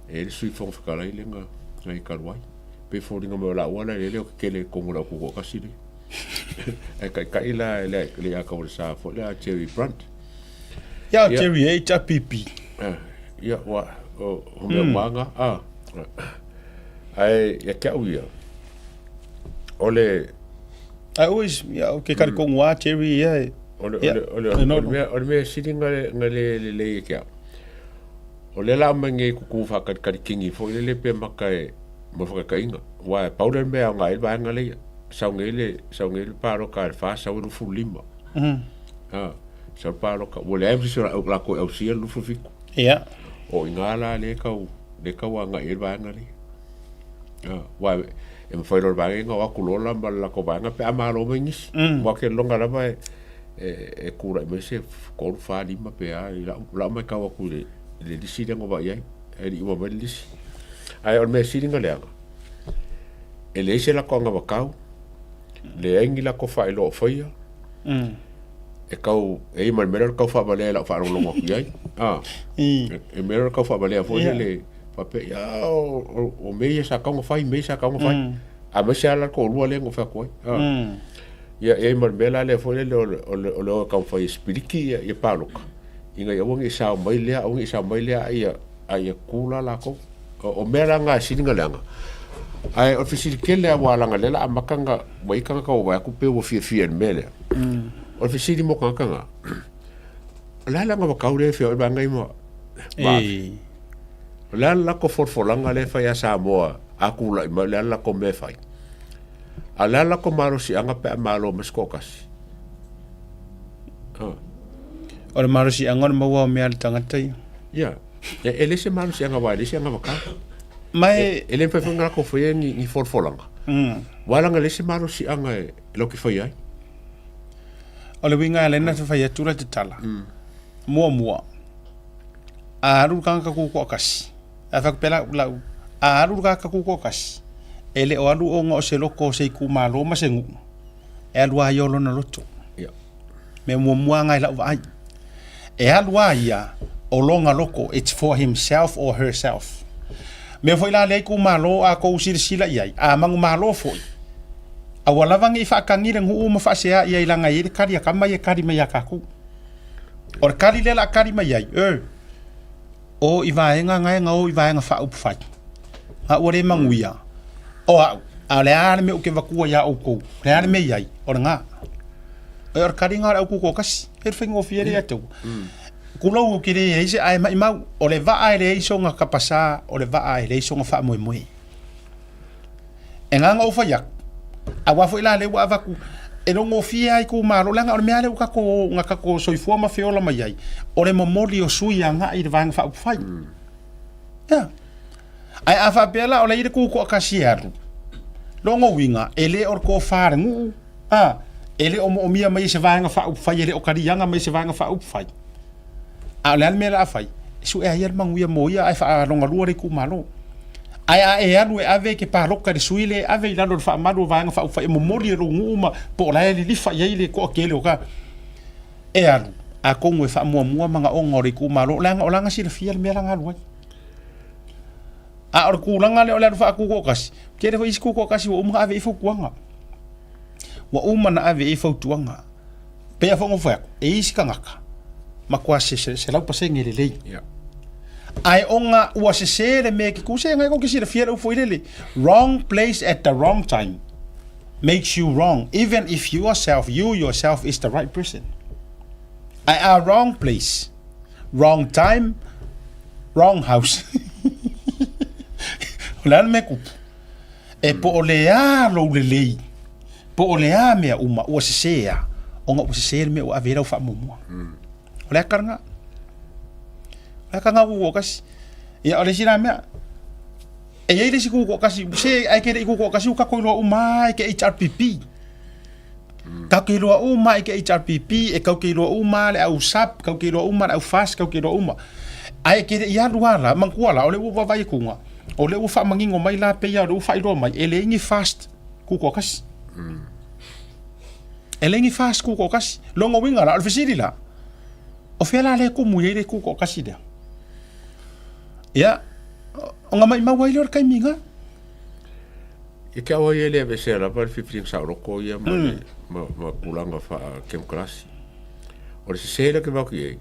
e i ai le Sui Fofoga Fetalai lea na na ia talu ai. Pei e foliga mai o laua la lea e tetele i totonu o le aututoatasi lea. Ae taitai la e le i Ataulesa foi lea a Jerry Brunt. Ia Jerry e HRPP. Ia ua o mea uma na. Ah. Ae ia te au ia. O le I always ia o ke talitonu a Jerry ia e. O le o le o le mea o le mea sili na na le lelei ia te au. O lea la aumai nei kuku faakalikali kingi foi lele pe maka e mo whakatainga. Aua e pau lea mea e aoga ai le vaega lea. Sau nei le sau nei le paloka a le 4 sau e 25. Ha, sau le paloka ua leai ma se isi o latou e ausia le 27. Ia. O i ina la lea e tau lea e tau agai ai le vaega lea. Ha, aua e mafai loa e le vaega lea ona o atu loa la ma le latou vaega pe a malo mai nisi. Aua ou te lagona lava e e tulai mai se 3, 4, 5 pe a i lau lau matau atu i le i le lisi lea na vaai ai. Ae le i uma mai le lisi. Ae o le mea sili ona leaga, e leai se latou anavatau, leai ni latou faailoa o faia, e tau, e i ai ma le mea lea o le tau faavalea i lau faalogologo atu i ai. A, e mea lea o le tau faavalea foi lele, faapea, ia, o mea ia sa tatau ona fai, mea ia sa tatau ona fai. Aemaise lava la le toalua lea na ou fai atu ai. A. Ia, e i ai ma le mea la lea foi lele o le, o le, o le o e taumafai e sipiliki ia palota, ina ia aua ne i sao mai lea, aua ne i sao mai lea, a ia, a ia tu la latou. O, o mea la na e sili ona leaga. Ae o le fesili tele lava aua leaga o lea o le a amata ona, ua i ai tagata ua vaai atu pei ua fiafia i le mea lea. O le fesili mo tagata na, o le a le anavatau lea e feoai vaega ia ma, ma ave? O le a le latou folafolaga lea e fai ia Samoa a tulai mai, o le a le latou mea e fai? A o le a le latou malosiaga pe a malo mai se toatasi? O le malosiaga o le maua o mea a le tagata ia. Ia, e, e leai se malosiaga aua e leai se anavatau. Ma e... E, e le mafai foi ona latou faia ni, ni folafolaga. Aua leaga e leai se malosiaga e, e latou te faia ai. O le uiga e ala ai ona fai atu la te tala. Muamua, a alu le tagata tutoatasi, a fai atu pea lau, lau, a alu le tagata tutoatasi, e le o alu ona o se loto o se itumalo ma se nuu, e alu lava ia o lona loto. Ia. Mea muamua lena i lau vaai. E alu lava ia o lona loto, it's for himself or herself. Mea foi la lea itumalo a tou silasila i ai, a manumalo foi, aua lava ne i faatagi le nuu ma faasea i ai leaga e i ai le kali a tama ia e kali mai ia tatou. O le kali lea o le a kali mai ai, e, o i vaega na e na o i vaega faaupufai. A ua le manuia, o au, a o le a le mea ou te avatua iā outou, o le a le mea i ai, o lena. E o le kaliga o le au tutoatasi, e le faigofie lea ia te au. Tulou ou te le leai se ae maimau, o le vaa e leai sona kapasā, o le vaa e leai sona faamoemoe. E na ona ou fai atu, aua foi la lea ua avatu, e logofie lava itumalo, leaga o le mea lava lea ua tatou, na tatou soifua ma feola mai ai, o le momoli o sui agai i le Vaega Faaupufai. Ia. Ae a faapea la o la e i ai le tutoatasi e alu, lona uiga, e le o le tofa a le nuu, a, e le o moomia mai e se Vaega Faaupufai, e le o taliaga mai e se Vaega Faaupufai. A o le a le mea o le a fai? E sue ai le manuia mo ia ae faalogalua le itumalo. Ae a e alu e ave e te palota i le sui lea e ave i lalo o le faamalu o Vaega Faaupufai e momoli e lou nuu ma po o la e lilifa i ai le toatele o ka e alu, atonu e faamuamua manaoga o le itumalo leaga o la na silafia le mea la na alu ai. A o le tulaga lea o le alu faatutoatasi, tele foi isi tutoatasi ua uma ona ave i ai fautuaga. Ua uma ona ave i ai fautuaga. Pei lava foi ona ou fai atu, e i ai isi tagata, matua 100% lelei. Ae ona ua sese le mea e te tu, se tou te silafia le upu foi lele, wrong place at the wrong time makes you wrong even if yourself, you yourself is the right person. Ae a wrong place, wrong time, wrong house. O le a le mea kupu? E po o le a lou lelei, po o le a mea uma, ua sese a, ona ua sese le mea ua ave ai lau faamuamua. O le aka lena. O le aka lena ua kasi. Ia, o le isi la mea, e i ai le isi kukuakasi, se ae ke le i kukuakasi ua kako iloa uma e ke HRPP. Kau ke iloa uma i ke HRPP, e kau ke iloa uma le au SAP, kau ke iloa uma le au FAS, kau ke iloa uma. Ae ke le i alu a la, manatua la, o le ua vaavaai atuga, o le ua faamanino mai la peia o le ua faailoa mai, e leai ni FAST tutoatasi. E leai ni FAST tutoatasi. Lona uiga la, o le fesili la, o fea la lea e tumu i ai le tutoatasi lea? Ia, ona maimau ai lea o le taimi na. I te awa ia e le aveesea lava le filifiliga saoloto ia ma le ma, ma tulaga faa-kemokarasi. O le sese lea ou te vaai atu i ai,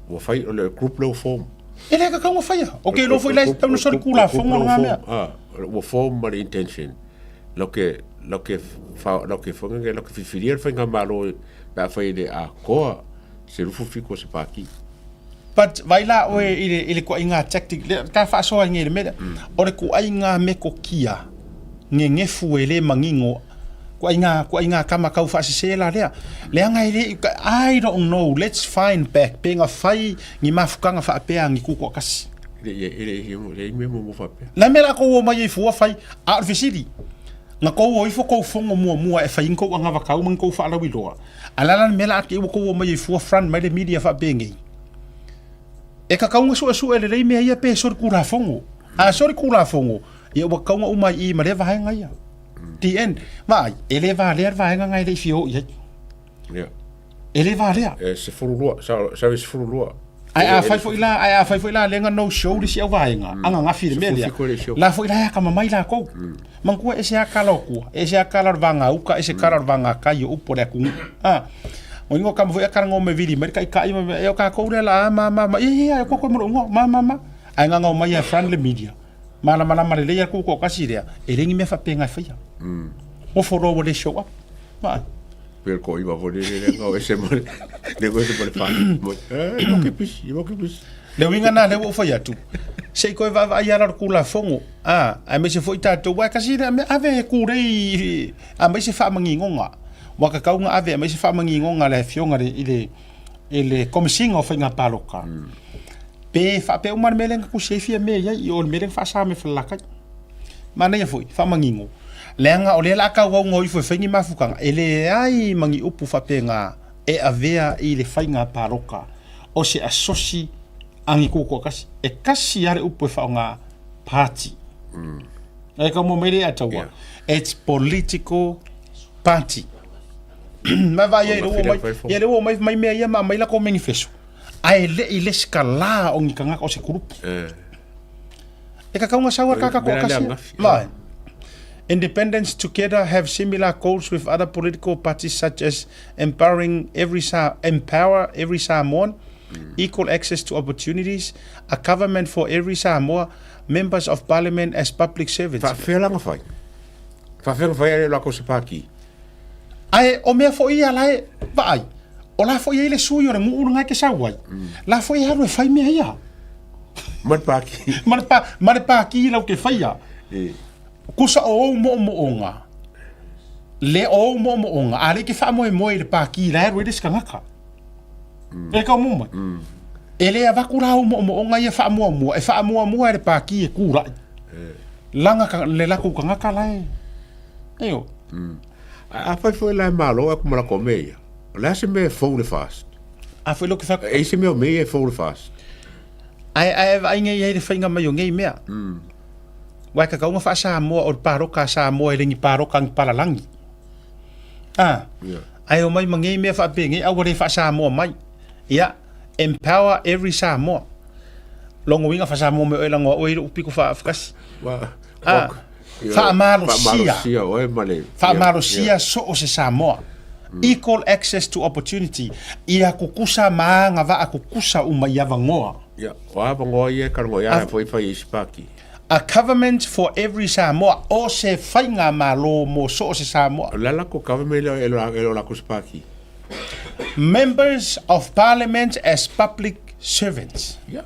ua fai, o le group lea ua form. E le tatau ona faia. O ke iloa foi la e tatau ona solitulafono lena mea. Ah, ua form ma le intention lau ke lau ke fa lau ke foi lau ke filifilia le faigamalo pe afai e le atoa se 27 o se pati. But vai la oe i le, i le kuaiga tactic, le, ta faasoa i le mea lea. O le kuaiga metokia, gegefu e le manino, kuaiga, kuaiga kama tau faasese la lea. Leaga e le, I don't know, let's find back, pe na fai ni mafutaga faapea ni tutoatasi. E le, e le, e leai mea muamua faapea. Le mea la tou omai ai fua fai, a o le fesili, na tou o ifo tou fono muamua e fai ni tou anavatau ma ni tou faalauiloa, A le a la le mea la ua tou omai ai fua front mai le media faapenei? E tatau ona suesue lelei mea ia pe solitulafono. A solitulafono, ia ua tatau ona uma ai i i ma lea vaega ia. The end. Vaai, e le valea le vaega lena e le i fia oo i ai. Yeah. E le valea. E 12, sa 12. Ae afai foi la, ae afai foi la lea na no show le isi au vaega, ananafi i le mea lea, la foi la e atamamai latou. Manatua ese lava kala o tua, ese lava kala o le vaega uta, ese kala o le vaega kai o upu o le atunuu. A, o ingoa kama foi a kala me vili mai le taitai ma mea, e o tatou lea la a ma ma ma, ia ia ia, e koko e ma lou igoa, ma ma ma. Ae gagau mai e front le media, malamalama lelei a le tutoatasi lea, e leai ni mea faapena e faia. Nofo loa ua le show up. Vaai. Pei o le toaiva foi lele lea na o ese ma le, lea na o ese ma le fale. Eh, e moki pisi, e moki pisi. Le uiga lena lea ua ou fai atu, se i toe vaavaai ala o le Tulafono, a, aemaise foi tatou, aua e tasi lea mea, ave e tulei, aumai se faamaninoga, ua tatau ona ave e aumai se faamaninoga a le Afioga i le, i le Komesina o Faiga Palota, pe faapea uma le mea lea na tusi ai Fiame i ai, i o le mea lea na faasa mai Falelatai. Manaia foi, faamanino, leaga o lea o le a tauau ifo e fai ni mafutaga, e leai ma ni upu faapena e avea i le faiga palota o se asosi a ni tutoatasi. E tasi lava le upu e faaaoga, party. E ka mo mai le ataua. Yeah. It's political party. Ma vai ai le ua mai, ia le ua mai mai mea ia ma mai la ko manifesto. Ae le i lesitala o ni tagata o se kurupu. Eh. E tatau ona sau a Mea kaka la lea toatasi. ananafi. Vai. Independents together have similar goals with other political parties such as empowering every Sa empower every Samoan, equal access to opportunities, a government for every Samoa, members of parliament as public servants. Faafefea la ona fai? Faafefea ona fai ae le o latou se pati? Ae o mea foi ia la e vaai, o la foi e i ai le sui o le nuu lena e te sau ai, la foi e alu e fai mea ia. Ma le paki. Ma le, pa, ma le paki lau te faia. E. Kusa o ou moomooga, le o ou moomooga, a le te faamoemoe i le paki la e alu ai le isi tagata. E kau mo mai. E le avatu la ou moomooga ia faamuamua, e faamuamua e le paki e kula'i. Laga ka, le latou tagata la e. Eio. A afai foi la e malo atu ma latou mea ia, o le a se mea e fou le FAST? A foi lo ke E i se mea o mea ia e fou le FAST? Ae ae vaai nei ai le faiga mai o nei mea. Uae tatau ona faa-Samoa o le paloka a Samoa e le ni paloka a ni palalagi. A, Yeah. ae omai ma nei mea faapenei a ua le faa-Samoa mai. Ia, empower every Samoa. Lona uiga faa-Samoa mai oe lagoa oe i lou pito faafakasi. Wa, A, faamalosia. Faamalosia oe ma le... Faamalosia so o se Samoa. Equal access to opportunity. Ia kukusa ma agavaa kukusa uma i avanoa. Ia, o avanoa ia e kalogo ia a foi fai i isi paki. A government for every Samoa. O se faigamalo mo so o se Samoa. O le ala ko government lea e le o lako se paki. Members of Parliament as public servants. Ia.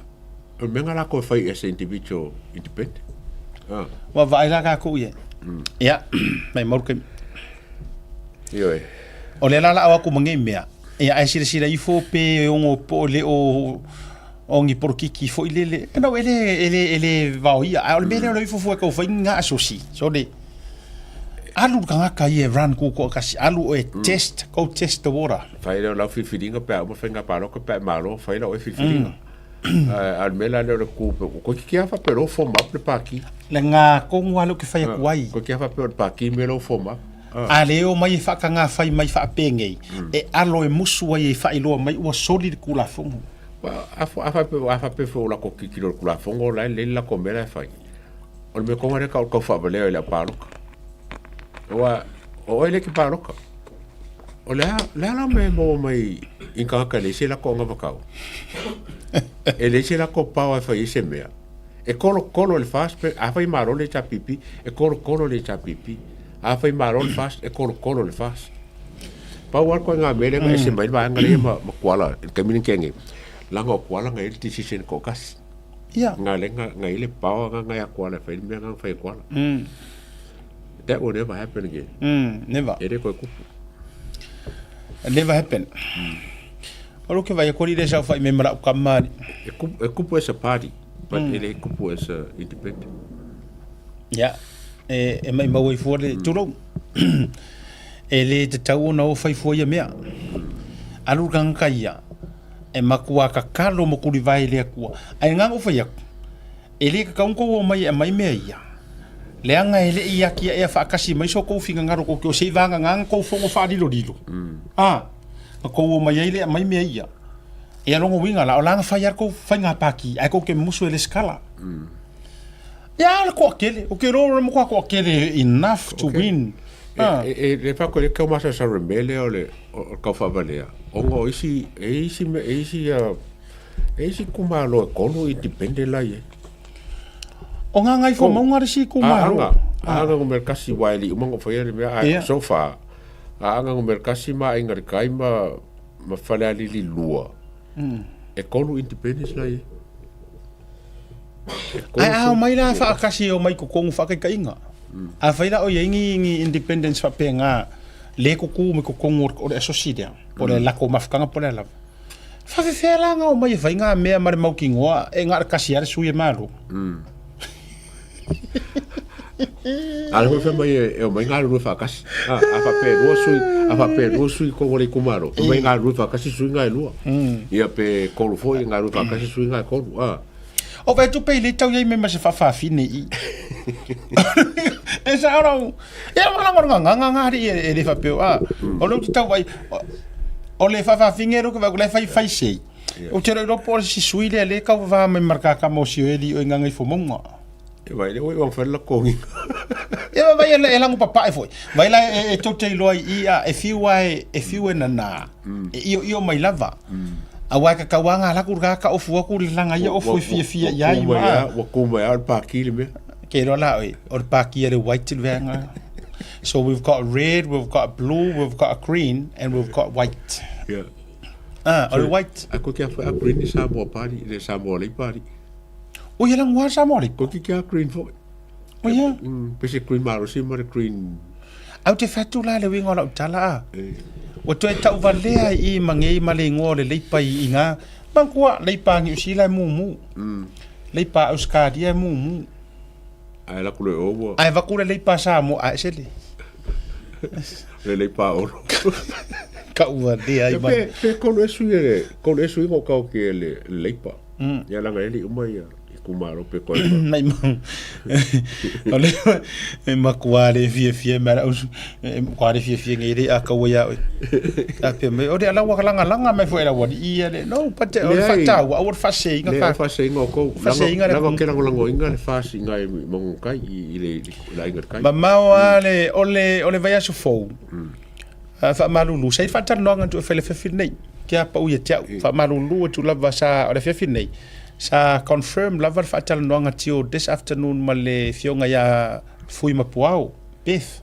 O le mea lena lakou e fai as a individual independent. Ah. Ua vaai la takou i ai. Ia, mai mau le taimi. Ioe. O lea la la o atu ma nei mea. Ia, ae silasila ifo pe ono po o le o o ni polokiki foi lele. No, e le, e le, e le vaoia. Ae o le mea lea o le ifo fua e tau fai ni ga asosi. Sole. Alu le tagata ia e run tutoatasi. Alu oe test, go test the water. Fai lea o lau filifiliga pe a uma faiga palota pe a e malo, fai lau oe filifiliga. Ae a o le mea la lea o le tu pe, toeitiiti lava faapea o lea ua form up le pati. Le ga tonu lava lea ou te fai atu ai. Toeitiiti lava faapea o le pati mea lea ua form up. A le omai e faataga fai mai faapenei, e alo e musu ai e faailoa mai ua soli le Tulafono. A faapea foi ua latou tilotilo i le Tulafono o la e lelei le latou mea la e fai, o le mea tonu lava lea e tau faavalea i le au palota. Aua o oe lea e te palota. O le a, le a la mea e maua mai i tagata e leai se latou anavatau? E leai se latou power e fai ai se mea. E kolokolo e le FAST, pe, afai e malo le HRPP, e kolokolo e le HRPP. Afai e malo le FAST, e kolokolo e le FAST. Pau lava le ituaiga mea lea na ese mai le vaega lea ma, ma Kuala i le taimi lenei nei, leaga o Kuala na i ai le decision e toatasi. Ia. Na lea na, na i ai le power na na ia Kuala e fai le mea na na fai e Kuala. That will never happen again. Never. E le toe tupu. Never happen. O lo ke vai ko le sa fai me mara ka mari. E kupu, e kupu as a party, but e le kupu as a independent. Ya. E e mai mau ai fua le tulou. E le tatau ona o fai fua ia mea. Alu ka ngaka ia. E makua kakalo mo kuli vai le akua. Ai ngango fai aku. E le tatau ona tou omai e aumai mea ia, leaga e le i atiae faatasi mai so outou finagalo tou te o se i vagana tou fono faalilolilo, a, na tou omai ai lea e aumai mea ia. Ia lona uiga la, o la na fai lava le tou faiga pati, ae tou te musu e lesitala. Ia, o le toatele, ou te iloa o le matua toatele enough to win. E, e, e fai atu e le tau masalosalo i le mea lea o le, o le taufaavalea, ona o isi, e isi, e isi, E isi itumalo e kolu independent la iai. O Gagaifomauga le isi itumalo. Aana, Aana numera kasi wa e le i uma ona ou faia le mea ae so far Aana numera kasi ma Aiga i le Tai ma ma Falealili 2 e kolu independents la iai. Ae a omai la faatasi e omai i totonu faataitaiga. Afai la o i ai ni ni independents faapena le tutu mai totonu o le asosi lea po o le latou mafutaga po o le a lava. Faafefea la na omai e fai ngā mea ma le mautinoa e na o le kasi lava le sui e malo. A le foi fai mai e omai galulue faatasi. A, a faapea e lua sui, a faapea e lua sui i totonu o le itumalo, fai mai galulue faatasi sui na e lua. Ia pe tolu foi galulue faatasi sui na e tolu. A. O vaai atu pe i le tau iai me ma se faafafine i. E sao rau. E o langa nga nga nga ri e le faapea a. O le tau vai o le faafafine ro ke vai le fai fai sei. O te ro po si sui le le kau va mai marka ka mo si eli o nga ngai fo monga. E vai le oi o fai la kongi. E vai e e lango papae foi. Vai la e e tou te iloa i a e fiu a e fiu e nana. E io io mai lava. Aua e kakau a ngā laku ka ka ofu aku le langa ia ofu e fiafia i ai ma. Ua ku mai a o le pākī le mea. Ke iloa la oe, o le pākī a le white le veanga. So we've got red, we've got blue, we've got green and we've got white. Yeah. Ah, o le white. A koe kia whai a green i Samoa party, le Samoa Lei party. O ia langu a Samoa Lei. Koe ki kia green foi. O ia. Pe se green malosi ma le green. Au te whai atu la le uiga o lau tala a. Ua toe tauvalea i ma ngei ma le ingoa o le Leipa i nga manatua Leipa a Niu Sila e mumu. Leipa a Auskaria e mumu. Ae laku le o ua. Ae vaku le Leipa a Samoa ae sele. Le Leipa a Olo. Tauvalea i ma. Pe kolu e sui e kolu e sui ngo kau ki le Leipa. Ia langa e li uma ia. Itumalo pe koe ma. Mai mau. O le e makua le fiafia mai lau e makua le fiafia ngai le a kaua ia oe. A pea mai, o le ala ua langalanga mai foi lau alii ia le, no, but o le faataua, aua le faaseinga ka. Le faaseinga o kou. Faaseinga le. Langa ke lagolagoina le faaseinga i Magogotai i le aiga i le kai. Mamao lava le, o le, o le vaiaso fou, faamalulu, sa i ai le faatalanoaga na tuu e fai i le afiafi lenei, kia pau ia te au, faamalulu atu lava sa, o le afiafi lenei, Sa confirm lava le faatalanoaga tio this afternoon ma le afioga ia Fui Mapuao, Beth,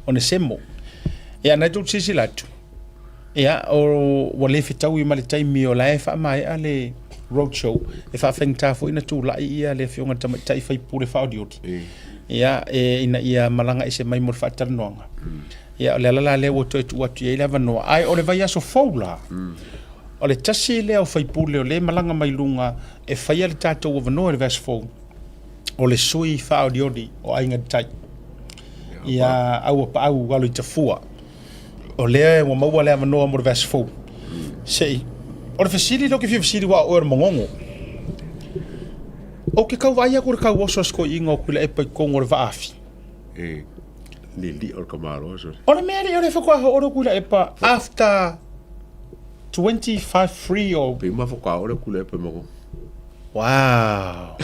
Onesemo. Ia na tou silasila atu. Ia, o, ua le fetaui ma le taimi o la e faamaea le road show, e faafaigata foi ona tulai ia le afioga i le tamaitai faipule faaolioli. Ia, e, ina ia malaga ese mai mo le faatalanoaga. Ia, o le ala la lea ua toe tuu atu i ai le avanoa. Ae o le vaiaso fou la, o le tasi lea o faipule o lea e malaga mai luga e faia le tatou avanoa i le vaiaso fou, o le sui faaolioli o Aiga i le Tai, ia Auapaau Aloitafua. O lea ua maua le avanoa mo le vaiaso fou. Se i, o le fesili lea ou te fia fesili aua o oe o le Magogo. Ou te tau vaai atu i le tauoso a si toeaina o Tuilaepa i totonu o le vaafi. E, lili o le tamaloa sole. O le mea lea o lea faatoa oo le Tuilaepa after 25 free o... Pe uma faatoa oo le Tuilaepa i Magogo. Wow.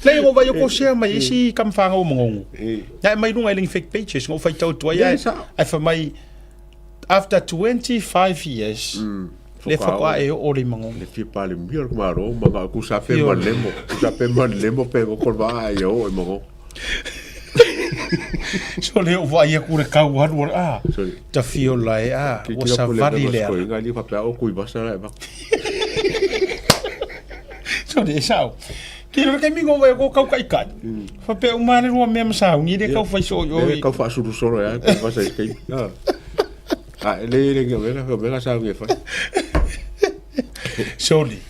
Leai, ua vaai atu share mai isi tama fanau o Magogo. Na e mai luga i lengi fake pages, na ou faitau atu ai, ae fai mai, after 25 years, le faatoa e oo le Magogo. Le fia palemia o le Malo, ma na o kusa pe ma lemo, kusa pe ma lemo pe ko ko vaa ia oo i Magogo. So le ou vaai atu le kau alu, ah, tafiola e, ah, ua savali le ala. Inga li faapea o kui vasa la e vaka. Sorry, e sao. Ki le taimi ngo vai ko kau kai kai. Faapea uma le rua mea ma sauni le kau fai so i. Le kau faasulosolo e kui vasa i kai. Ah, le le ngi mea ka mea sauni e fai. Sorry.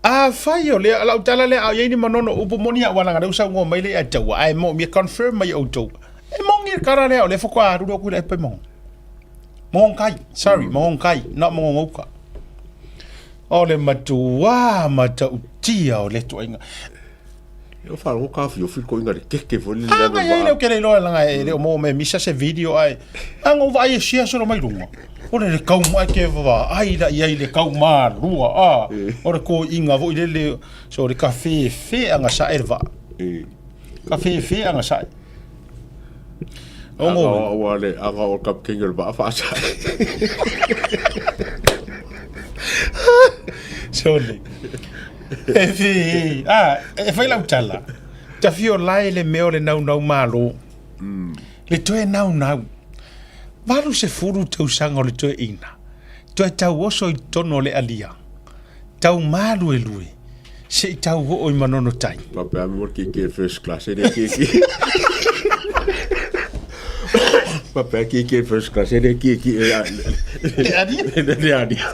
A fai o le lau tala le a iai ni manono upu moni a wala ngare usa ngo mai le a taua ai mo mi confirm mai outou. E mongi le kara lea o le faatoa alu le kuila e pai mongo. Mongong kai, sorry, mongong kai, not mongong uka. O le matua matautia o le tuaiga. E o wharongo ka whiowhi ko inga le keke fo le lana maa. Ai leo kele loa langa e leo mo me misa se video ai. Anga uva ai e share solo mai runga. O le le kau mai ke vava ai la i ai le kau mā rua a. O le ko inga voi le le so le ka whē whē anga sa e le vaa. Ka whē whē anga sa e. Anga o ua le anga o kap kinga le vaa whaasa. Sorry. E fi, ah, e whai lau tala. Ta fio lai le mea o le naunau malo. Le toe naunau. 80 tausaga o le toeaina. Toe tauoso i totonu o le alia. Tau māluelue. Se i tau oo i Manono Tai. Faapea mo le kiki first class e le kiki. Faapea kiki first class e le kiki. Le alia. Le alia.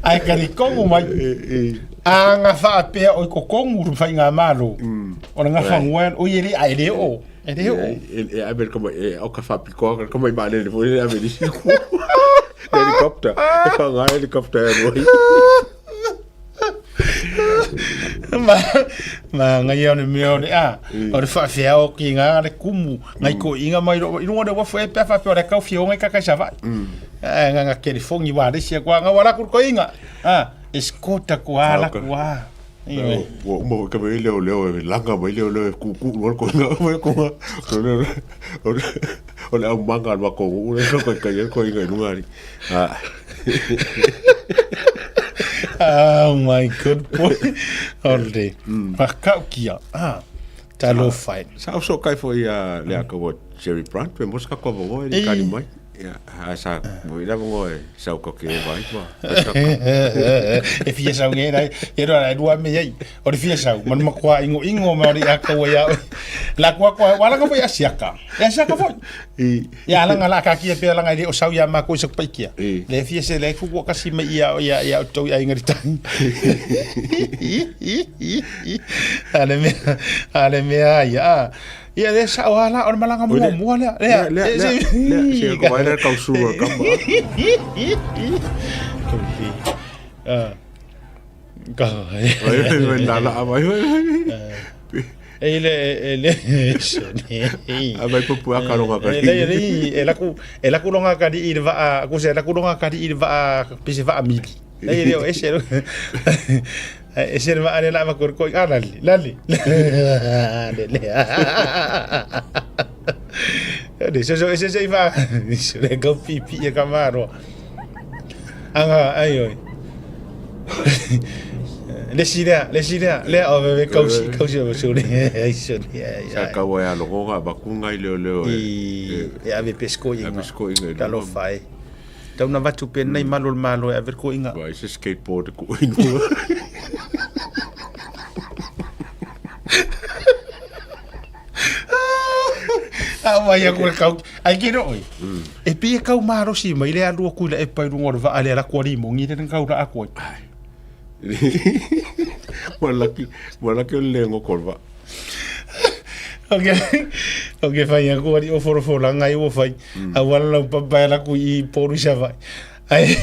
Ae kalikongu mai. A nga faapea o i kokongu le faigamalo. O le gafagoa oi e le ae le oo. E le oo. E ave le kama e o ka whapikoa ka mai maalele foi le ave nisi ku. Helicopter. E whanga helicopter e roi. Ma, ma ngai o le mea o le a, o le whaawhea o ki ngā le kumu, ngai ko inga mai ro, i runga o le wafu e pea whawhea o le kau whio ngai kakai sa vai. E ngā ngā kerifongi wā resi a kua ngā wala kuru ko inga. A, e skota kua ala kua. Ua uma foi ka mai leo leo e laga mai leo leo e kūkū loa le koiga mai koga o le o le o le aumaga a le makou nuu le kai kai ai le koiga i luga ali a Oh my good boy. Ole. Whakaukia. Ah. Talofa e. Sa o so kai foi a le aka ua Jerry Brandt pe mo sa ka vongo e kani mai. Ia, a sa mo ila vongo e sau ko ke vai ma. E fia sau nge rai, e roa rai rua me iai. O le fia sau, ma numa kua ingo ingo ma ori aka ua ia. La kua kua, wala ka foi asiaka. E asiaka foi. Ia alanga la ka kia pe alanga i le o sau ia ma ko isa paikia. Le fia se le ku kasi mai ia ia ia o tau ia ingari tangi. Ale mea, ale mea ia. Ia lea sao lava la o le malaga muamua lea. Lea, lea, lea, lea, se ko vai le kau sua kama. Ka. Vai vai la la vai vai. E le e le A vai pupu a karonga ka. E le le e la ku e la ku longa ka i le va ku se la ku longa ka i le va pise va mili. E le o ese E se le ale la va ko a lali lali. Le le. Le se se se va. Se le go pipi e kamaro. Anga ai oi. Le isi lea, le isi lea, lea o veve kausi, kausi o suli. Ai suli, ai. Sa kau ai a logo ga vaku ngai leo leo e. E ave pesko inga. Ave pesko inga. Talofa e. Tau na vatu pe nei malo le malo e ave ko inga. Vai se skateboard ko inu. A vai a kore kau. Ai ke ro oi. E pi e kau malosi mai le alu aku i le epa i runga o le vaa le ala kua limongi le kau la aku ai. Ua laki, ua laki o le lengo ko le vaa. Ok, ok fai aku ari o forofolanga ai ua fai. A ua lau papa e laku i poru i Savaii. Ai,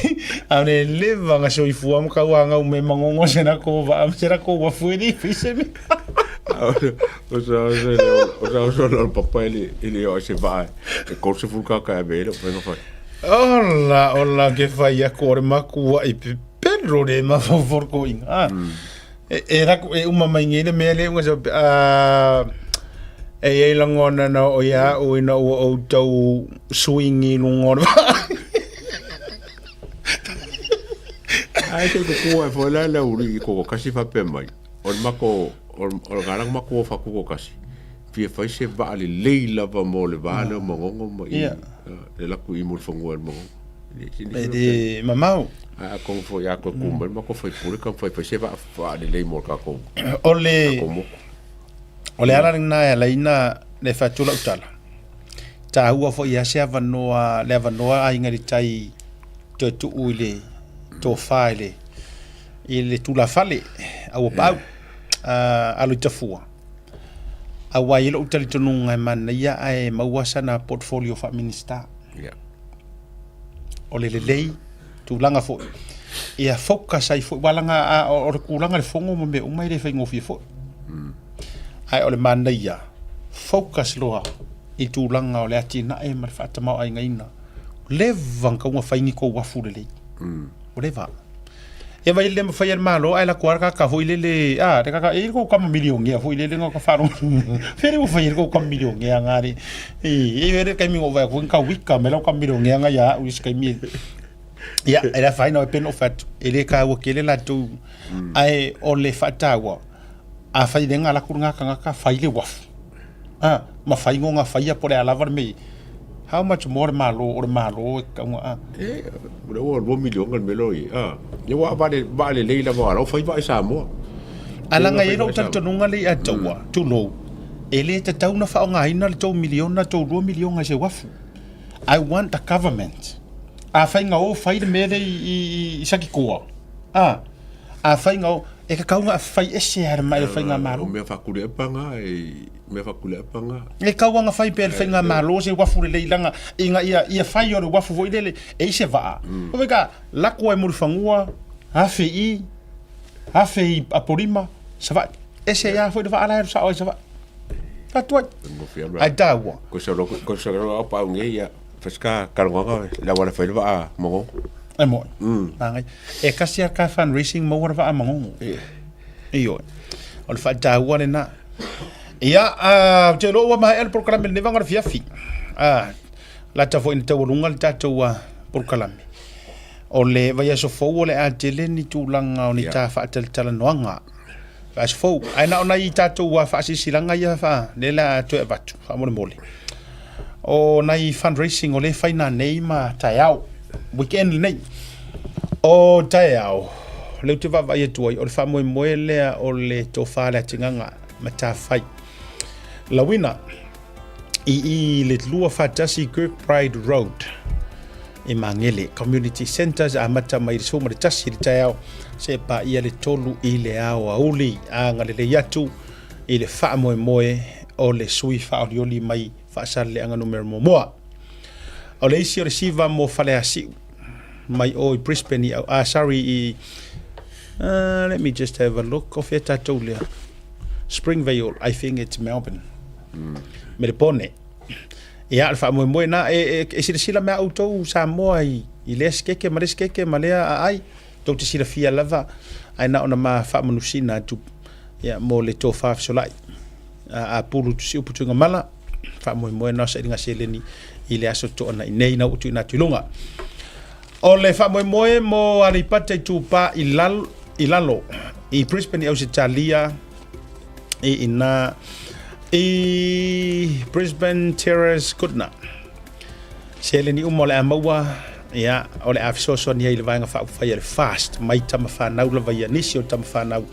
a le leva nga soifua ma kau anga ume mangongo se na ko vaa se na ko uafu e ni fai se mea. O sa o sa o sa o sa o papa e le o se vaa e 30 kaka e ave e le o fai. Ola, ola ke fai aku o le makua i pepelo le mafaufau ko inga. E, e raku e uma mai nei le mea le unga sa e i ai lagona na o ia au ina ua outou swing i luga o le vaa. Ai te kukua e foi la le uri i koko kasi faapea mai. O le mako o le galang mako o faku ko kasi. Fia fai se vaa lelei lava mo le vaa lea o Magogo ma i le laku i Mulifanua i le Magogo. E le mamao. A kong foi a koe ku mai ma ko fai pule ka fai fai se vaa vaa lelei mo le kakou. O le o le ala lena e ala ai na le fai atu lau tala. Taua foi ia se avanoa le avanoa aiga i le tai toe tuu i le tofa i le i le tulafale aua paau alo i tafua. Aua e i ai lou talitonuga e manaia ae maua sana portfolio faa-Minista. O le lelei tulaga foi ia focus ai foi aua leaga o le tulaga i le fono ma mea uma e le faigofie foi. Ae o le manaia, focus loa i tulaga o le atinae ma le faatamaoaigaina. Ua leva ona tatau ona fai ni tou uafu lelei. Ua leva. Ia vai le mafai e le Malo ae lako lava le kaka foi lele, a, le kaka, e i ai le tou tama milionea foi lele na faalogo fea le ua fai ai le tou tama milionea nga le, e i ai le taimi na ou vaai atu ai na tau ika mai lau tama milionea nga ia au i se taimi e, ia, e le afaina e pei ona ou fai atu, e le taua tele latou, ae o le faataua, afai lea na alu atu lena tagata fai le uafu, a, ma fai nona faia po o le a lava le mea e i ai. How much more le Malo, o le Malo e tatau ona, a. E, o lea ua 2 miliona le mea lea o i ai, a. Ia ua vaa lelei lava o la ua fai vaa i Samoa. A leaga e i ai lou talitonuga lea ia te au, tulou, e le tatau ona faaaogaina le tou miliona, tou 2 miliona i se uafu. I want the government. Afai na o fai le mea lea i Satitoa, a, afai na o, e tatau ona fai ese lava e le Faigamalo. O mea faakulepa na e mea faakulepa na. E tatau ona fai pea e le Faigamalo se uafu lelei leaga ina ia fai o le uafu foi lele e i ai se vaa. Ua fai ka lako ai Mulifanua, 1000 i, 1000 i Apolima, Savaii. Ese ai lava foi le vaa la e alu sao ai i Savaii. Atu ai. Ai taua. Ko se ko se ro pa nge ia. Faska kalonga la wala fai le vaa Magogo. E moi. Mangai. E kasi a ka fundraising maua le vaa Magogo. Ioe. O le faataua lena. Ia, ou te iloa ua maea le polokalame i lenei vaega o le afiafi. Lata foi ina taualuga le tatou polokalame. O le vaiaso fou o le a tele ni tulaga o ni ta faatalatalanoaga. Vaiaso fou. Ae na o nai tatou faasilasilaga ia faa, lea o le a toe avatu faamolemole. O nai fundraising o lea e fai nanei ma taeao, weekend lenei. O taeao, lea ou te vaavaai atu ai, o le faamoemoe lea o le tofa le atigaga matafai. Lauina i i le 21 Kirkbride Road i Magele Community Centres amata mai le 11 i le taeao seia paia le 3 i le aoauli. Agalelei atu i le faamoemoe o le sui faaolioli mai Faasaleleaga numera muamua. O le isi o le siva mo Faleasiu mai o i Brisbane i, ah, sorry, i, let me just have a look, o fea tatou lea? Springvale, I think it's Melbourne. Melepone. Ia, o le faamoemoe na, e, e, e silasila mea outou Samoa i, i lea sikeke ma lea sikeke ma lea aai, tou te silafia lava, ae na ona ma faamanusina atu, ia, mo le tofa fesolai. A, a pulu tusi upu tuiga mala, faamoemoe na o sailiga seleni i le aso toanai nei na ua tuuina atu i luga. O le faamoemoe mo Aleipata Itupa i lalo, i lalo i Brisbane i Ausetalia i ina i Brisbane Terrace Goodna. Seleni uma o le a maua, ia, o le a fesoasoani ai i le Vaega Faaupufai a le FAST mai tama fanau lava ia, nisi o tama fanau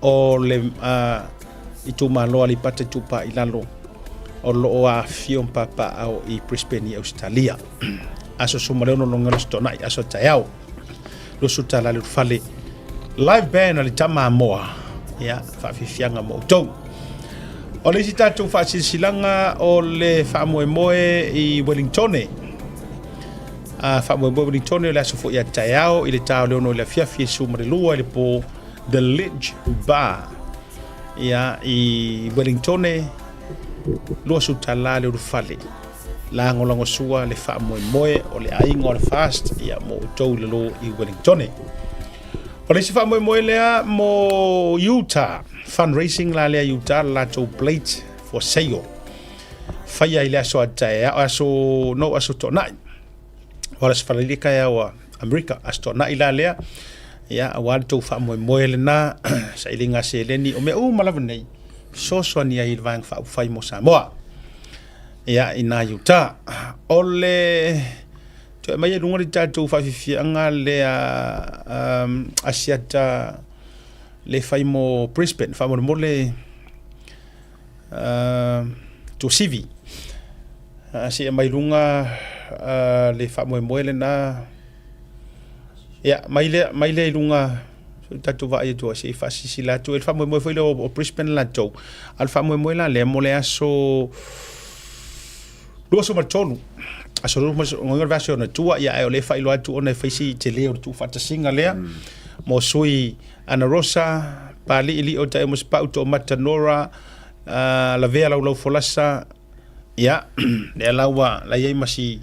o le uh, itumalo Aleipata Itupa i lalo o lo o afifio ma papaaao i Brisbane i Ausetalia. Aso suma le ono loga le tona'i, aso taeao. $20 le ulufale. Live band a le Tama Amoa. Ia, faafiafiaga mo outou. O le isi tatou faasilasilaga o le faamoemoe i Wellingtone. A faamoemoe Wellingtone o le aso foi a taeao i le ta o le 6 i le afiafi e su ma le 2 i le po The Lidge Bar. Ia, i Wellingtone, $20 le ulufale. Lagolagosua le faamoemoe o le aiga o le Fast ia mo outou i lalo i Wellingtone. O le isi faamoemoe lea mo Utah, fundraising la lea Utah, le latou plate for sale. Faia i le aso a taeao, aso, no, aso toanai. O le aso faraile taeao a Amerika, aso toanai la lea. Ia, aua le tou faamoemoe lena, sailiga seleni, o mea uma lava nei, fesoasoani ai i le Vaega Faaupufai mo Samoa. Ia, ina i uta. O le toe aumai i luga le tatou faafiafiaga lea um, Asiata le fai mo Brisbane, faamolemole uh, Tuasivi. Uh, se i aumai luga uh, le faamoemoe lena. Ia, mai lea, mai lea i luga so tatou vaai atu ai, se i faasilasila atu. E le faamoemoe foi lea o Brisbane latou, a o le faamoemoe la lea mo le aso 23, aso 23 le vaiaso ona tua, ia ae o lea e faailoa atu ona e fai si tele o le tuufaatasiga lea mo sui Ana Rosa, Paliilio Taeomasepau, Toomata Nora, uh, Lavea Laulau Folasa, Ia, lea la ua la i ai ma si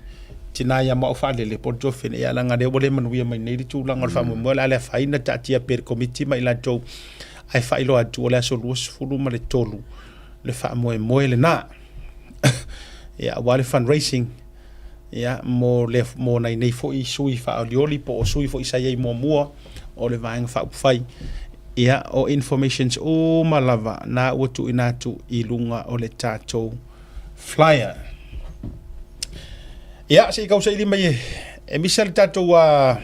tina ia Maau Faalele po o le Tuafene, ia leaga lea ua le manuia mai nei le tulaga o le faamoemoe, o le a le afaina taatia pea i le Komiti ma i latou ae faailoa atu o le aso 23 le faamoemoe lena. Ia, aua le fundraising, ia, mo le, mo nai nei foi sui faaolioli po o sui foi sa i ai muamua o le Vaega Faaupufai. Ia, o informations uma lava na ua tuuina atu i luga o le tatou flyer. Ia, se i kausaili mai e, e misa le tatou a,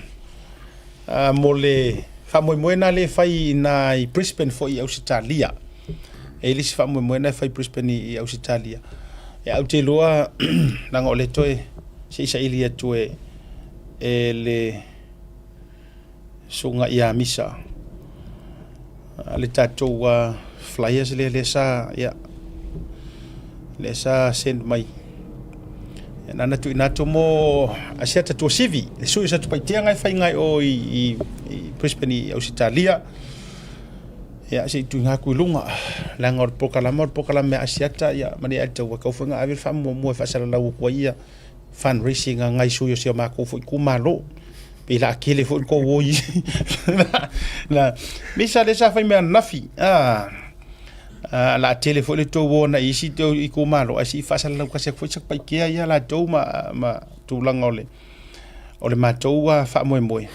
a, mo le faamoemoe na le fai i na i Brisbane foi i Ausetalia. E i le isi faamoemoe na e fai Brisbane i, i Ausetalia. Ia, ou te iloa, leaga o le toe se i saili atu e, e le Susuga ia Misa le tatou flyers lea lea sa ia lea sa send mai ia nana tuuina atu mo Asiata Tuasivi le sui o Satupaitea ngai fai ngai o i, i, i Brisbane i Ausetalia ia se i tuuina atu i luga leaga o le polokalame o le polokalame a Asiata ia ma le tau kau foi ave le faamuamua e faasalalau atu ai ia fundraising a ngai sui o si o makou foi itumalo. Pei la tele foi le tou o i la misa le sa fai mea ananafi a a la tele foi le tou o na isi tou itumalo ae se i faasalalau tasi atu foi Satupaitea ia latou ma ma tulaga o le o le matou faamoemoe.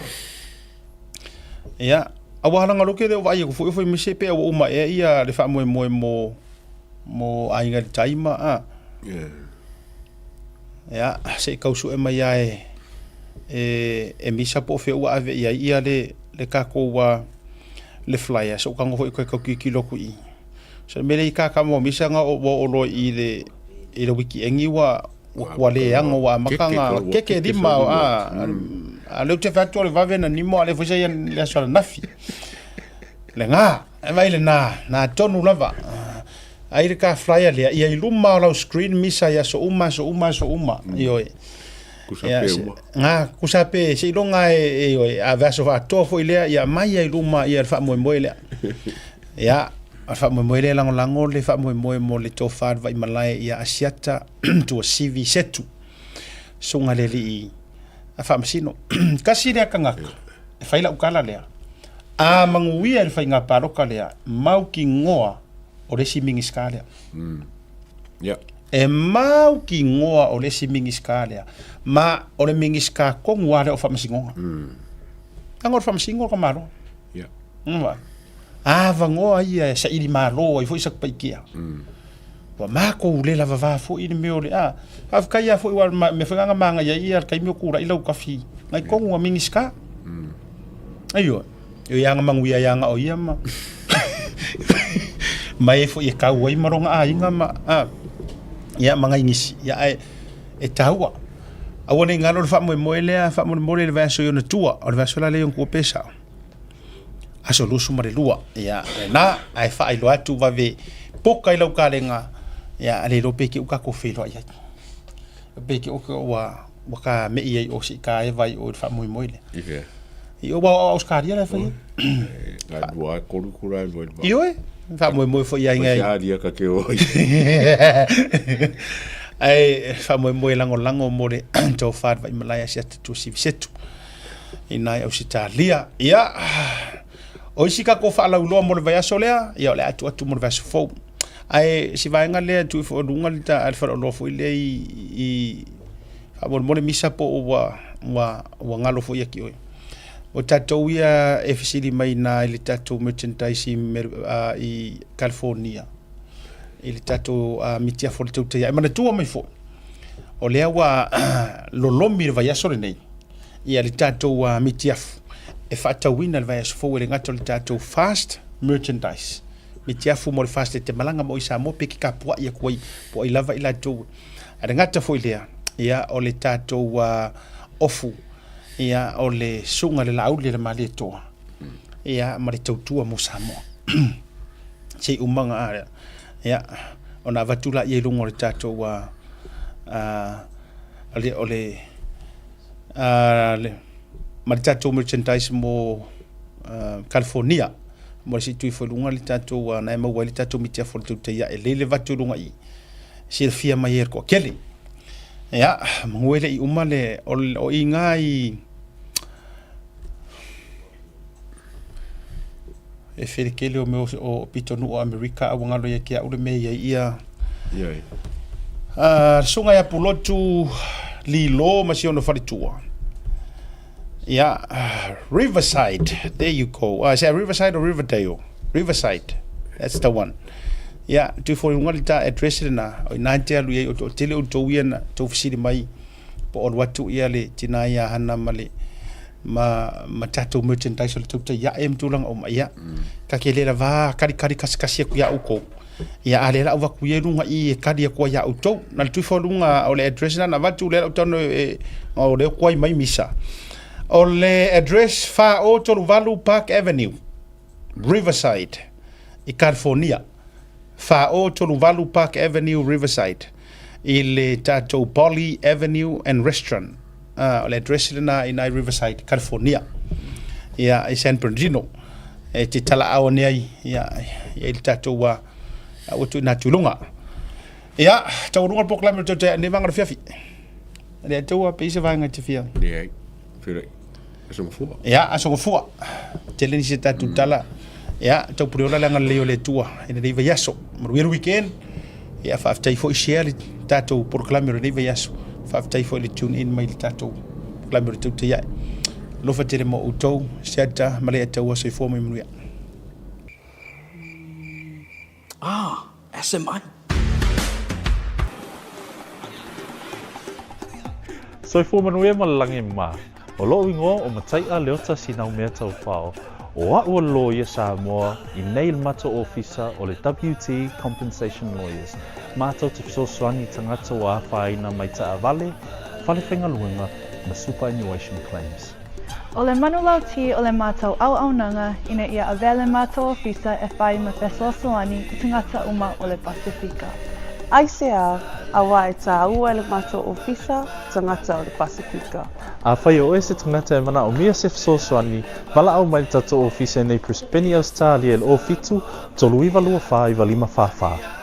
Ia, aua leaga o lea ou te le o vaai atu foi fai mai se pe ua uma ea ia le faamoemoe mo mo Aiga i le Tai ma a. Yeah. Ia, se i tau sue mai lava e, e, e Misa po o fea ua ave i ai ia le, le tatou uh, le flyer. So, tago foi koe tau tilotilo atu i. So, le mea lea i kā kama o Misa na o, ua oo loa i le, i le wikiengi ua, ua, ua leaga, ua amata na keke lima, a, a lea ou te fai atu o le vave na nimo, a lea foi sa ia le aso ananafi. Lena, e vai lena, na tonu lava. Ai le ka flyer lea, ia i luma o lau screen misa i aso uma, aso uma, aso uma. Mm. Ioe. Kusa pe uma. Ngā, kusa pe, se iloga e, e ioe, a ve aso faatoa foi lea, ia mai ai luma ia le faamoemoe lea. Ia, a le faamoemoe lea lagolago le faamoemoe mo le tofa le Vaimalae ia Asiata Tuasivi Setu. Susuga le alii a Faamasino. Tasi lea tagata, e fai lau tala lea, a manuia i le faiga palota lea, mautinoa o le isi Minisita lea. Mm. Yeah. E mautinoa o le isi Minisita lea. Ma o le Minisita tonu lava lea o Faamasinoga. Mm. Leaga o le Faamasino o le tamaloa. Yeah. Ua avanoa ia e saili malo ai foi Satupaitea. Ua matou le lavava foi le mea o le a. Faafetai lava foi aua o le mea foi lena na manaia ai le taimi o tulai Lautafi nai tonu a Minisita. Ioe, e ui lava na manuia ia na o ia ma ma e foi e kau ai ma lona aiga ma a ia ma nai nisi ia ae e taua. Aua ne i galo le faamoemoe lea faamolemole i le vaiaso i ona tua, o le vaiaso la lea i ona tua pe sao. Aso 22, ia lena, ae faailoa atu vave poka i lau kalega, ia le iloa pe te i ua tatou feiloai ai. Pe te i ua ua ta mei ai o se i ta eva i o i le faamoemoe lea. I fea? I o, aua o Ausetalia la e fai ai. Na lua e tolu itula e lua i le vaa. Ioe, faamoemoe foi i aiga i. Mai se alia ta te o ai. Ae faamoemoe e lagolago mo le tofa i le Vaimalae Asiata Tuasivi Setu i nai Ausetalia. Ia, o isi tatou faalauiloa mo le vaiaso lea, ia o le a tuu atu mo le vaiaso fou. Ae si vaega lea e tuu ifo i luga le ta le faleoloa foi lea i, i faamolemole misa po o ua, ua, ua galo foi ia te oe. O tatou ia e fesili mai na i le tatou merchandise i, i California i le tatou mitiafo o le tautai. E manatua mai foi, o lea ua lolomi le vaiaso lenei ia le tatou mitiafu e faatauina i le vaiaso fou e le gata o le tatou fast merchandise mitiafu mo le fast e te malaga mo i Samoa pe ke tapuai atu ai po ai lava i latou. Ae le gata foi lea, ia o le tatou ofu ia o le suga le Laauli le Malietoa ia ma le tautua mo Samoa. Se i uma ona ia ona avatu laia i luga o le tatou o le ma le tatou merchandise mo California mo le sii ifo i luga le tatou na e maua ai le tatou mitiafu o le tautai ae lei le avatu i luga i silafia mai e le toatele. Ia, manu e le i uma le o i ngā i e fele tele o mea o pitonuu o Amerika a ua galo ia te au le mea i ai ia Ia. Le susuga ia Pulotu Lilo ma si ona faletua. Ia, Riverside, there you go. Is that Riverside or Riverdale? Riverside, that's the one. Ia, tui foi luga le ta address lena, o ina te alu i ai o toatele outou ia na tou fesili mai po o alu atu ia le tina ia Hana ma le ma ma tatou merchandise o le tautai ae ma tulaga uma. Ia, ta te le lava kalikali kasikasi atu ia outou. Ia, a lea la avatu ia i luga i e kali atu ai ia outou. Na le tuifo luga o le address na na avatu lea lau tano e o lea kuai mai misa. O le address 4038 Park Avenue, Riverside, i California. 4038 Park Avenue, Riverside, i le tatou Bolly Avenue and Restaurant. O le address lena i nai Riverside, California. Ia, i San Bernardino. E te talaau ane ai, ia, i ai le tatou ua tuuina atu i luga. Ia, taualuga le polokalame o le tautai nei vaega o le afiafi. Le taua pe i se vaega e te fia. Leai, feiloai. Aso Gafua. Ia, Aso Gafua. Tele nisi o tatou tala. Ia, taupuleola le agalelei o le Atua i lenei vaiaso. Manuia le weekend. Ia, faafetai foi share le tatou polokalame o lenei vaiaso. Faafetai foi le tune in mai le tatou polokalame o le tautai ae. Alofa tele mo outou, siata ma le Ataua soifua ma ia manuia. Ah, SMI. Soifua manuia ma le lagi ma. O loʻu igoa o Mataiʻa Leota Sinaumea Taufao. O aʻu o le loia Samoa i nei le matou ofisa o le WT Compensation Lawyers. Matou te fesoasoani i tagata ua afaina mai taavale, fale faigaluega ma superannuation claims. O le manulauti o le matou auaunaga ina ia avea le matou ofisa e fai ma fesoasoani i tagata uma o le Pasefika. Aisea, auā e tāua e le matou ofisa tagata o le Pasefika. Afai o oe se tagata e manaomia se fesoasoani, valaau mai le tatou ofisa i nei Brisbane, Ausetalia i le 07 39 24 95 44.